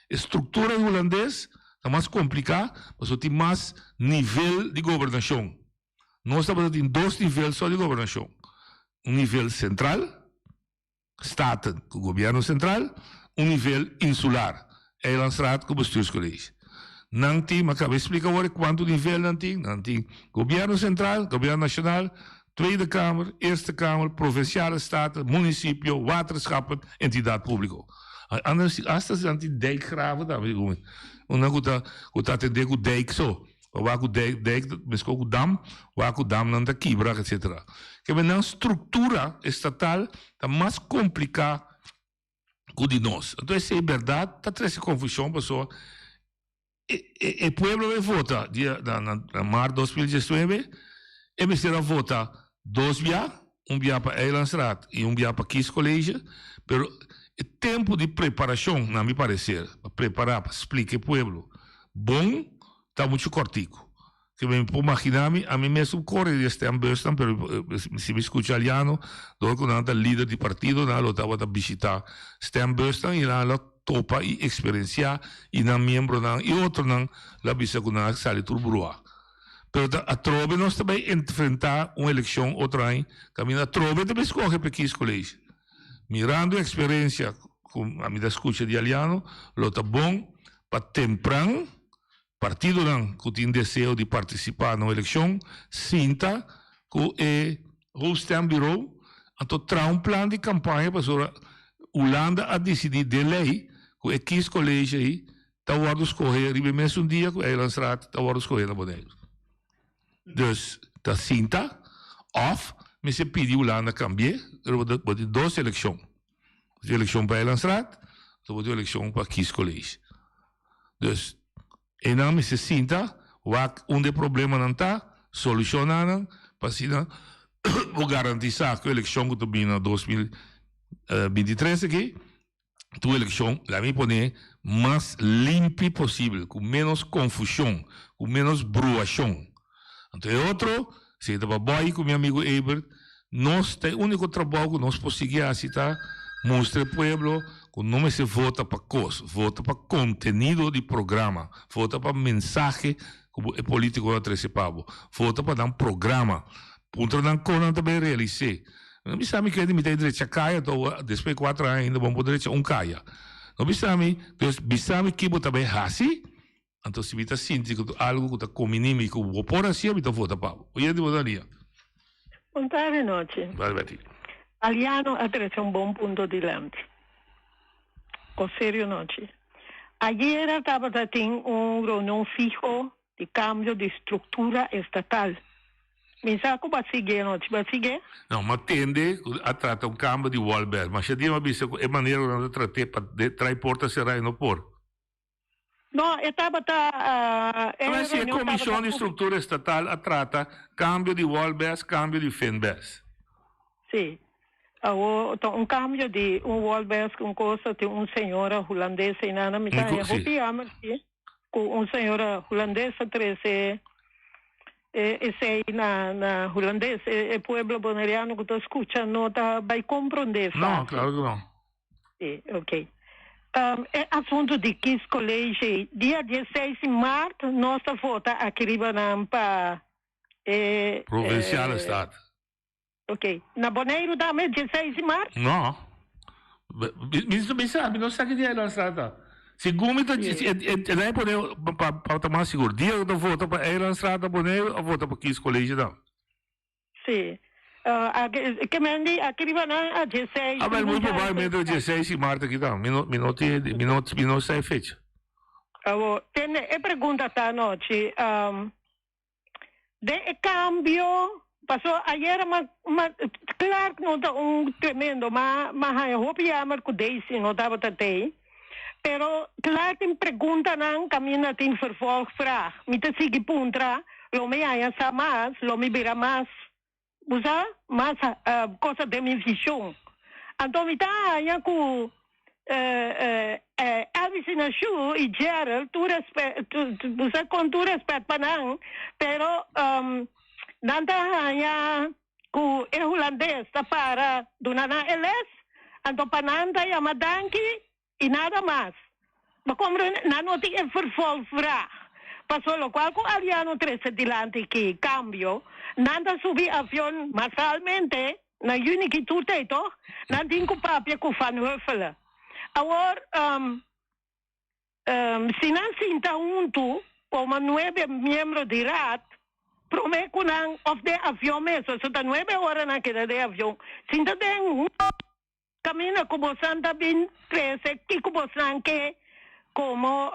Speaker 11: E struktura hulandes. Ta mas kompliká pasobra tin mas nivel di gobernashon. Nos tabata tin dos nivel so di gobernashon, un nivel sentral, Staten ku Gobierno Sentral, un nivel insular, Eilandsraad ku Bestuurscollege. Nan tin, mi a kaba e splika awor kuantu nivel nan tin, nan tin Gobierno Sentral, Gobierno Nashonal, Tweede Kamer, Eerste Kamer, Provinciale Staten, Munisipio, Waterschappen, Entidat Públiko. Anders hasta si nan tin dijkgraven tambe, una ku ta ku ta atendé ku dijk so. Pa wak ku dijk, dijk ta meskos ku dam, wak ku damnan ta kibra, etcetera. Kebe nan struktura estatal ta mas kompliká ku di nos. Anto esei bèrdat ta trese konfushon pasobra e e pueblo a bai vota dia na na mart 2019 e mester a vota dos bia, un bia pa Eilandsraad i un bia pa Kiescollege, pero e tempu di preparashon na mi pareser pa prepará pa splika e pueblo bon Ta muchu kòrtiku. Ke mi por maginá mi, ami mes un kore di e stembusnan, pero si mi skucha Aliano, dor ku nan ta lider di partido, nan lo tabata bishitá stembusnan i nan lo topa i eksperensiá i nan miembronan i otronan lo a bisa ku nan a sali tur bruá. Pero ta atrobe nos ta bai enfrentá un elekshon otro aña, kaminda atrobe ta bai skohe pa e kieskolege. Mirando e eksperensia ku ami ta skucha di Aliano, lo ta bon pa tempran partidonan ku tin deseo di partisipá na un elekshon sinta ku e hoofdstembureau anto traha un plan di kampaña pasobra Hulanda a disidí den lei ku e kieskolege ei ta wòrdu skohé riba e mesun dia ku Eilandsraad ta wòrdu skohé na Boneiru. Dus ta sinta òf mester pidi Hulanda kambi'é pero bo tin dos elekshon. Bo tin elekshon pa Eilandsraad anto bo tin elekshon pa kieskolege. Dus einan mester sinta wak unda e problemanan ta, soluciona nan pa asina bo garantisa cu eleccion cu ta bini na 2023 aki ta un eleccion, laat mi pone, mas limpi posibel, cu menos confusion, cu menos bruacion. Anto e otro, si e ta pa boy cu mi amigo Ebert, nos ta e unico trabao cu nos por sigui haci ta mustra e pueblo cu no mester vota pa cos, vota pa contenido di programa, vota pa mensahe cu e politico a trece pa bo, vota pa nan programa, puntra nan con nan ta bay realise. No bisa mi kende mi ta drecha caya anto despues di cuatro aña ainda bo no por drecha un caya. No bisa mi, dus bisa mi kibo ta bay haci. Anto si mi ta sinti ku algu ku ta komini mi ku bo por hasia mi ta vota pa bo. Oyente bo ta lia.
Speaker 15: Bon tarde nochi.
Speaker 11: Tarde Betty.
Speaker 15: Aliano a trece un bon punto dilanti. Con serio nochi. Ayera tabata tin un reunion fiho di cambio di structura estatal. Mi sa cu bo a sigui anochi. Bo a sigui?
Speaker 11: No, mi a tende cu a trata un cambio di Wolbert. Ma shi dia mi a bisa cu e manera cu nan ta trat'é pa trae porta cera e no por.
Speaker 15: No, e tabata e
Speaker 11: Pero si e
Speaker 15: reunion
Speaker 11: Comisión
Speaker 15: tabata
Speaker 11: di
Speaker 15: público.
Speaker 11: Structura Estatal a trata cambio di Wolbes, cambio di Finbes.
Speaker 15: Sí. Awo ta un cambio di un Wolbes cu un cosa tin un señora hulandes eynana. Mi ta
Speaker 11: Un cu,
Speaker 15: haña
Speaker 11: sí.
Speaker 15: hopi jammer sí cu un señora hulandes a trece e esey na na hulandes. E e pueblo boneriano cu ta scucha no ta bay comprende
Speaker 11: No,
Speaker 15: fácil.
Speaker 11: claro cu no.
Speaker 15: Sí, ok. E asuntu di kiescollege, dia dieseis di maart nos ta vota aki riba nan pa e.
Speaker 11: Provinciale Staten.
Speaker 15: Ok. Na Boneiru tambe dieseis di maart?
Speaker 11: No. Mi mi sa, mi no sa ki dia Eilandstraat ta. Segun mi ta, e nan e pone pa pa ta mas sigur, dia ku ta vota pa Eilandstraat na Boneiru a vota pa kiescollege tambe.
Speaker 15: Sí. Aki, ke men di aki riba nan a dieseis.
Speaker 11: A bel, muy probablemente e dieseis di maart aki ta. Mi no, mi no tin, mi no, mi no sa e fecha.
Speaker 15: Awo, tende, e pregunta ta anochi, den e cambio, paso ayera ma, ma, Clark no ta un tremendo, ma, ma haña hopi jammer cu Daisy no tabata tey, pero Clark tin preguntanan caminda tin vervolgvraag. Mi ta sigui puntra, lo mi haña sa mas, lo mi bira mas, bo sa, mas cosa den mi vision. Anto mi ta haña cu Elvis Inaciu y Gerald, tur respet, bo sa con tur respet pa nan, pero nan ta haña cu e Hulandes ta para duna nan e les, anto pa nan ta yama danki y nada mas. Bo comprende? Nan no tin e vervolgvraag. Paso locual cu Aliano trece dilanti ki cambio, nan ta subi avion masalmente na juni ki tur tey toch? Nan tin cu papia cu Van Huffelen. Awor, si nan sinta huntu como nuebe miembro di raad, prome cu nan of den avion mes, paso ta nuebe ora nan keda den avion, sinta den huntu. Kaminda ku bosan ta bin trese kiko bosan ke komo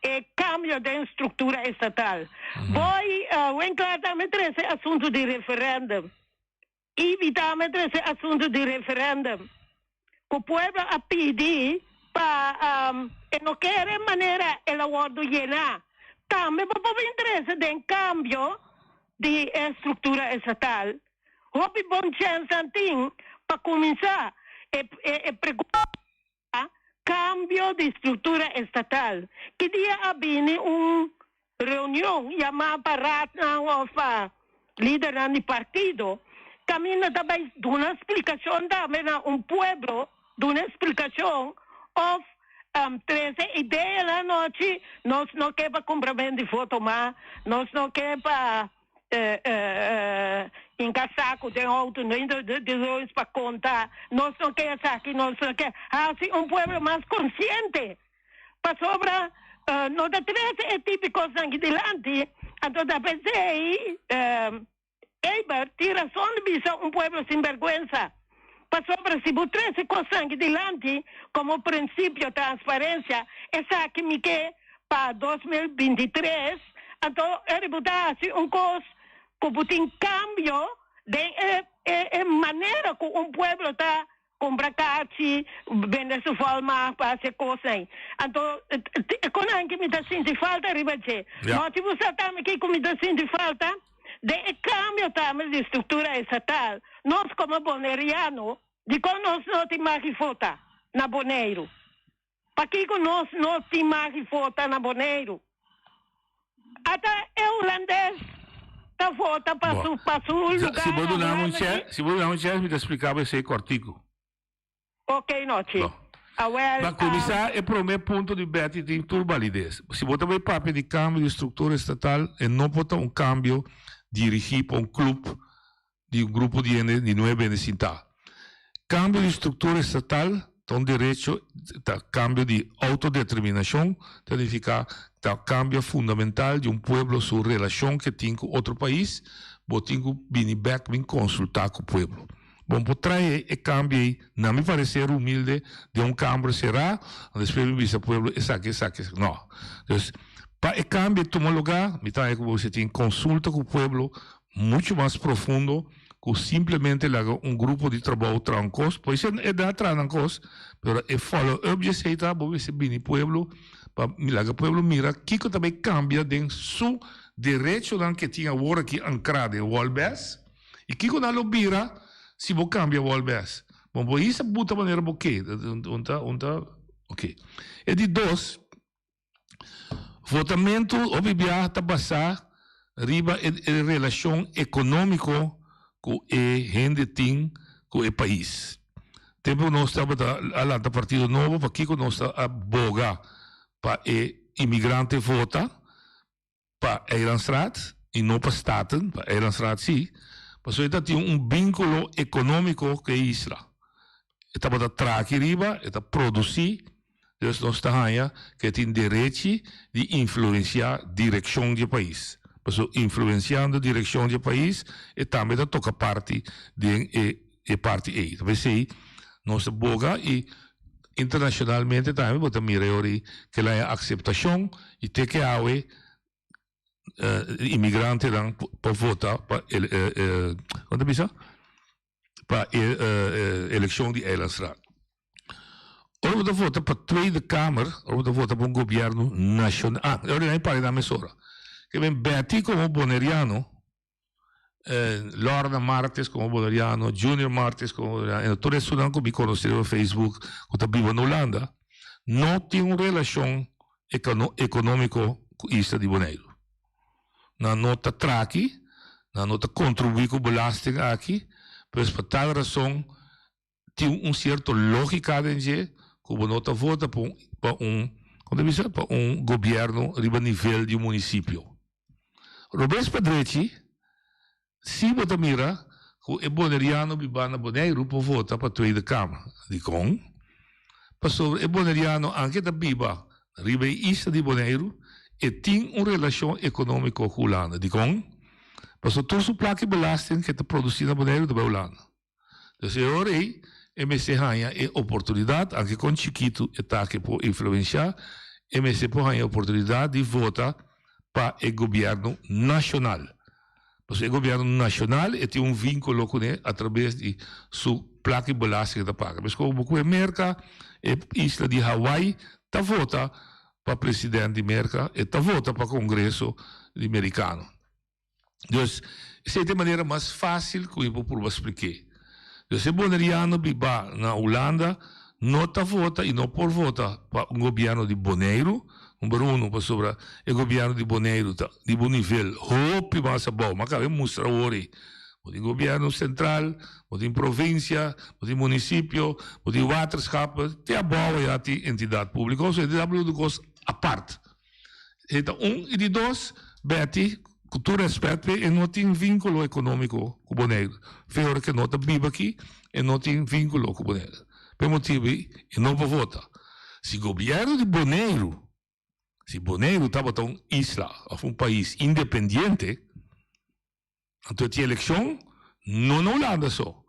Speaker 15: e kambio den struktura estatal. Boy Winklaar tambe trese asuntu di referendum. Ibi tambe trese asuntu di referendum ku pueblo a pidi pa e no kere manera el a wòrdu yená. Tambe bo por bin trese den kambio di e struktura estatal. Hopi bon chènsnan tin pa kuminsá e e pregunta kambio di struktura estatal. Ki dia a bini un reunion yamá pa raadnan òf pa lidernan di partido kaminda ta bai duna splikashon tambe na un pueblo duna splikashon òf trese ideanan nochi nos no ke pa kumpramentu di voto mas nos no ke pa Inca saco den auto no introduce pa conta nos no ke esaki nos no ke haci un pueblo mas consciente pasobra no ta trece e tipo cosnan aki dilanti anto ta pesey Eber tin razon di bisa un pueblo sin berguensa pasobra si bo trece cosnan aki dilanti como principio transparencia esaki mi ke pa 2023, anto e riba ta hasi un kos ku bo tin kambio den e e manera ku un pueblo ta kumpra kachi, bende su volmacht pa hasi e kosnan. Anto e konan ki mi ta sinti falta riba dje. No si bo sa tambe kiko mi ta sinti falta den e kambio tambe di struktura estatal. Nos komo boneriano, dikon nos no tin mag di vota na Boneiru? Pakiko nos no tin mag di vota na Boneiru? Ata e hulandes ta vota pa su pa su lugar.
Speaker 11: Si bo duna mi un chèns, si bo duna mi un chèns mi ta splika bo esei kòrtiku.
Speaker 15: Oké nochi. Awel.
Speaker 11: Pa kuminsá e promé punto di Betty tin tur balides. Si bo ta bai papia di kambio di struktura estatal e no por ta un kambio dirigí pa un klup di un grupo di hende di nuebe hende sintá. Kambio di struktura estatal ta un derecho, ta kambio di outodeterminashon, ta nifiká ta kambio fundamental di un pueblo su relashon ke tin ku otro pais, bo tin ku bini bèk bin konsultá ku pueblo. Bo por trae e kambio ei, na mi pareser humilde, den un kamber será, despues bin bisa pueblo esaki, esaki, esaki. No. Dus, pa e kambio tuma lugá, mi ta haña ku bo mester tin konsulta ku pueblo, mucho mas profundo cu simplemente laga un grupo di trabou traha un cos, por esey e da traha nan cos, pero e follow up di esey ta bo mester bini pueblo pa laga pueblo mira kico ta bay cambia den su derechonan ke tin awor aki ancra den Wolbes y kico nan lo bira si bo cambia Wolbes. Bo por hisa buta manera bo ke, un ta un ta ok. E di dos. Votamentu hopi biaha ta basá riba e relashon ekonómiko ku e hende tin ku e pais. Tempu nos tabata a lanta partido nobo pakiko nos ta a boga pa e imigrante vota? Pa Eilandstraat y no pa Staten, pa Eilandstraat si, pasobra e ta tin un vinculo economico cu e isla. E tabata traha aki riba, e ta produci, dus nos ta haya cu e tin derechi di influencia direccion di e pais. Pasobra influenciando direccion di e pais, e tambe ta toca parti den e e parti ei. Ta p'esei nos ta boga y internacionalmente tambe bo ta mira e ora ei ke la haña aceptacion y te ke awe inmigrantenan por vota pa kon ta bisa? Pa e eleccion di Eilandsraad. Ora bo ta vota pa Tweede Kamer, ora bo ta vota pa un gobierno nacional, ah, e ora ei nan pari nan mesora. Ke men Betty como boneriano Lorna Martes como boneriano, Junior Martes como boneriano, en tur esunnan cu mi conoce riba Facebook cu ta biba na Hulanda, no tin un relacion economico cu isla di Boneiru. Nan no ta traha aki, nan no ta contribui cu belasting aki, pues pa tal razon tin un cierto logica den dje cu bo no ta vota pa un. Kon ta bisa? Pa un gobièrnu riba nivel di un munisipio. Robes pa drechi, si bo ta mira ku e boneriano bibá na Boneiru por vota pa Tweede Kamer. Dikon? Pasobra e boneriano anke ta biba riba e isla di Boneiru, e tin un relashon ekonómiko ku Hulanda. Dikon? Pasobra tur su plaka i belasting ku e ta produsí na Boneiru ta bai Hulanda. Dus e ora ei e mester haña e oportunidat, anke kon chikitu e ta ke por influenshá, e mester por haña e oportunidat di vota pa e gobièrnu nashonal. Pasobra e gobièrnu nashonal e tin un vínkulo kuné atrabes di su plaka i belasting e ta paga. Meskos bo ku e Merka, e isla di Hawaii ta vota pa president di Merka, e ta vota pa kongreso di merikano. Dus, esei ta e manera mas fásil ku mi por purba splik'é. Dus e boneriano bibá na Hulanda no ta vota i no por vota pa un gobièrnu di Boneiru, number uno pasobra e gobièrnu di Boneiru ta di bo nivel hopi mas abou. Mi a kaba e mustra awor ei. Bo tin gobièrnu sentral, bo tin provinsia, bo tin munisipio, bo tin waterschappen, te abou ayá tin entidat públiko. So entidat públiko ta un kos apart. E ta un i di dos, Betty, ku tur rèspèt p'e, e no tin vínkulo ekonómiko ku Boneiru. Fe ora ku e no ta biba aki, e no tin vínkulo ku Boneiru. P'e motibu ei, e no por vota. Si gobièrnu di Boneiru, si Boneiru tabata un isla òf un pais independiente, Anto e tin elekshon no na Hulanda so.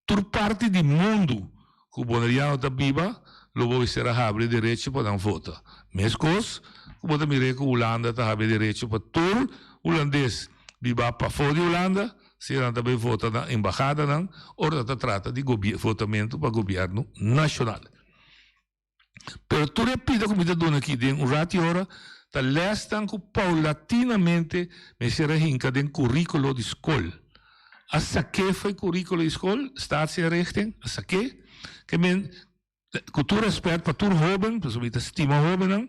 Speaker 11: Tur parti di mundu ku boneriano ta biba lo bo mester a habri e derecho pa nan vota. Meskos ku bo ta mir'é ku Hulanda ta habri e derecho pa tur hulandes biba pafó di Hulanda si nan ta bai vota na embahadanan ora ta trata di votamentu pa gobièrnu nashonal. Pero tur e pida ku mi ta duna aki den un rat i ora ta lèsnan ku paulatinamente mester a hinka den kuríkulo di skol. A sak'é for e kuríkulo di skol, Staatsinrichting, a sak'é. Ke men, ku tur rèspèt pa tur hóben, pasobra mi ta stima hóbennan,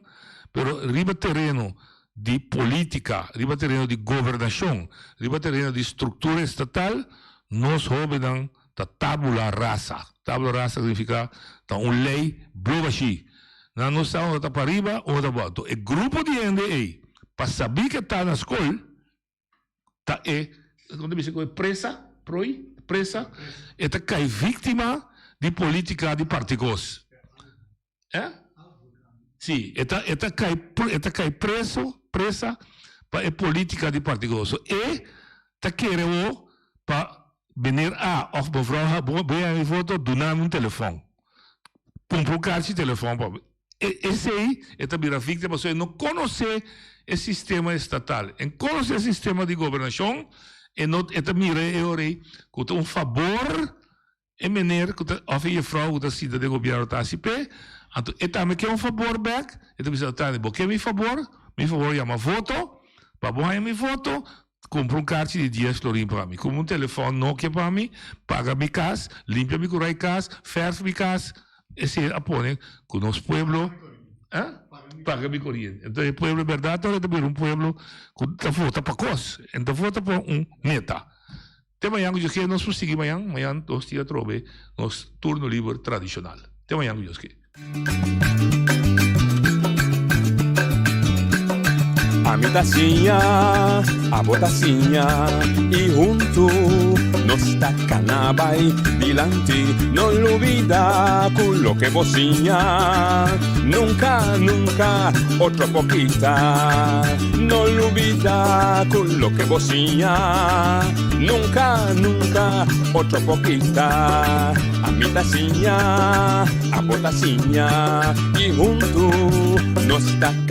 Speaker 11: pero riba tereno di polítika, riba tereno di gobernashon, riba tereno di struktura estatal, nos hóbennan Ta tabula rasa. Tabula rasa significa ta un ley blo bashi. Nan no sa unda ta pariba, unda ta abao. Anto e grupo di hende ey pa sabi ke ta na skol ta e, kon ta bisa ku e presa, prooi, presa, e ta kai victima di politica di partikos. Eh? Sí, e ta, e ta kai, e ta kai preso, presa pa e politica di partido. So e ta kere wo pa meneer A of mevrouw A, bo, bo yama mi foto, duna mi un telefon. Cumpra un kaartje telefon pa mi. E, esey e ta bira victima pasobra e no conoce e sistema estatal. E conoce e sistema di gobernacion, e no, e ta mira e ora ey cu ta un fabor E meneer ku ta òf e jefrou ku ta sinta den gobièrnu ta hasi p'e, anto e tambe ke un fabor bèk, e ta bisa, Tani, bo ke mi fabor? Mi fabor yama voto, pa bo haña mi voto, kumpra un karchi di dies florin pa mi, kumpra un telefòn Nokia pa mi, paga mi kas, limpia mi kurai kas, fèrf mi kas. Esei a pone ku nos pueblo, eh? Paga mi koriente. Enton e pueblo bèrdat ora ta bira un pueblo ku ta vota pa kos, e no ta vota pa un meta. Te mañan ku Dios ke nos por sigui mañan, mañan nos tin atrobe nos turno liber tradishonal. Te mañan ku Dios ke.
Speaker 9: Ami ta siña, abo ta siña i huntu nos ta kana bai dilanti. No lubida ku loke bo siña nunka, nunka otro por kita. No lubida ku loke bo siña Nunka, nunka otro por kita Ami ta siña, abo ta siña I huntu nos ta.